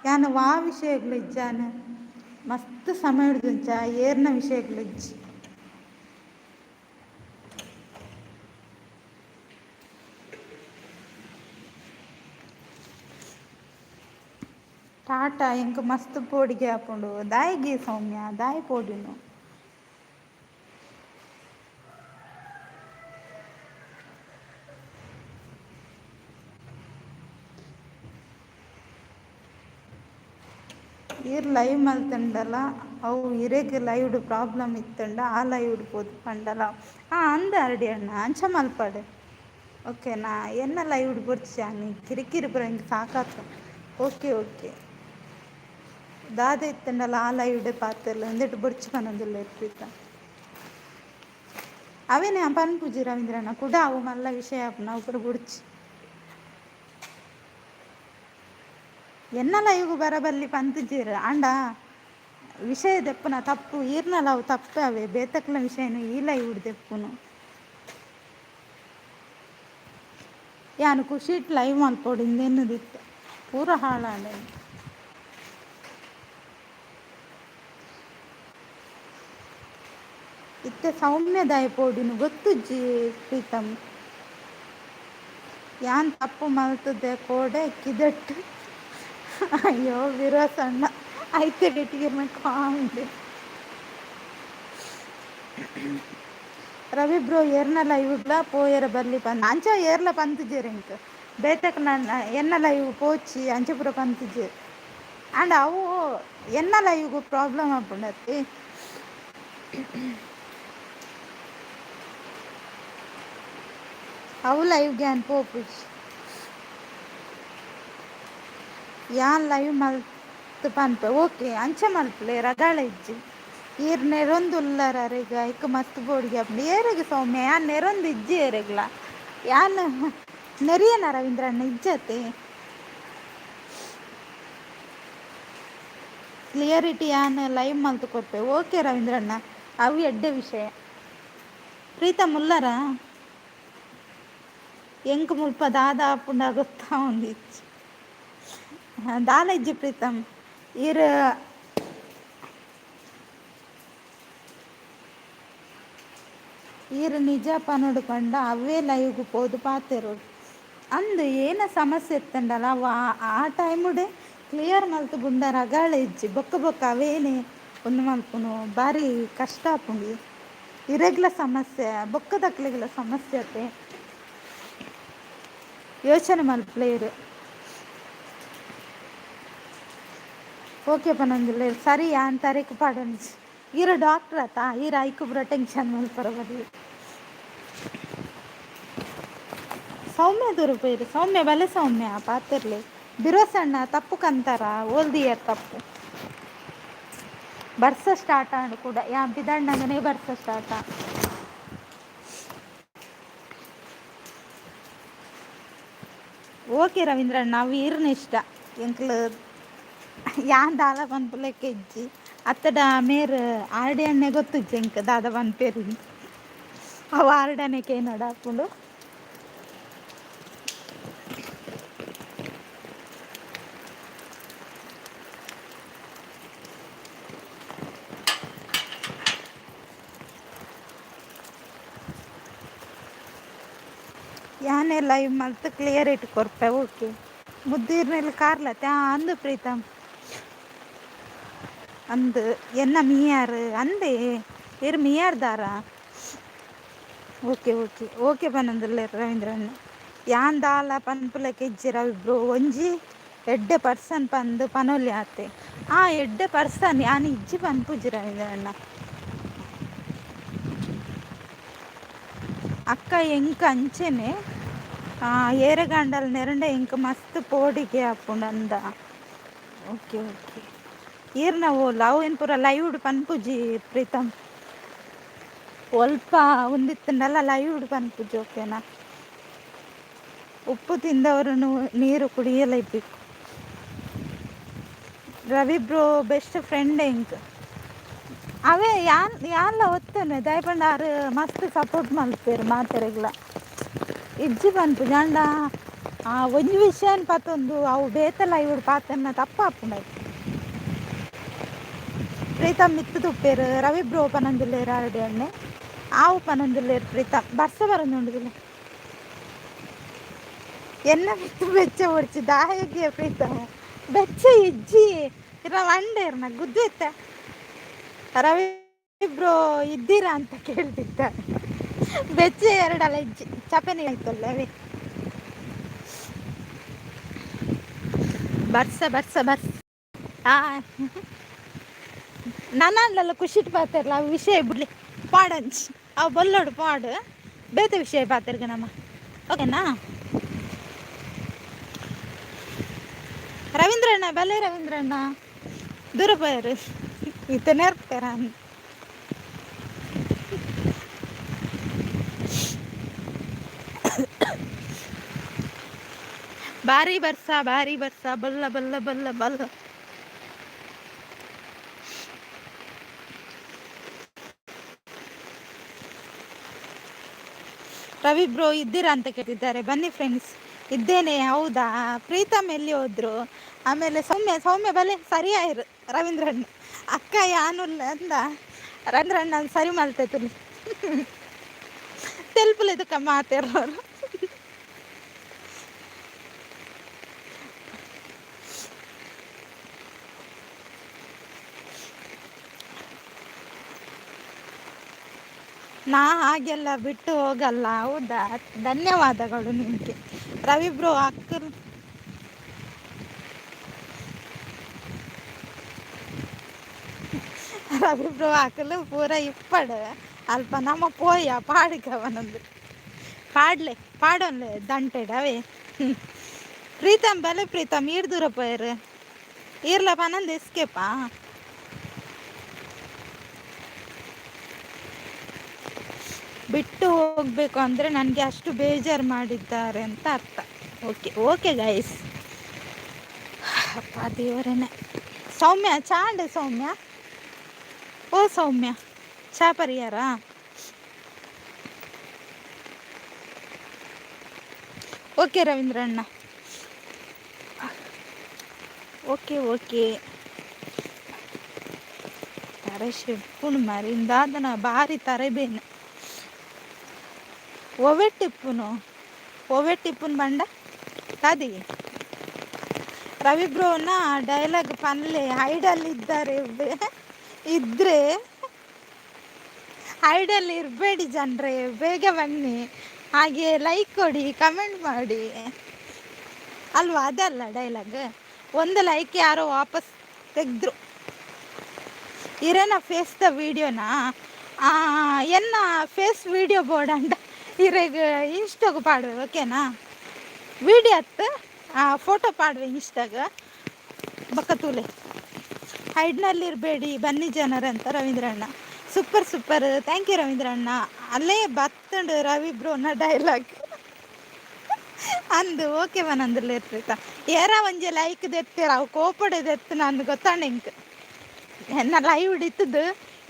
ಯಾನ್ ವಾ ವಿಷಯಗ್ಲ ಇಜ್ಜಾನ್ ಮಸ್ತ್ ಸಮಯ ಹಿಡ್ದುಂಚ ಏರ್ನ ವಿಷಯಗ್ಲ ಇಜ್ಜಿ. ಟಾಟಾ, ಎಂಕ್ ಮಸ್ತ್ ಪೋಡಿಗೆ ಆಪುಂಡು. ದಾಯೆಗೆ ಸೌಮ್ಯ, ದಾಯೆ ಪೋಡಿನು? ಈರ್ ಲೈವ್ ಮಲ್ತಂಡಲ ಅವು ಇರೆಗ್ ಲೈವ್ಡ್ ಪ್ರಾಬ್ಲಮ್ ಇತ್ತಂಡ ಆ ಲೈವ್ಡ್ ಪೋದು ಪಂಡಲ. ಹಾಂ, ಅಂದ್ ಆರ್‌ಡಿ ಅಣ್ಣ, ಅಂಚ ಮಲ್ಪಡ್, ಓಕೆನಾ? ಎನ್ನ ಲೈವ್ಡ್ ಬೊರ್ಚಿ ಯಾನ್ ಕಿರಿಕಿರಿ ಪೂರ ಎಂಕ್ ಸಾಕಾತು. ಓಕೆ ಓಕೆ, ದಾದ ಇತ್ತಂಡಲ ಆ ಲೈವ್ಡೆ ಪಾತೆರ್ಲ. ಉಂದೆಟ್ ಬೊರ್ಚಿ ಪನೊಂದುಲ್ಲೆರ್ ಪ್ರೀತ. ಅವೇನೆ ಪನ್ಪುಜಿ ರವೀಂದ್ರಣ್ಣ. ಕುಡ ಅವು ಮಲ್ಲ ವಿಷಯ ಆಪುಂಡು, ಅವು ಪೂರ ಬೊಡ್ಚಿ. ಎನ್ನ ಲೈವ್ಗ್ ಬರಬಲ್ಲಿ ಪಂತುಜೆರ್. ಆಂಡ ವಿಷಯ ದೆಪ್ಪುನ ತಪ್ಪು ಈರ್ನಲ ಅವು ತಪ್ಪೆ. ಅವೇ ಬೇತಕ್ಲ ವಿಷಯನು ಈ ಲೈವ್ಡ್ ದೆಪ್ಪುನು. ಯಾನ್ ಖುಷಿಟ್ ಲೈವ್ ಮಲ್ಪೊಡು ಇಂದೆನ್ನುದಿತ್ತೆ, ಪೂರ ಹಾಳಾಂಡ್. ಇತ್ತೆ ಸೌಮ್ಯ ದಾಯೆ ಪೋಡಿನು ಗೊತ್ತುಜ್ಜಿ ಪ್ರೀತಮ್. ಯಾನ್ ತಪ್ಪು ಮಲ್ತದೆ ಕೋಡೆ ಕಿದೆಟ್. ಅಯ್ಯೋ ವಿರೋಸಣ್ಣ ಐತೆ ಕಾಮಿಡಿ. ರವಿ ಬ್ರೋ ಏರ್ನ ಲೈವ್ಗ್ಲ ಪೋಯರ ಬರ್ಲಿ ಪಂದ್ ಅಂಚ ಏರ್ಲ ಪಂತಿಜೆರ್ ಎಂಕ್ ಬೇತಕ್ ನನ್ನ ಎನ್ನ ಲೈವ್ ಪೋಚಿ ಅಂಚ ಪೂರ ಪಂತಿಜೆರ್. ಆಂಡ ಅವು ಎನ್ನ ಲೈವ್ಗ್ ಪ್ರಾಬ್ಲಮ್ ಆಪುಂಡತ್ತೆ. ಅವು ಲೈವ್ಗೆ ಯಾನ್ ಪೋಪುಜಿ. ಯಾನ್ ಲೈವ್ ಮಲ್ತ್ ಪನ್ಪೆ ಓಕೆ ಅಂಚ ಮಲ್ಪುಲೆ ರಗಾಳೆ ಇಜ್ಜಿ. ಈರ್ ನೆರೊಂದು ಉಲ್ಲರ್ ಅರೆಗ್ ಐಕ್ ಮಸ್ತ್ ಬೋಡಿಗೆ ಆಪುಂಡು. ಏರೆಗ್ ಸೌಮ್ಯ? ಯಾನ್ ನೆರೊಂದು ಇಜ್ಜಿ ಏರೆಗ್ಲ. ಯಾನ್ ನೆರಿಯನ ರವೀಂದ್ರಣ್ಣ ಇಜ್ಜತೆ. ಕ್ಲಿಯರಿಟಿ ಯಾನ್ ಲೈವ್ ಮಲ್ತ್ ಕೊರ್ಪೆ. ಓಕೆ ರವೀಂದ್ರಣ್ಣ, ಅವು ಎಡ್ಡೆ ವಿಷಯ. ಪ್ರೀತಮ್ ಉಲ್ಲರಾ? ಎಂಕ್ ಮುಲ್ಪ ದಾದ ಆಪುಂಡ ಗೊತ್ತಾವೊಂದಿಜ್ಜಿ. ದಾಲ ಇಜ್ಜಿ ಪ್ರೀತಮ್. ಈರ್ ಈರ್ ನಿಜ ಪನೊಡು ಪಂಡ ಅವ್ವೇ ಲೈವ್ಗ್ ಪೋದು ಪಾತೆರೊಡು. ಅಂದ್ ಏನ ಸಮಸ್ಯೆ ಇತ್ತುಂಡಲ ಅವು ಆ ಟೈಮುಡೆ ಕ್ಲಿಯರ್ ಮಲ್ತ್ ಬುಂಡ ರಗಾಳೆ ಇಜ್ಜಿ. ಬೊಕ್ಕ ಬೊಕ್ಕ ಅವೇನೆ ಉಂದು ಮಲ್ಪುನು ಬಾರಿ ಕಷ್ಟ ಆಪುಂಡು. ಇರೆಗ್ಲ ಸಮಸ್ಯೆ ಬೊಕ್ಕದಕ್ಲೆಗ್ಲ ಸಮಸ್ಯೆ ಅತೆ. ಯೋಚನೆ ಮಲ್ಪುಲೆ ಈರ್. ಓಕೆ ಪನೊಂದುಲ್ಲೆರ್ ಸರಿ ಯಾನ್ ತರೆಕ್ ಪಾಡೊಂಜಿ. ಈರ್ ಡಾಕ್ಟ್ರ್ ಅತಾ ಈರ್ ಐಕ್ ಪೂರ ಟೆನ್ಷನ್ ಮಲ್ಪರ ಬಲ್ಲಿ. ಸೌಮ್ಯ ದೂರ ಪೋಯೆರ್. ಸೌಮ್ಯ ಬಲೆ ಸೌಮ್ಯ ಪಾತೆರ್ಲೆ. ಬಿರೋಸಣ್ಣ ತಪ್ಪು ಕಂತಾರ ಓಲ್ದಿಯರ್ ತಪ್ಪು. ಬರ್ಸ ಸ್ಟಾರ್ಟ್ ಆಂಡ್ ಕೂಡ ಯಾನ್ ಪಿದಡ್ನಗನೇ ಬರ್ಸ ಸ್ಟಾರ್ಟ್ ಆಂಡ್. ಓಕೆ ರವೀಂದ್ರಣ್ಣ ಅವು ಈರ್ನ ಇಷ್ಟ. ಎಂಕ್ಲು ಯಾನ್ ದಾಲ ಪನ್ಪುಲೆಕ್ಕ ಇಜ್ಜಿ. ಅತ್ತಡ ಮೇರ್ ಆರ್ಡಿ ಅಣ್ಣೆ ಗೊತ್ತುಜ್ಜಿ ಎಂಕ್ ದಾದ ಪನ್ಪೆರ್. ಅವು ಆರ್ಡನೆ ಕೇನೊಡು ಆಪುಂಡು. ಯಾನೇ ಲೈವ್ ಮಲ್ತ್ ಕ್ಲಿಯರ್ ಇಟ್ಟು ಕೊರ್ಪೆ. ಓಕೆ ಮುದ್ದೀರ್ನೆಲ್ ಕಾರ್ಲತೆ ಅಂದು ಪ್ರೀತಮ್ ಅಂದ್ ಎನ್ನ ಮಿಯಾರ್ ಅಂದೇ ಇರ್ ಮಿಯಾರ್ದಾರ. ಓಕೆ ಓಕೆ ಓಕೆ ಪನೊಂದುಲ್ಲೆರ್ ರವೀಂದ್ರಣ್ಣ. ಯಾನ್ ದಾಲ ಪನ್ಪುಲೆಕ ಇಜ್ಜಿ ರವಿ ಬ್ರೋ. ಒಂಜಿ ಎಡ್ಡೆ ಪರ್ಸನ್ ಪಂದ್ ಪನೊಲಿ ಆತೆ. ಆ ಎಡ್ಡೆ ಪರ್ಸನ್ ಯಾನ್ ಇಜ್ಜಿ ಪನ್ಪುಜಿ ರವೀಂದ್ರಣ್ಣ. ಅಕ್ಕ ಎಂಕ್ ಅಂಚೆನೆ ಏರೆಗಾಂಡಲ ನೆರಂಡ ಎಂಕ್ ಮಸ್ತ್ ಪೋಡಿಗೆ ಆಪುಂಡು ಅಂದ. ಓಕೆ ಓಕೆ ಈರ್ನ ಓಲ್ ಅವು ಏನ್ ಪೂರ ಲೈವ್ಡ್ ಪನ್ಪುಜಿ ಪ್ರೀತಮ್. ಒಲ್ಪ ಉಂದಿತ್ತುಂಡಲ ಲೈವ್ಡ್ ಪನ್ಪುಜಿ ಓಕೆನಾ. ಉಪ್ಪು ತಿಂದವರು ನೀರು ಕುಡಿಯಲೇಬೇಕು. ರವಿ ಬ್ರೋ ಬೆಸ್ಟ್ ಫ್ರೆಂಡ್ ಎಂಕ್. ಅವೇ ಯಾನ್ ಯಾನ್ಲ ಒತ್ತನೆ ದಾಯೆ ಪಂಡ ಆರ್ ಮಸ್ತ್ ಸಪೋರ್ಟ್ ಮಲ್ಪೆರ್ ಮಾತೆರೆಗ್ಲ. ಇಜ್ಜಿ ಪನ್ಪುಜಿ ಆಂಡ ಆ ಒಂಜಿ ವಿಷಯನ್ ಪತೊಂದು ಅವು ಬೇತೆ ಲೈವ್ಡ್ ಪಾತೆರ್ನ ತಪ್ಪಾಪುಂಡು ಐಕ್. ಪ್ರೀತಮ್ ಮಿತ್ತ್ ತುಪ್ಪೆರ್ ರವಿ ಬ್ರೋ ಪನೊಂದುಲ್ಲೆರ್ ಆರ್ಡಿ ಅಣ್ಣೆ. ಆವು ಪನೊಂದುಲ್ಲೆರ್ ಪ್ರೀತಮ್. ಬರ್ಸ ಬರೊಂದುಂಡು. ಎನ್ನ ಮಿತ್ತ್ ಬೆಚ್ಚ ಬೊಡ್ಚಿ ದಾಯೆಗೆ ಪ್ರೀತಮ್ ಬೆಚ್ಚ ಇಜ್ಜಿ ಇರ ವಂಡೇರ್ನ ಗುದ್ದು ಇತ್ತ. ರವಿ ಬ್ರೋ ಇದ್ದೀರಾ ಅಂತ ಕೇಳ್ತಿದ್ದಾರೆ. ಬೆಚ್ಚ ಎರಡಲ್ಲ ಇಜ್ಜಿ ಚಪೆನೆ ಆಯ್ತಲ್ಲ ಅವೇ. ಬರ್ಸ ಬರ್ಸ ಬರ್ಸ ಆ ನನ್ನಲ್ಲ ಖುಷಿಟ್ ಪಾತೆರ್ಲ ಅವು ವಿಷಯ ಬಿಡ್ಲಿ ಪಾಡಂಚ್ ಅವು ಬೊಲ್ಲೋಡು ಪಾಡು ಬೇತೆ ವಿಷಯ ಪಾತೆರ್ಗ ನಮ್ಮ ಓಕೆನಾ. ರವೀಂದ್ರಣ್ಣ ಬಲೆ ರವೀಂದ್ರಣ್ಣ ದೂರ ಪೋಯರು ಇತ್ತೆ ನೇರ್ಪೇರ. ಭಾರಿ ಬರ್ಸ ಭಾರಿ ಬರ್ಸ ಬಲ್ಲ ಬಲ್ಲ ಬಲ್ಲ ಬಲ್ಲ. ರವಿ ಬ್ರೋ ಇದ್ದೀರಾ ಅಂತ ಕೇಳ್ತಿದ್ದಾರೆ. ಬನ್ನಿ ಫ್ರೆಂಡ್ಸ್. ಇದ್ದೇನೆ. ಹೌದಾ? ಪ್ರೀತಮ್ ಎಲ್ಲಿ ಹೋದ್ರು? ಆಮೇಲೆ ಸೌಮ್ಯ ಸೌಮ್ಯ ಬಲೆ ಸರಿಯಾಯಿರು ರವೀಂದ್ರಣ್ಣ. ಅಕ್ಕ ಯಾನುಲ್ಲ ಅಂದ ರವೀಂದ್ರಣ್ಣ ಸರಿ ಮಲ್ತೈತಿ ತೆಲ್ಪುಲೆ ತುಕ ಮಾತೆರ್ನವರು. ನಾ ಹಾಗೆಲ್ಲ ಬಿಟ್ಟು ಹೋಗಲ್ಲ. ಹೌದಾ? ಧನ್ಯವಾದಗಳು ನಿಮಗೆ ರವಿ ಬ್ರೋ. ಅಕ್ಕ ರವಿ ಬ್ರೋ ಅಕಲು ಪೂರ ಇಪ್ಪಡು ಅಲ್ಪ ನಮ್ಮ ಪೋಯ ಪಾಡಿಕವನೊಂದು ಪಾಡ್ಲೆ ಪಾಡೊನ್ಲೆ ದಂಟೆಡ್ ಅವೇ. ಪ್ರೀತಮ್ ಬಲೆ ಪ್ರೀತಮ್ ಈರ್ ದೂರ ಪೋಯರು ಈರ್ಲ ಪನಂದು ಎಸ್ಕೇಪಾ. ಬಿಟ್ಟು ಹೋಗಬೇಕು ಅಂದರೆ ನನಗೆ ಅಷ್ಟು ಬೇಜಾರು ಮಾಡಿದ್ದಾರೆ ಅಂತ ಅರ್ಥ. Okay okay guys. ಅಪ್ಪ ದೇವರೇನೆ. ಸೌಮ್ಯ ಚಾಂಡೆ ಸೌಮ್ಯ, ಓ ಸೌಮ್ಯ ಚಾ ಪರಿಯಾರಾ? ಓಕೆ ರವೀಂದ್ರಣ್ಣ, ಓಕೆ ಓಕೆ. ತರೆ ಶೆಪ್ಪುನು ಮರಿ ಇಂದಾದನ ಬಾರಿ ತರೆ ಬೇನು. ಒವೆ ಟಿಪ್ಪುನು ಒವೆ ಟಿಪ್ಪುನ್ ಬಂಡ ತದಿ ರವಿ ಬ್ರೋನ ಡೈಲಾಗ್ ಪನ್ಲೆ. ಹೈಡಲ್ಲಿ ಇದ್ದಾರೆ ಇದ್ರೆ ಹೈಡಲ್ಲಿ ಇರಬೇಡಿ ಜನರೇ, ಬೇಗ ಬನ್ನಿ. ಹಾಗೆ ಲೈಕ್ ಕೊಡಿ, ಕಮೆಂಟ್ ಮಾಡಿ ಅಲ್ವಾ? ಅದಲ್ಲ ಡೈಲಾಗ್. ಒಂದು ಲೈಕ್ ಯಾರೋ ವಾಪಸ್ ತೆಗೆದ್ರು. ಇರೇನ ಫೇಸ್ the ವೀಡಿಯೋನಾ? ಎನ್ನ ಫೇಸ್ ವೀಡಿಯೋ ಬೋರ್ಡ್ ಇರೆಗ್ ಇನ್ಸ್ಟಾಗ ಪಾಡುವೆ, ಓಕೆನಾ? ವೀಡಿಯೋ ಅತ್ತು ಫೋಟೋ ಪಾಡುವೆ ಇನ್ಸ್ಟಾಗ. ಬೊಕ್ಕ ತೂಲೆ. ಹೈಡ್ನಲ್ಲಿರಬೇಡಿ ಬನ್ನಿ ಜನರಂತ ರವೀಂದ್ರಣ್ಣ. ಸೂಪರ್ ಸೂಪರ್, thank you ರವೀಂದ್ರಣ್ಣ. ಅಲ್ಲೇ ಬತ್ತುಂಡು ರವಿ ಬ್ರೋನ ಡೈಲಾಗ್ ಅಂದು. ಓಕೆ ಮನಂದುಲ್ಲೆರ್ ಪ್ರೀತ. ಏರ ಒಂಜಿ ಲೈಕ್ ದೆತ್ತೆರ್ ಅವು ಕೋಪಡೆ ದೆತ್ತು ನಂದು ಗೊತ್ತಾಂಡ ಎಂಕ್. ಎನ್ನ ಲೈವ್ ಇತ್ತದು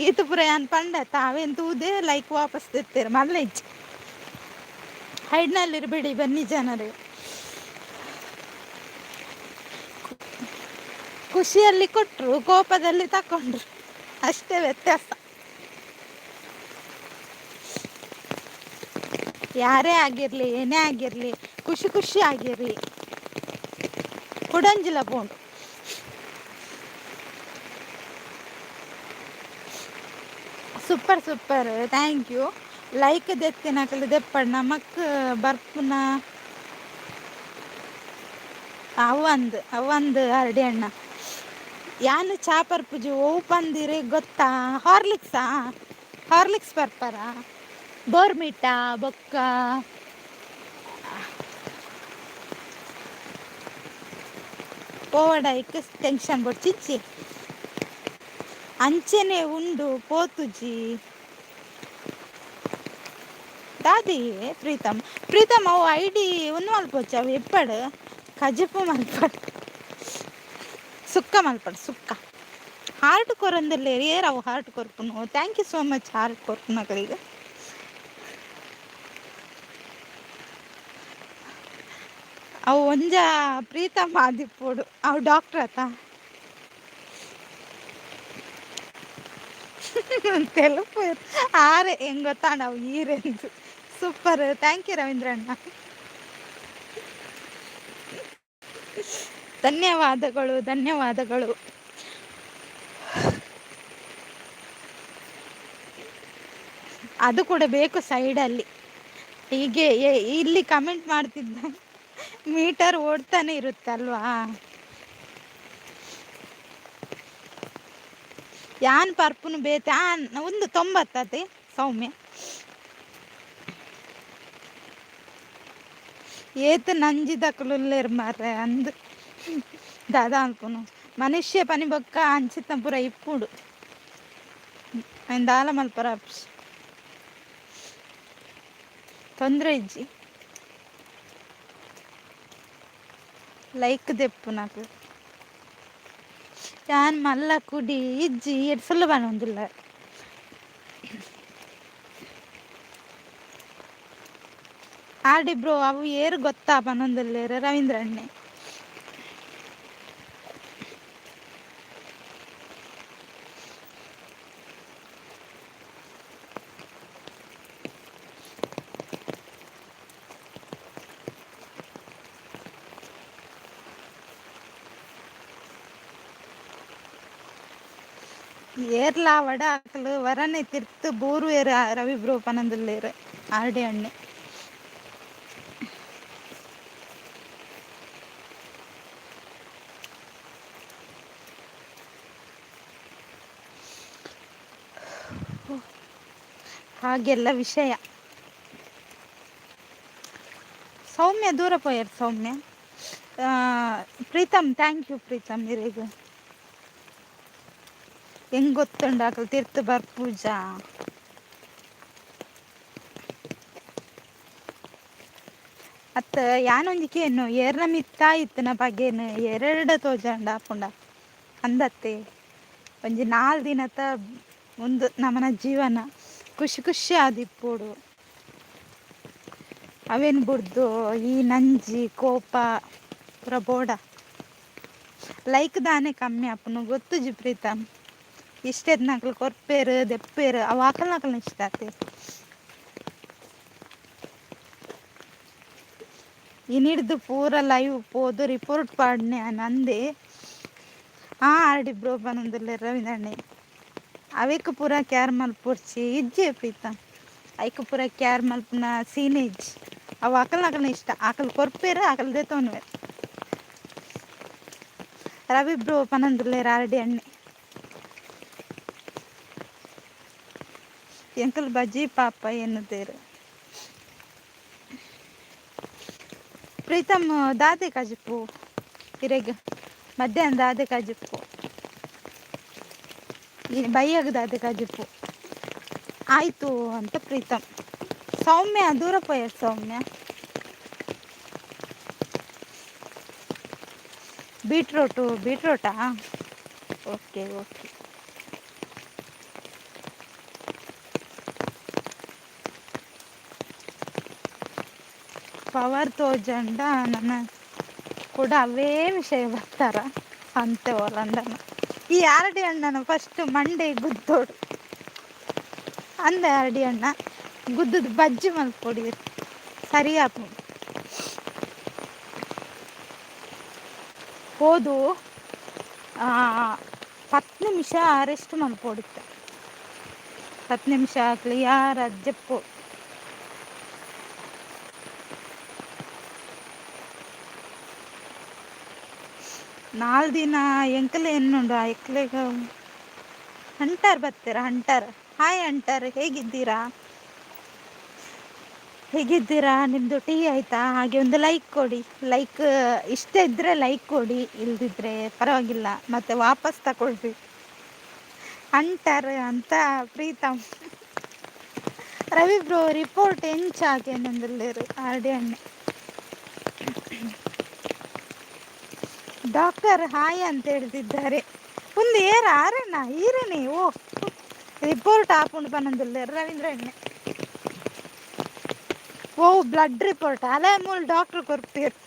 ಈತು ಪೂರ ಯಾನ್ ಪಂಡೆ ಅವೇನ್ ತೂದೆ ಲೈಕ್ ವಾಪಸ್ ದೆತ್ತೆರ್ ಮಲ್ಲ ಇಜ್ಜಿ. ಹೈಡ್ನಲ್ಲಿರಬೇಡಿ ಬನ್ನಿ ಜನರೇ. ಖುಷಿಯಲ್ಲಿ ಕೊಟ್ಟರು, ಕೋಪದಲ್ಲಿ ತಕೊಂಡ್ರು, ಅಷ್ಟೇ ವ್ಯತ್ಯಾಸ. ಯಾರೇ ಆಗಿರಲಿ ಏನೇ ಆಗಿರಲಿ ಖುಷಿ ಖುಷಿ ಆಗಿರಿ. ಕುಡಂಜಿಲ ಪೋಂಡು. Super super, thank you. Like ದೆತ್ತಿನಕಲು ದೆಪ್ಪಡ್ ನಮಕ್ ಬರ್ಪುನ ಅವಂದು ಅವಂದು ಅರಡಿ ಅಣ್ಣ. ಯಾನ್ ಚಾ ಪರ್ಪುಜಿ. ಒವು ಪಂದಿರಿ ಗೊತ್ತಾ? ಹಾರ್ಲಿಕ್ಸಾ? ಹಾರ್ಲಿಕ್ಸ್ ಪರ್ಪರ? ಬೋರ್ಮಿಟಾ ಬೊಕ್ಕ ಪೋವಡೈಕ್ ಟೆನ್ಷನ್ ಬೊಡ್ಚಿಚ್ಚಿ ಅಂಚೆನೆ ಉಂಡು ಪೋತುಜಿ. ದಾದಿ ಪ್ರೀತಮ್ ಪ್ರೀತಮ್ ಅವು ಐಡಿ ಒಂದು ಮಲ್ಪೊಚ್ಚಿ. ಅವು ಇಪ್ಪಡ್ ಕಜಿಪು ಮಲ್ಪಡ್, ಸುಕ್ಕ ಮಲ್ಪಡ್. ಸುಕ್ಕ ಹಾರ್ಟ್ ಕೊರಂದಿಲ್ಲೇರ್ ಏರ್ ಅವು ಹಾರ್ಟ್ ಕೊರ್ಪುನು? Thank you so much heart ಕೊರ್ಪುನಕಲೆಗ್. ಅವು ಒಂಜ ಪ್ರೀತಮ್ ಆದಿಪ್ಪೊಡು. ಅವು ಡಾಕ್ಟ್ರ್ ಅತ್ತ ತೆಲುಪು ಆರೆ ಹೆಂಗ್ ಗೊತ್ತಾಂಡ ಅವು ಈರೆಂದು. ಸೂಪರ್, thank you ರವೀಂದ್ರಣ್ಣ. ಧನ್ಯವಾದಗಳು ಧನ್ಯವಾದಗಳು. ಅದು ಕೂಡ ಬೇಕು ಸೈಡಲ್ಲಿ. ಹೀಗೆ ಇಲ್ಲಿ ಕಮೆಂಟ್ ಮಾಡ್ತಿದ್ದ ಮೀಟರ್ ಓಡ್ತಾನೆ ಇರುತ್ತಲ್ವಾ? ಯಾನ್ ಪರ್ಪುನು ಬೇತೆ ಆನ್ ಒಂದು ತೊಂಬತ್ತತೆ ಸೌಮ್ಯ. ಏತ್ ನಂಜಿದಕುಲು ಮಾರ್ರೆ ಅಂದ್ ದಾದಾ ಅನ್ಪುನು. ಮನುಷ್ಯ ಪನಿ ಬೊಕ್ಕ ಅಂಚಿತ ಪೂರ ಇಪ್ಪುಡು ದಾಲ ಮಲ್ಪರ ತೊಂದರೆ ಇಜ್ಜಿ. ಲೈಕ್ ದೆಪ್ಪುನಕು ಯಾನ್ ಮಲ್ಲ ಕುಡಿ ಇಜ್ಜಿ ಫುಲ್ ಪನೊಂದುಲ್ಲ. ಆಡಿ ಬ್ರೋ ಅವು ಏರು ಗೊತ್ತಾ ಪನೊಂದುಲ್ಲೆರ್ ರವೀಂದ್ರಣ್ಣೆ. ಏರ್ಲಾ ವಡ ಹಾಕಲು ವರನೆ ತಿರ್ತು ಬೂರು ಏರ್ ರವಿ ಬ್ರೋ ಪನಂದುಲ್ಲೇರು ಆರ್ಡಿ ಅಣ್ಣೆ. ಹಾಗೆಲ್ಲ ವಿಷಯ. ಸೌಮ್ಯ ದೂರ ಪೋಯರ್ ಸೌಮ್ಯ. ಪ್ರೀತಮ್ thank you Preetham ಇರೆಗ್. ಹೆಂಗ್ ಗೊತ್ತುಂಡು ಅಕಲ್ ತಿರ್ತು ಬರ್ಪೂಜಾ. ಅತ್ತ ಯಾನೊಂಜಿ ಕೇನು ಏರ್ನ ಮಿತ್ತ ಇತ್ತನ ಬಗೆನ್ ಎರಡ ತೋಜಂಡ ಆಪುಂಡ ಅಂದತ್ತೆ. ಒಂಜಿ 4 ದಿನತ ಒಂದು ನಮನ ಜೀವನ ಖುಷಿ ಖುಷಿ ಆದಿಪ್ಪೊಡು. ಅವೇನು ಬುಡ್ದು ಈ ನಂಜಿ ಕೋಪ ಪೂರ ಬೋಡ. ಲೈಕ್ ದಾನೆ ಕಮ್ಮಿ ಆಪುನು ಗೊತ್ತುಜಿ ಪ್ರೀತಮ್. ಇಷ್ಟೆತ್ನಕ್ಲು ಕೊರ್ಪೇರು ದೆಪ್ಪೇರು ಅವು ಆಕಲ್ನಕಲ್ನ ಇಷ್ಟ ಆತೆ. ಇನಿಡ್ದು ಪೂರ ಲೈವ್ ಪೋದು ರಿಪೋರ್ಟ್ ಪಾಡ್ನೆ ನಂದೆ. RD bro ಪನೊಂದುಲ್ಲೆರ್ ರವೀಂದ್ರಣ್ಣೆ. ಅವೆಕ್ ಪೂರ ಕ್ಯಾರ್ ಮಲ್ಪೊಡ್ಚಿ ಇಜ್ಜೆ ಪ್ರೀತಮ್. ಐಕ್ ಪೂರ ಕ್ಯಾರ್ ಮಲ್ಪುನ ಸೀನ್ ಇಜ್ಜಿ. ಅವು ಅಕಲ್ನಕಲ್ನ ಇಷ್ಟ ಅಕಲ್ ಕೊರ್ಪೇರು ಅಕಲ್ ದೆತೊನುವೆರ್. ರವಿ ಬ್ರೋ ಪನೊಂದುಲ್ಲೆರ್ ಆರ್ಡಿ ಅಣ್ಣೆ. ಎಂಕಲ್ ಬಜ್ಜಿ ಪಾಪ ಎನ್ನುತ್ತೇರು. ಪ್ರೀತಮ್ ದಾದೆ ಕಜಿಪು ಇರೆಗ್ ಮಧ್ಯಾಹ್ನ ದಾದೆ ಕಜಿಪು ಬೈಯಾಗ ದಾದೆ ಕಜಿಪು ಆಯಿತು ಅಂತ ಪ್ರೀತಮ್. ಸೌಮ್ಯ ದೂರ ಪೋಯರ್ ಸೌಮ್ಯ. ಬೀಟ್ರೋಟು ಬೀಟ್ರೋಟಾ ಓಕೆ ಓಕೆ. ಪವರ್ ತೋಜಂಡ ನನ್ನ ಕೂಡ ಅವೇ ವಿಷಯ ಬರ್ತಾರ ಅಂತೆ ಓಲಂಡನ. ಈ ಆರ್ಡಿ ಅಣ್ಣನ ಫಸ್ಟ್ ಮಂಡೆ ಗುದ್ದೋಡು ಅಂದ ಆರ್ಡಿ ಅಣ್ಣ ಗುದ್ದದ ಬಜ್ಜಿ ಮಲ್ಪೊಡಿ ಸರಿ ಆಪುಂಡು. ಪೋದು 10 ನಿಮಿಷ ರೆಸ್ಟ್ ಮಲ್ಪೊಡಿತ್ತ. 10 ನಿಮಿಷ ಕ್ಲಿಯರ್ ಜಪ್ಪು. 4 ದಿನ ಎಂಕಲೆ ಎನ್ನುಂಡು ಎಕ್ಲೆಗ್ ಹಂಟರ್ ಬರ್ತೀರ ಹಂಟರ್. ಹಾಯ್ ಹಂಟರ್, ಹೇಗಿದ್ದೀರಾ ಹೇಗಿದ್ದೀರಾ? ನಿಮ್ಮದು ಟೀ ಆಯಿತಾ? ಹಾಗೆ ಒಂದು ಲೈಕ್ ಕೊಡಿ. ಲೈಕ್ ಇಷ್ಟ ಇದ್ದರೆ ಲೈಕ್ ಕೊಡಿ, ಇಲ್ದಿದ್ರೆ ಪರವಾಗಿಲ್ಲ, ಮತ್ತೆ ವಾಪಸ್ ತಗೊಳ್ರಿ. ಹಂಟರ್ ಅಂತ ಪ್ರೀತಮ್. ರವಿ ಬ್ರೋ ರಿಪೋರ್ಟ್ ಎಂಚ ಹಾಕೇನಂದುಲ್ಲೆರ್ ಆರ್ಡಿ ಅಣ್ಣೆ. ಡಾಕ್ಟರ್ ಹಾಯ್ ಅಂತ ಹೇಳ್ತಿದ್ದಾರೆ. ಒಂದು ಏರ ಆರಣ್ಣ ಈರನೇ ಓ ರಿಪೋರ್ಟ್ ಆಪುಂಡು ಪನೊಂದುಲ್ಲೆರ್ ರವೀಂದ್ರ ಅಣ್ಣೆ. ಓ ಬ್ಲಡ್ ರಿಪೋರ್ಟ್ ಅಲೆ ಮೂಲ ಡಾಕ್ಟ್ರ್ ಕೊರ್ಪೇರು.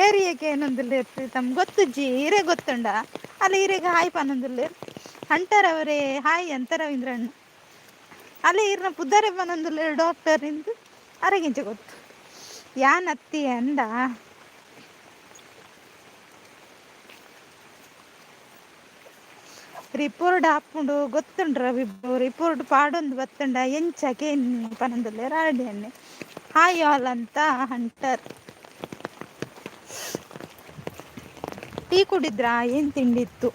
ಏರಿಯಕ್ಕೆ ಏನೊಂದುಲ್ಲೆರ್ ಪ್ರೀತಮ್ ಗೊತ್ತುಜ್ಜಿ ಈರೆ ಗೊತ್ತುಂಡ ಅಲ್ಲ ಈರೆಗೆ ಹಾಯ್ ಪನೊಂದುಲ್ಲೆರ್. ಹಂಟರ್ ಅವರೇ ಹಾಯ್ ಅಂತ ರವೀಂದ್ರ ಅಣ್ಣ. ಅಲ್ಲ ಈರ್ನ ಪುದ್ದಾರೆ ಪನೊಂದುಲ್ಲೆರ್ ಡಾಕ್ಟರ್ ಇಂದು ಅರೆಗಿಂಚ ಗೊತ್ತು. ಯಾನ್ ಅತ್ತಿ ಅಂದ ರಿಪೋರ್ಟ್ ಆಪುಂಡು ಗೊತ್ತುಂಡು ರವಿ ರಿಪೋರ್ಟ್ ಪಾಡೊಂದು ಬತ್ತುಂಡ ಎಂಚ ಕೇನ್ ಪನೊಂದುಲ್ಲೆರ್ ಆರ್ಡಿ ಅಣ್ಣೆ. ಹಾಯ್ ಆಲ್ ಅಂತ ಹಂಟರ್. ಟೀ ಕುಡಿದ್ರಾ? ಏನು ತಿಂಡಿತ್ತು?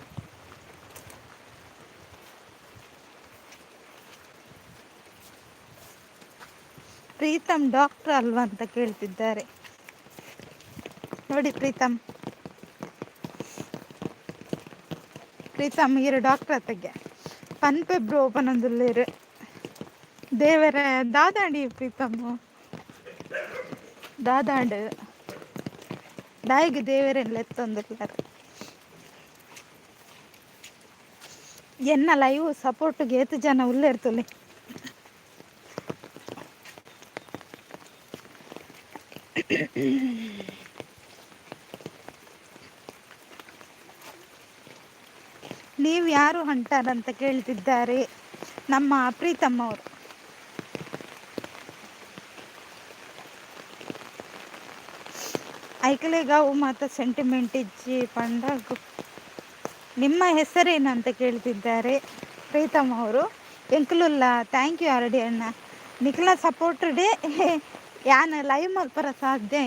ಪ್ರೀತಮ್ ಡಾಕ್ಟರ್ ಅಲ್ವಾ ಅಂತ ಕೇಳ್ತಿದ್ದಾರೆ ನೋಡಿ. ಪ್ರೀತಮ್ ಪ್ರೀತಮ್ ಇರು ಡಾಕ್ಟರ್ ಅತ್ತಗೆ ಪನ್ಪೆ ಬ್ರೋ ಪನೊಂದುಲ್ಲೆರ್. ದೇವರ ದಾದಾಂಡಿ ಪ್ರೀತಮ್ ದಾದಾಂಡ್ ದಾಯಿಗ್ ದೇವರೆನ್ ಲೆತ್ತೊಂದುಲ್ಲೆರ್. ಎನ್ನ ಲೈವ್ ಸಪೋರ್ಟ್ಗೆ ಏತ್ ಜನ ಉಲ್ಲೆರ್ ತೂಲೆ. ನೀವು ಯಾರು ಹಂಟರ್ ಅಂತ ಕೇಳ್ತಿದ್ದಾರೆ ನಮ್ಮ ಪ್ರೀತಮ್ ಅವರು. ಐಕ್ಲೆಗ್ ಅವು ಮಾತ ಸೆಂಟಿಮೆಂಟ್ ಇಜ್ಜಿ ಪಂಡ ನಿಮ್ಮ ಹೆಸರೇನು ಅಂತ ಕೇಳ್ತಿದ್ದಾರೆ ಪ್ರೀತಮ್ ಅವರು. ಎಂಕುಲುಲ್ಲ, thank you ಆರ್ಡಿ ಅಣ್ಣ. ನಿಖಲ ಸಪೋರ್ಟ್ ಡೇ ಯಾನ್ ಲೈವ್ ಮಲ್ಪರ ಸಾಧ್ಯ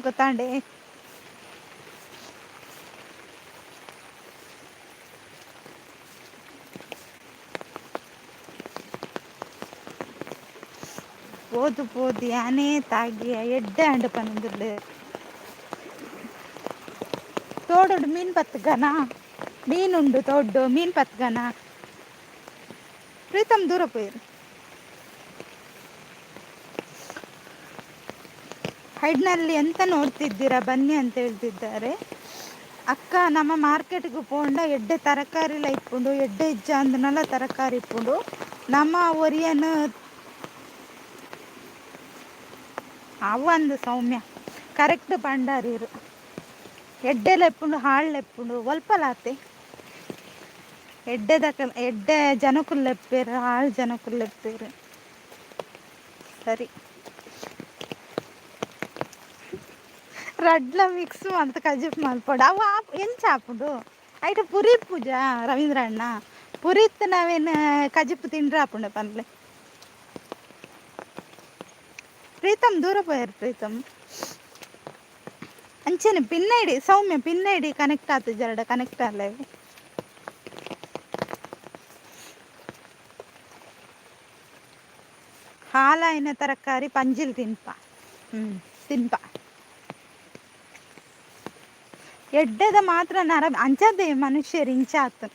ಗೊತ್ತಾಂಡೆ. ಪೋದು ಪೋದು ಯಾನೇ ತಾಗಿಯ ಎಡ್ಡೆ ಅಂಡ ಪನೊಂದುಲ್ಲೆ. ತೋಡುಡು ಮೀನು ಪತ್ಗನ, ಮೀನುಂಡು ತೋಡ್ಡು ಮೀನು ಪತ್ಗನ. ಪ್ರೀತಮ್ ದೂರ ಪೋಯಿರು. ಹೈಡ್ನಲ್ಲಿ ಎಂತ ನೋಡ್ತಿದ್ದೀರಾ ಬನ್ನಿ ಅಂತ ಹೇಳ್ತಿದ್ದಾರೆ ಅಕ್ಕ. ನಮ್ಮ ಮಾರ್ಕೆಟ್ಗೆ ಪೋಂಡ ಎಡ್ಡೆ ತರಕಾರಿಲ ಇಪ್ಪುಂಡು, ಎಡ್ಡೆ ಇಜ್ಜಾಂದನಲ ತರಕಾರಿ ಇಪ್ಪುಂಡು. ನಮ್ಮ ಒರಿಯನ್ ಅವಂದು ಸೌಮ್ಯ ಕರೆಕ್ಟ್ ಪಂಡಾರೀರು. ಎಡ್ಡೆಲ ಇಪ್ಪುಂಡು, ಹಾಳು ಇಪ್ಪುಂಡು, ಒಲ್ಪಲಾತೆ ಎಡ್ಡೆದಕ ಎಡ್ಡೆ ಜನಕುಲ್ಲೆಪ್ಪೇರು, ಹಾಳು ಜನಕುಲ್ಲೆಪ್ಪೇರು. ಸರಿ, ರಡ್ಲ ಮಿಕ್ಸ್ ಮಲ್ತ್ ಕಜಿಪ್ ಮಲ್ಪೊಡು. ಅವು ಆಪ್ ಎಂಚ ಆಪುಂಡು ಐಟ್ ಪುರಿ ಪೂಜಾ ರವೀಂದ್ರ ಅಣ್ಣ. ಪುರಿತ್ ನಾವೇನು ಕಜಿಪು ತಿಂಡ್ರೆ ಆಪುಂಡು ಪನ್ಲೆ. ಪ್ರೀತಮ್ ದೂರ ಪೋಯರ್ ಪ್ರೀತಮ್. ಅಂಚನೆ ಪಿನ್ ಐಡಿ ಸೌಮ್ಯ, ಪಿನ್ ಐಡಿ ಕನೆಕ್ಟ್ ಆತುಜರಡ ಕನೆಕ್ಟ್ ಆಲೆ. ಹಾಲಾಯಿನ ತರಕಾರಿ ಪಂಜಿಲ್ ತಿನ್ಪ. ತಿನ್ಪ. ಎಡ್ಡೆದ ಮಾತ್ರ ನರ ಅಂಚದೆ ಮನುಷ್ಯರು ಇಂಚಾತು.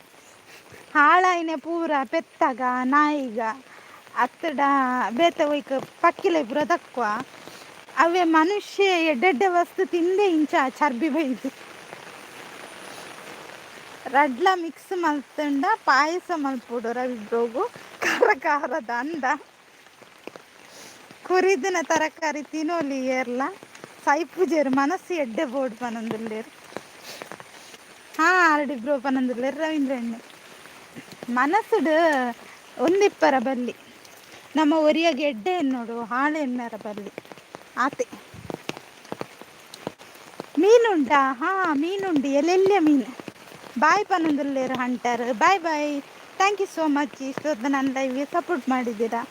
ಹಾಳಾಯಿನ ಪೂರ ಪೆತ್ತಗ ನಾಯಿಗ ಅತ್ತಡ ಬೇತೆ ಒಯ್ಕ್ ಪಕ್ಕಿಲೆ ಪೂರ ದಕ್ಕುವ. ಅವೇ ಮನುಷ್ಯ ಎಡ್ಡೆಡ್ಡೆ ವಸ್ತು ತಿಂದೆ ಇಂಚ ಚರ್ಬಿ ಬೈದು. ರಡ್ಲ ಮಿಕ್ಸ್ ಮಲ್ತುಂಡ ಪಾಯಸ ಮಲ್ಪೊಡು ರವಿ ಬ್ರೋಗು, ಖಾರ ಖಾರದ ಅಂದ. ಕುರಿದಿನ ತರಕಾರಿ ತಿನೊಲಿ ಏರ್ಲ ಸೈಪುಜೆರ್, ಮನಸ್ಸು ಎಡ್ಡೆ ಬೋಡು ಪನೊಂದುಲ್ಲೆರ್. ಹಾ ಆರ್ಡಿ ಬ್ರೋ ಪನೊಂದುಲ್ಲೆರ್ ರವೀಂದ್ರಣ್ಣೆ. ಮನಸ್ಸುಡು ಒಂದಿಪ್ಪರ ಬಲ್ಲಿ, ನಮ್ಮ ಒರಿಯಗೆ ಎಡ್ಡೆ ಎನ್ನೋಡು, ಹಾಳು ಎನ್ನರ ಬಲ್ಲಿ ಆತೆ. ಮೀನುಂಡಾ? ಹಾ ಮೀನುಂಡು, ಎಲ್ಲೆಲ್ಯ ಮೀನು. ಬಾಯ್ ಪನೊಂದುಲ್ಲೆರ್ hunter. Bye bye, thank you so much. ಇಷ್ಟೊತ್ತು ನನ್ನ ಲೈವ್ಗೆ ಸಪೋರ್ಟ್ ಮಾಡಿದ್ದೀರಾ.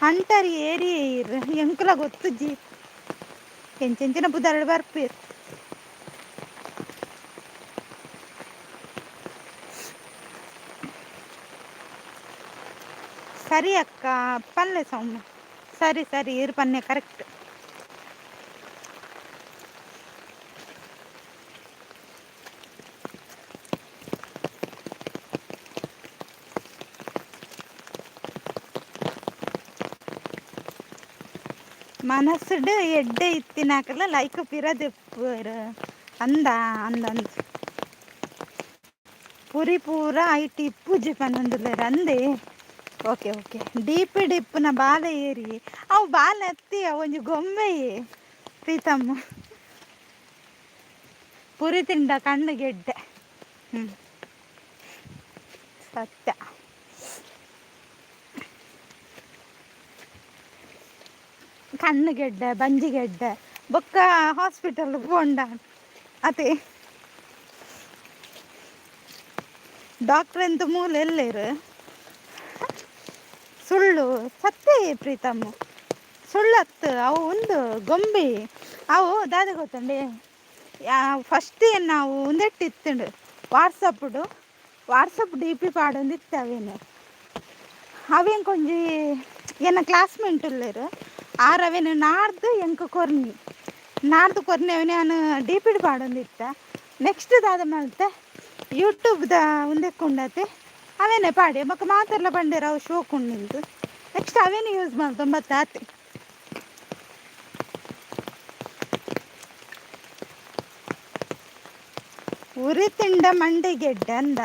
ಹಂಟರ್ ಏರಿ ಎಂಕುಲ ಗೊತ್ತುಜ್ಜಿ, ಎಂಚೆಂಚಿನ ಪುದರ್ಡ್ ಬರ್ಪೇರು. ಸರಿ ಅಕ್ಕ ಪಲ್ಲೆ ಸೌಮ್ಯ. ಸರಿ ಸರಿ ಇರು ಪನ್ನೆ ಕರೆಕ್ಟ್. ಮನಸ್ಸುಡು ಎಡ್ಡೆ ಇತ್ತಿನಾಕಲ್ಲ ಲೈಕ್ ಪಿರ ದೆಪ್ಪುವೆರ್ ಅಂದ ಅಂದಂದ್. ಪುರಿ ಪೂರ ಐಟ್ ಇಪ್ಪುಜಿ ಪನೊಂದುಲ್ಲೆರ್ ಅಂದೆ. ಓಕೆ ಓಕೆ, ಡೀಪ್ ಡಿಪ್ಪುನ ಬಾಲೆ ಏರಿ ಅವು ಬಾಲೆ ಅತ್ತಿ ಒಂಜಿ ಗೊಂಬೆಯೇ ಪ್ರೀತಮ್ಮ. ಪುರಿ ತಿಂಡ ಕಣ್ಣು ಗೆಡ್ಡೆ. ಹ್ಞೂ ಸತ್ಯ. ಕಣ್ಣು ಗೆಡ್ಡೆ ಬಂಜಿ ಗೆಡ್ಡೆ ಬೊಕ್ಕ ಹಾಸ್ಪಿಟಲ್ ಪೋಂಡ ಅತೆ. ಡಾಕ್ಟ್ರ್ ಎಂತ ಮೂಲ ಎಲ್ಲೇರು. ಸುಳ್ಳು ಸತ್ಯ ಪ್ರೀತಮ್ಮ, ಸುಳ್ಳತ್ತು. ಅವು ಒಂದು ಗೊಂಬೆ. ಅವು ದಾದ ಗೊತ್ತುಂಡೆ, ಫಸ್ಟ್ ನಾವು ಉಂದೆಟ್ ಇತ್ತುಂಡು ವಾಟ್ಸಪ್ಡು, ವಾಟ್ಸಪ್ ಡಿ ಪಿ ಪಾಡೊಂದಿತ್ತು ಅವೇನು. ಅವೇನ್ ಕೊಂಜಿ ಎನ್ನ ಕ್ಲಾಸ್ಮೇಟ್ ಉಲ್ಲೆರ್, ಆರ್ ಅವೇನು ನಾಡ್ದು ಎಂಕ್ ಕೊರ್ನಿ, ನಾಡ್ದು ಕೊರ್ನಿ. ಅವೇನು ಯಾನ್ ಡಿ ಪಿಡ್ ಪಾಡೊಂದಿತ್ತ. ನೆಕ್ಸ್ಟ್ ದಾದ ಮಲ್ತೆ, ಯೂಟ್ಯೂಬ್ದ ಉಂದೆಕ್ ಉಂಡತೆ ಅವೇನೆ ಪಾಡಿ. ಬೊಕ ಮಾತೆರ್ಲ ಪಂಡೆರ್ ಅವು ಶೋಕ್ ಉಂಡು. ನೆಕ್ಸ್ಟ್ ಅವೇನೆ ಯೂಸ್ ಮಲ್ತೊಂಬತ್ತೆ ಆತೆ. ಉರಿ ತಿಂಡ ಮಂಡೆಗೆಡ್ಡೆ ಅಂದ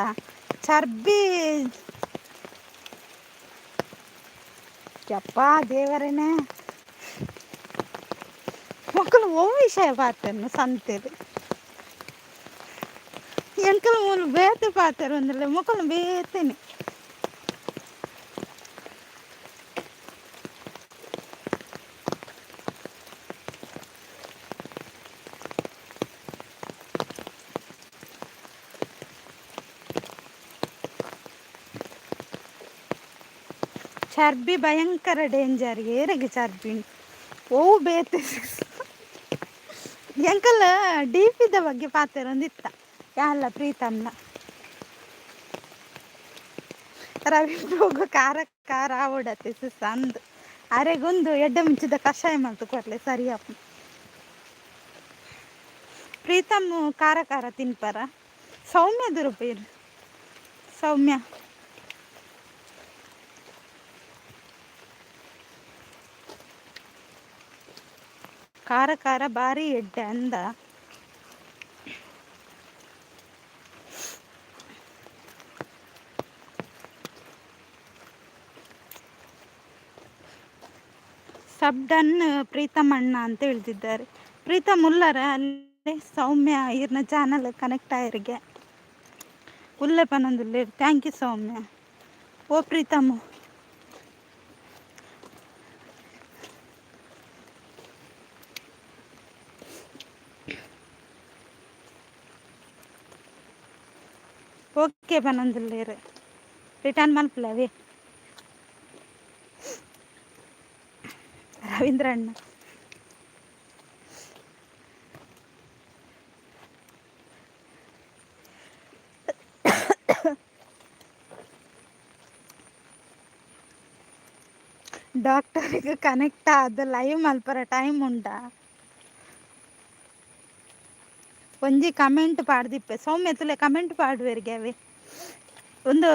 ಚರ್ಬಿ. ಯಪ್ಪ ದೇವರೇನೆ, ಮೊಕುಲು ಒವು ವಿಷಯ ಪಾತೆರ್ನು ಸಂತೆಡ್. ಎಂಕುಲು ಮೂಲು ಬೇತೆ ಪಾತೆರೊಂದುಲ್ಲೆ, ಮೊಕುಲು ಬೇತೆನೆ. ಚರ್ಬಿ ಭಯಂಕರ ಡೇಂಜರ್. ಏರೆಗ್ ಚರ್ಬಿ ಓ ಬೇತೆ. ಎಂಕಲ್ ಡಿಪಿದ ಬಗ್ಗೆ ಪಾತೆರೊಂದಿತ್ತ ಯಾಲ್ಲ ಪ್ರೀತಮ್ನ. ರವಿ ಹೋಗು ಖಾರ ಖಾರ ಆವಡತ್ತೆ ಸಿಸ್ ಅಂದ್. ಅರೆಗೊಂದು ಎಡ್ಡೆ ಮುಂಚಿದ ಕಷಾಯ ಮಲ್ತು ಕೊರ್ಲೆ ಸರಿಯಪ್ಪ. ಪ್ರೀತಮ್ ಖಾರ ಖಾರ ತಿನ್ಪರ. ಸೌಮ್ಯ ದುರುಪೇರು ಸೌಮ್ಯ. ಖಾರ ಖಾರ ಬಾರಿ ಎಡ್ಡೆ ಅಂದ. ಸಬ್ ಡನ್ ಪ್ರೀತಮ್ ಅಣ್ಣ ಅಂತ ಹೇಳ್ತಿದ್ದಾರೆ. ಪ್ರೀತಮ್ ಉಲ್ಲರ ಅಲ್ಲೇ? ಸೌಮ್ಯ ಇರ್ನ ಚಾನಲ್ ಕನೆಕ್ಟ್ ಆಯರಿಗೆ ಉಲ್ಲೆ ಪನೊಂದುಲ್ಲೆರ್. Thank you Soumya. O Preetham. Okay ಪನೊಂದುಲ್ಲೆರ್. Return ಮಲ್ಪುಲವೇ ರವೀಂದ್ರ ಅಣ್ಣ. ಡಾಕ್ಟರಿಗೆ ಕನೆಕ್ಟ್ ಆದ್ ಲೈವ್ ಮಲ್ಪರ ಟೈಮ್ ಉಂಡಾ? ಒಂಜಿ ಕಮೆಂಟ್ ಪಾಡ್ದಿಪ್ಪೆ ಸೌಮ್ಯ, ತುಲೆ ಕಮೆಂಟ್ ಪಾಡುವೆರ್ಗೆ ಅವೆ. ಒಂದು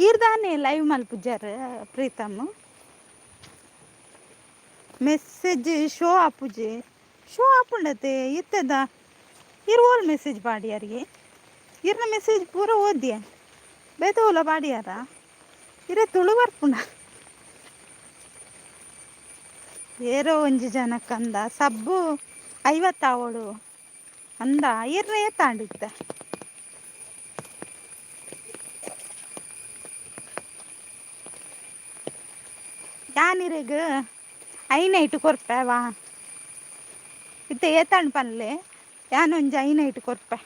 ಈರ್ದಾನೆ ಲೈವ್ ಮಲ್ಪುಜಾರ್ ಪ್ರೀತಮ್? ಮೆಸೇಜ್ ಶೋ ಆಪುಜಿ. ಶೋ ಆಪುಂಡತೆ ಇತ್ತದ. ಇರ್ ಓಲ್ ಮೆಸೇಜ್ ಪಾಡಿಯಾರಿಗೆ? ಇರ್ನ ಮೆಸೇಜ್ ಪೂರ ಓದಿಯ. ಬೇತೆ ಓಲ ಪಾಡಿಯಾರ? ಇರೆ ತುಳು ಬರ್ಪುಂಡ? ಏರೋ ಒಂಜಿ ಜನಕ್ಕಂದ ಸಬ್ಬು 50 ಆವೊಡು ಅಂದ. ಇರ್ನ ಏತಾಂಡಿತ್ತ? ಯಾನಿರೆಗ್ ಐನೈಟ್ ಕೊರ್ಪೆ ವಾ. ಇತ್ತೆ ಏತಾಂಡ್ ಪನ್ಲೆ, ಯಾನೊಂಜಿ ಐನೈಟ್ ಕೊರ್ಪೆ.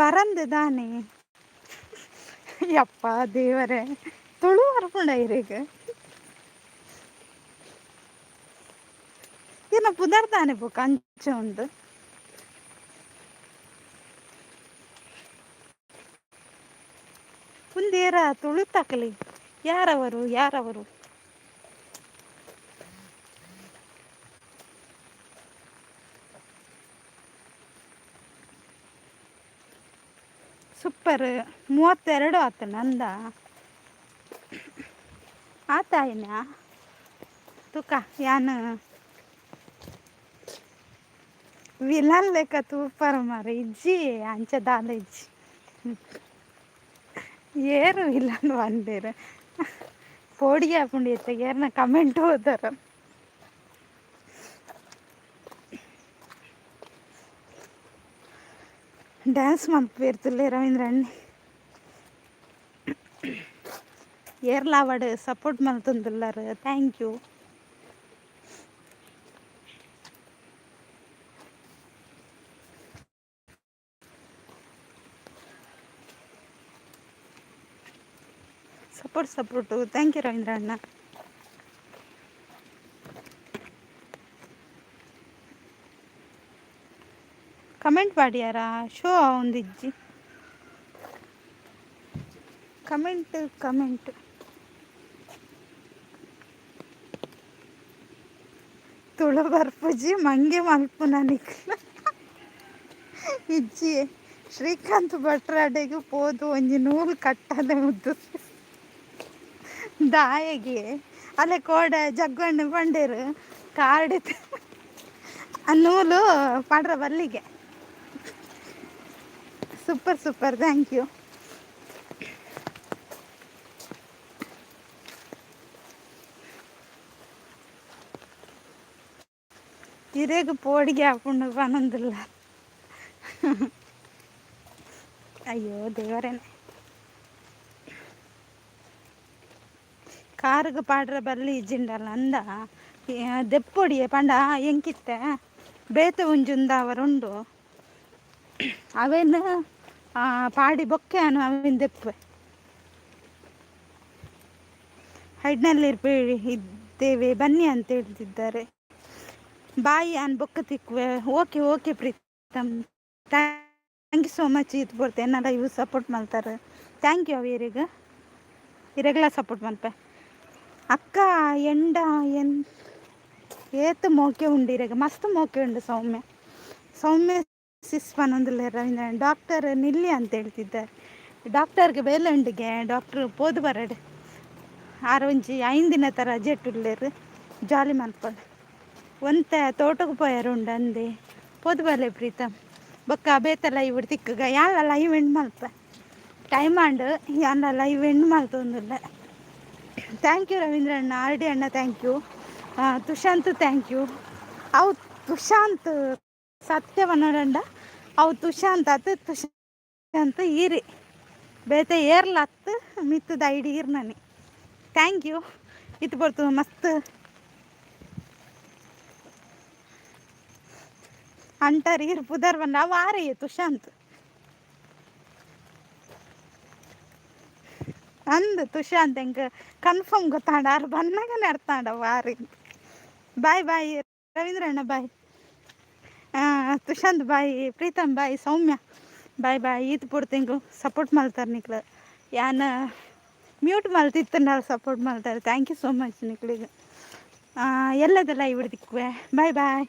ಬರಂದ್ ದಾನೆ? ಯಪ್ಪ ದೇವರೇ, ತುಳು ಬರ್ಪುಂಡ ಇರೆಗ್? ಇರ್ನ ಪುದರ್ ದಾನೆ ಬೊಕ ಅಂಚ ಉಂಡು. ಉಂದೇರ ತುಳುತಕಲಿ? ಯಾರವರು ಯಾರವರು? ಸೂಪರ್. 32 ಆತು ನಂದ. ಆತಾಯಿನ ತುಕ ಯಾನ್ ವಿಲನ್ ಲೆಕ್ಕ ತೂಪರ್ ಮಾರ್ರೆ. ಇಜ್ಜಿ, ಅಂಚ ದಾಲ ಇಜ್ಜಿ. ಏರು ವಿಲನ್ ಪಂಡೆರ್? ಪೋಡಿಗೆ ಆಪುಂಡು ಇತ್ತೆ ಏರ್ನ ಕಮೆಂಟ್ ಓದರ. ಡ್ಯಾನ್ಸ್ ಮಲ್ಪುವೆರ್ ತುಲ್ಲೆ ರವೀಂದ್ರ ಅಣ್ಣೆ. ಏರ್ಲಾವಡ್ ಸಪೋರ್ಟ್ ಮಲ್ತೊಂದುಲ್ಲರ್, thank you. Support support, thank you Ravindra ಅಣ್ಣ. ಕಮೆಂಟ್ ಪಾಡ್ಯಾರ? ಶೋ ಆವೊಂದಿಜ್ಜಿ ಕಮೆಂಟ್. ಕಮೆಂಟ್ ತುಳು ಬರ್ಪುಜಿ, ಮಂಗೆ ಮಲ್ಪುನ ನಿಕ್ಲ. ಇಜ್ಜಿ. ಶ್ರೀಕಾಂತ್ ಭಟ್ರಾಡೆಗ್ ಪೋದು ಒಂಜಿ ನೂಲು ಕಟ್ಟಲೆ ಮುದ್ದು. ದಾಯೆಗೆ ಅಲೆ ಕೋಡೆ ಜಗ್ಗಣ್ಣ ಪಂಡೇರು ಕಾರ್ಡ್ ಆ ನೂಲು ಪಾಡ್ರ ಬಲ್ಲಿಗೆ. Super super, thank you. ಇರೆಗ್ ಪೋಡಿಗೆ ಆಪುಂಡು ಪನೊಂದುಲ್ಲ. ಅಯ್ಯೋ ದೇವರೇನೆ. ಕಾರ್ಗ್ ಪಾಡ್ರ ಬಲ್ಲಿ ಇಜ್ಜಿಂಡಲ್ಲ ಅಂದ. ದೆಪ್ಪೊಡಿಯೆ ಪಂಡ ಎಂಕಿತ್ತೆ ಬೇತೆ ಒಂಜಿ ಉಂದಾವರ ಉಂಡು. ಅವೇನು ಪಾಡಿ ಬೊಕ್ಕೆ ಅನು ಅವೇನು ದೆಪ್ಪುವೆ. ಹೈಡ್ನಲ್ಲಿ ಇದ್ದೇವೆ ಬನ್ನಿ ಅಂತ ಹೇಳ್ತಿದ್ದಾರೆ. ಬಾಯ್, ಯಾನ್ ಬೊಕ್ಕ ತಿಕ್ಕುವೆ. Okay okay Preetham, thank you so much. ಇದು ಬರ್ತೇನೆ ಎನ್ನಲ ಇವು ಸಪೋರ್ಟ್ ಮಾಡ್ತಾರೆ. Thank you ಅವೇರಿಗೆ, ಇರೆಗ್ಲ ಸಪೋರ್ಟ್ ಮಲ್ಪೆ. ಅಕ್ಕ ಎಂಡ ಎನ್ ಏತ್ ಮೋಕೆ ಉಂಡು ಇರೆಗ್, ಮಸ್ತ್ ಮೋಕೆ ಉಂಡು. ಸೌಮ್ಯ, ಸೌಮ್ಯ ಸಿಸ್ ಪನೊಂದುಲ್ಲೆ. ರವೀಂದ್ರ ಡಾಕ್ಟರ್ ನಿಲ್ಲಿ ಅಂತ ಹೇಳ್ತಿದ್ದಾರೆ. ಡಾಕ್ಟರ್ಗೆ ಬೇಲೆ ಉಂಡುಗೆ, ಡಾಕ್ಟ್ರ್ ಪೋದು ಬರಡ್. ಆರು ಒಂಜಿ 5 ದಿನತ ರಜೆಟ್ ಉಲ್ಲೆರ್, ಜಾಲಿ ಮನ್ಪೊಡು. ಒಂತೆ ತೋಟಕ್ಕೆ ಪೋಯೆರ್ ಉಂಡು ಅಂದೆ. ಪೋದು ಬಲೆ ಪ್ರೀತಮ್. ಬೊಕ್ಕ ಬೇತೆ ಲೈವ್ ತಿಕ್ಕುಗ. ಯಾನ್ಲ ಲೈವ್ ಎಂಡ್ ಮಲ್ಪೆ ಟೈಮ್ ಆಂಡ್. ಯಾನ್ಲ ಲೈವ್ ಎಂಡ್ ಮಲ್ತೊಂದುಲ್ಲೆ. Thank you Ravindra ಅಣ್ಣ, ಆರ್ ಡಿ ಅಣ್ಣ thank you, Tushanth thank you. ಅವು ತುಷಾಂತ್ ಸತ್ಯ ಪನೊಡಂಡ ಅವು ತುಷಾಂತ್ ಅತ್, ತುಷಾಂತ್ ಈರಿ, ಬೇತೆ ಏರ್ಲ ಅತ್ತು. ಮಿತ್ತದ ಐಡಿ ಈರ್ ನನಿ. Thank you. ಇತ್ತು ಬರ್ತದೆ ಮಸ್ತ್ ಅಂಟಾರ್. ಈರ್ ಪುದರ್ ಬಂದ ಅವು ಆರೇ ತುಷಾಂತ್ ಅಂದ್. ತುಷಾಂತ್ ಎಂಕ್ ಕನ್ಫರ್ಮ್ ಗೊತ್ತಾಂಡ, ಆರು ಬನ್ನಗನೆ ಅರ್ಥ ವಾರಿ. ಬಾಯ್ ಬಾಯ್ ರವೀಂದ್ರ ಅಣ್ಣ, bye Tushanth, bye Preetham, bye Soumya, bye bye. ಈತ್ ಪೊರ್ತು ಸಪೋರ್ಟ್ ಮಲ್ತಾರ ನಿಕ್ಲು. ಯಾನ್ ಮ್ಯೂಟ್ ಮಲ್ತಿತ್ತಂಡ ಸಪೋರ್ಟ್ ಮಲ್ತಾರೆ. Thank you so much ನಿಕ್ಲಿಗೆ. ಎಲ್ಲದೆಲ್ಲ ಇವಿಡ್ ದಿಕ್ಕುವೆ. Bye boy.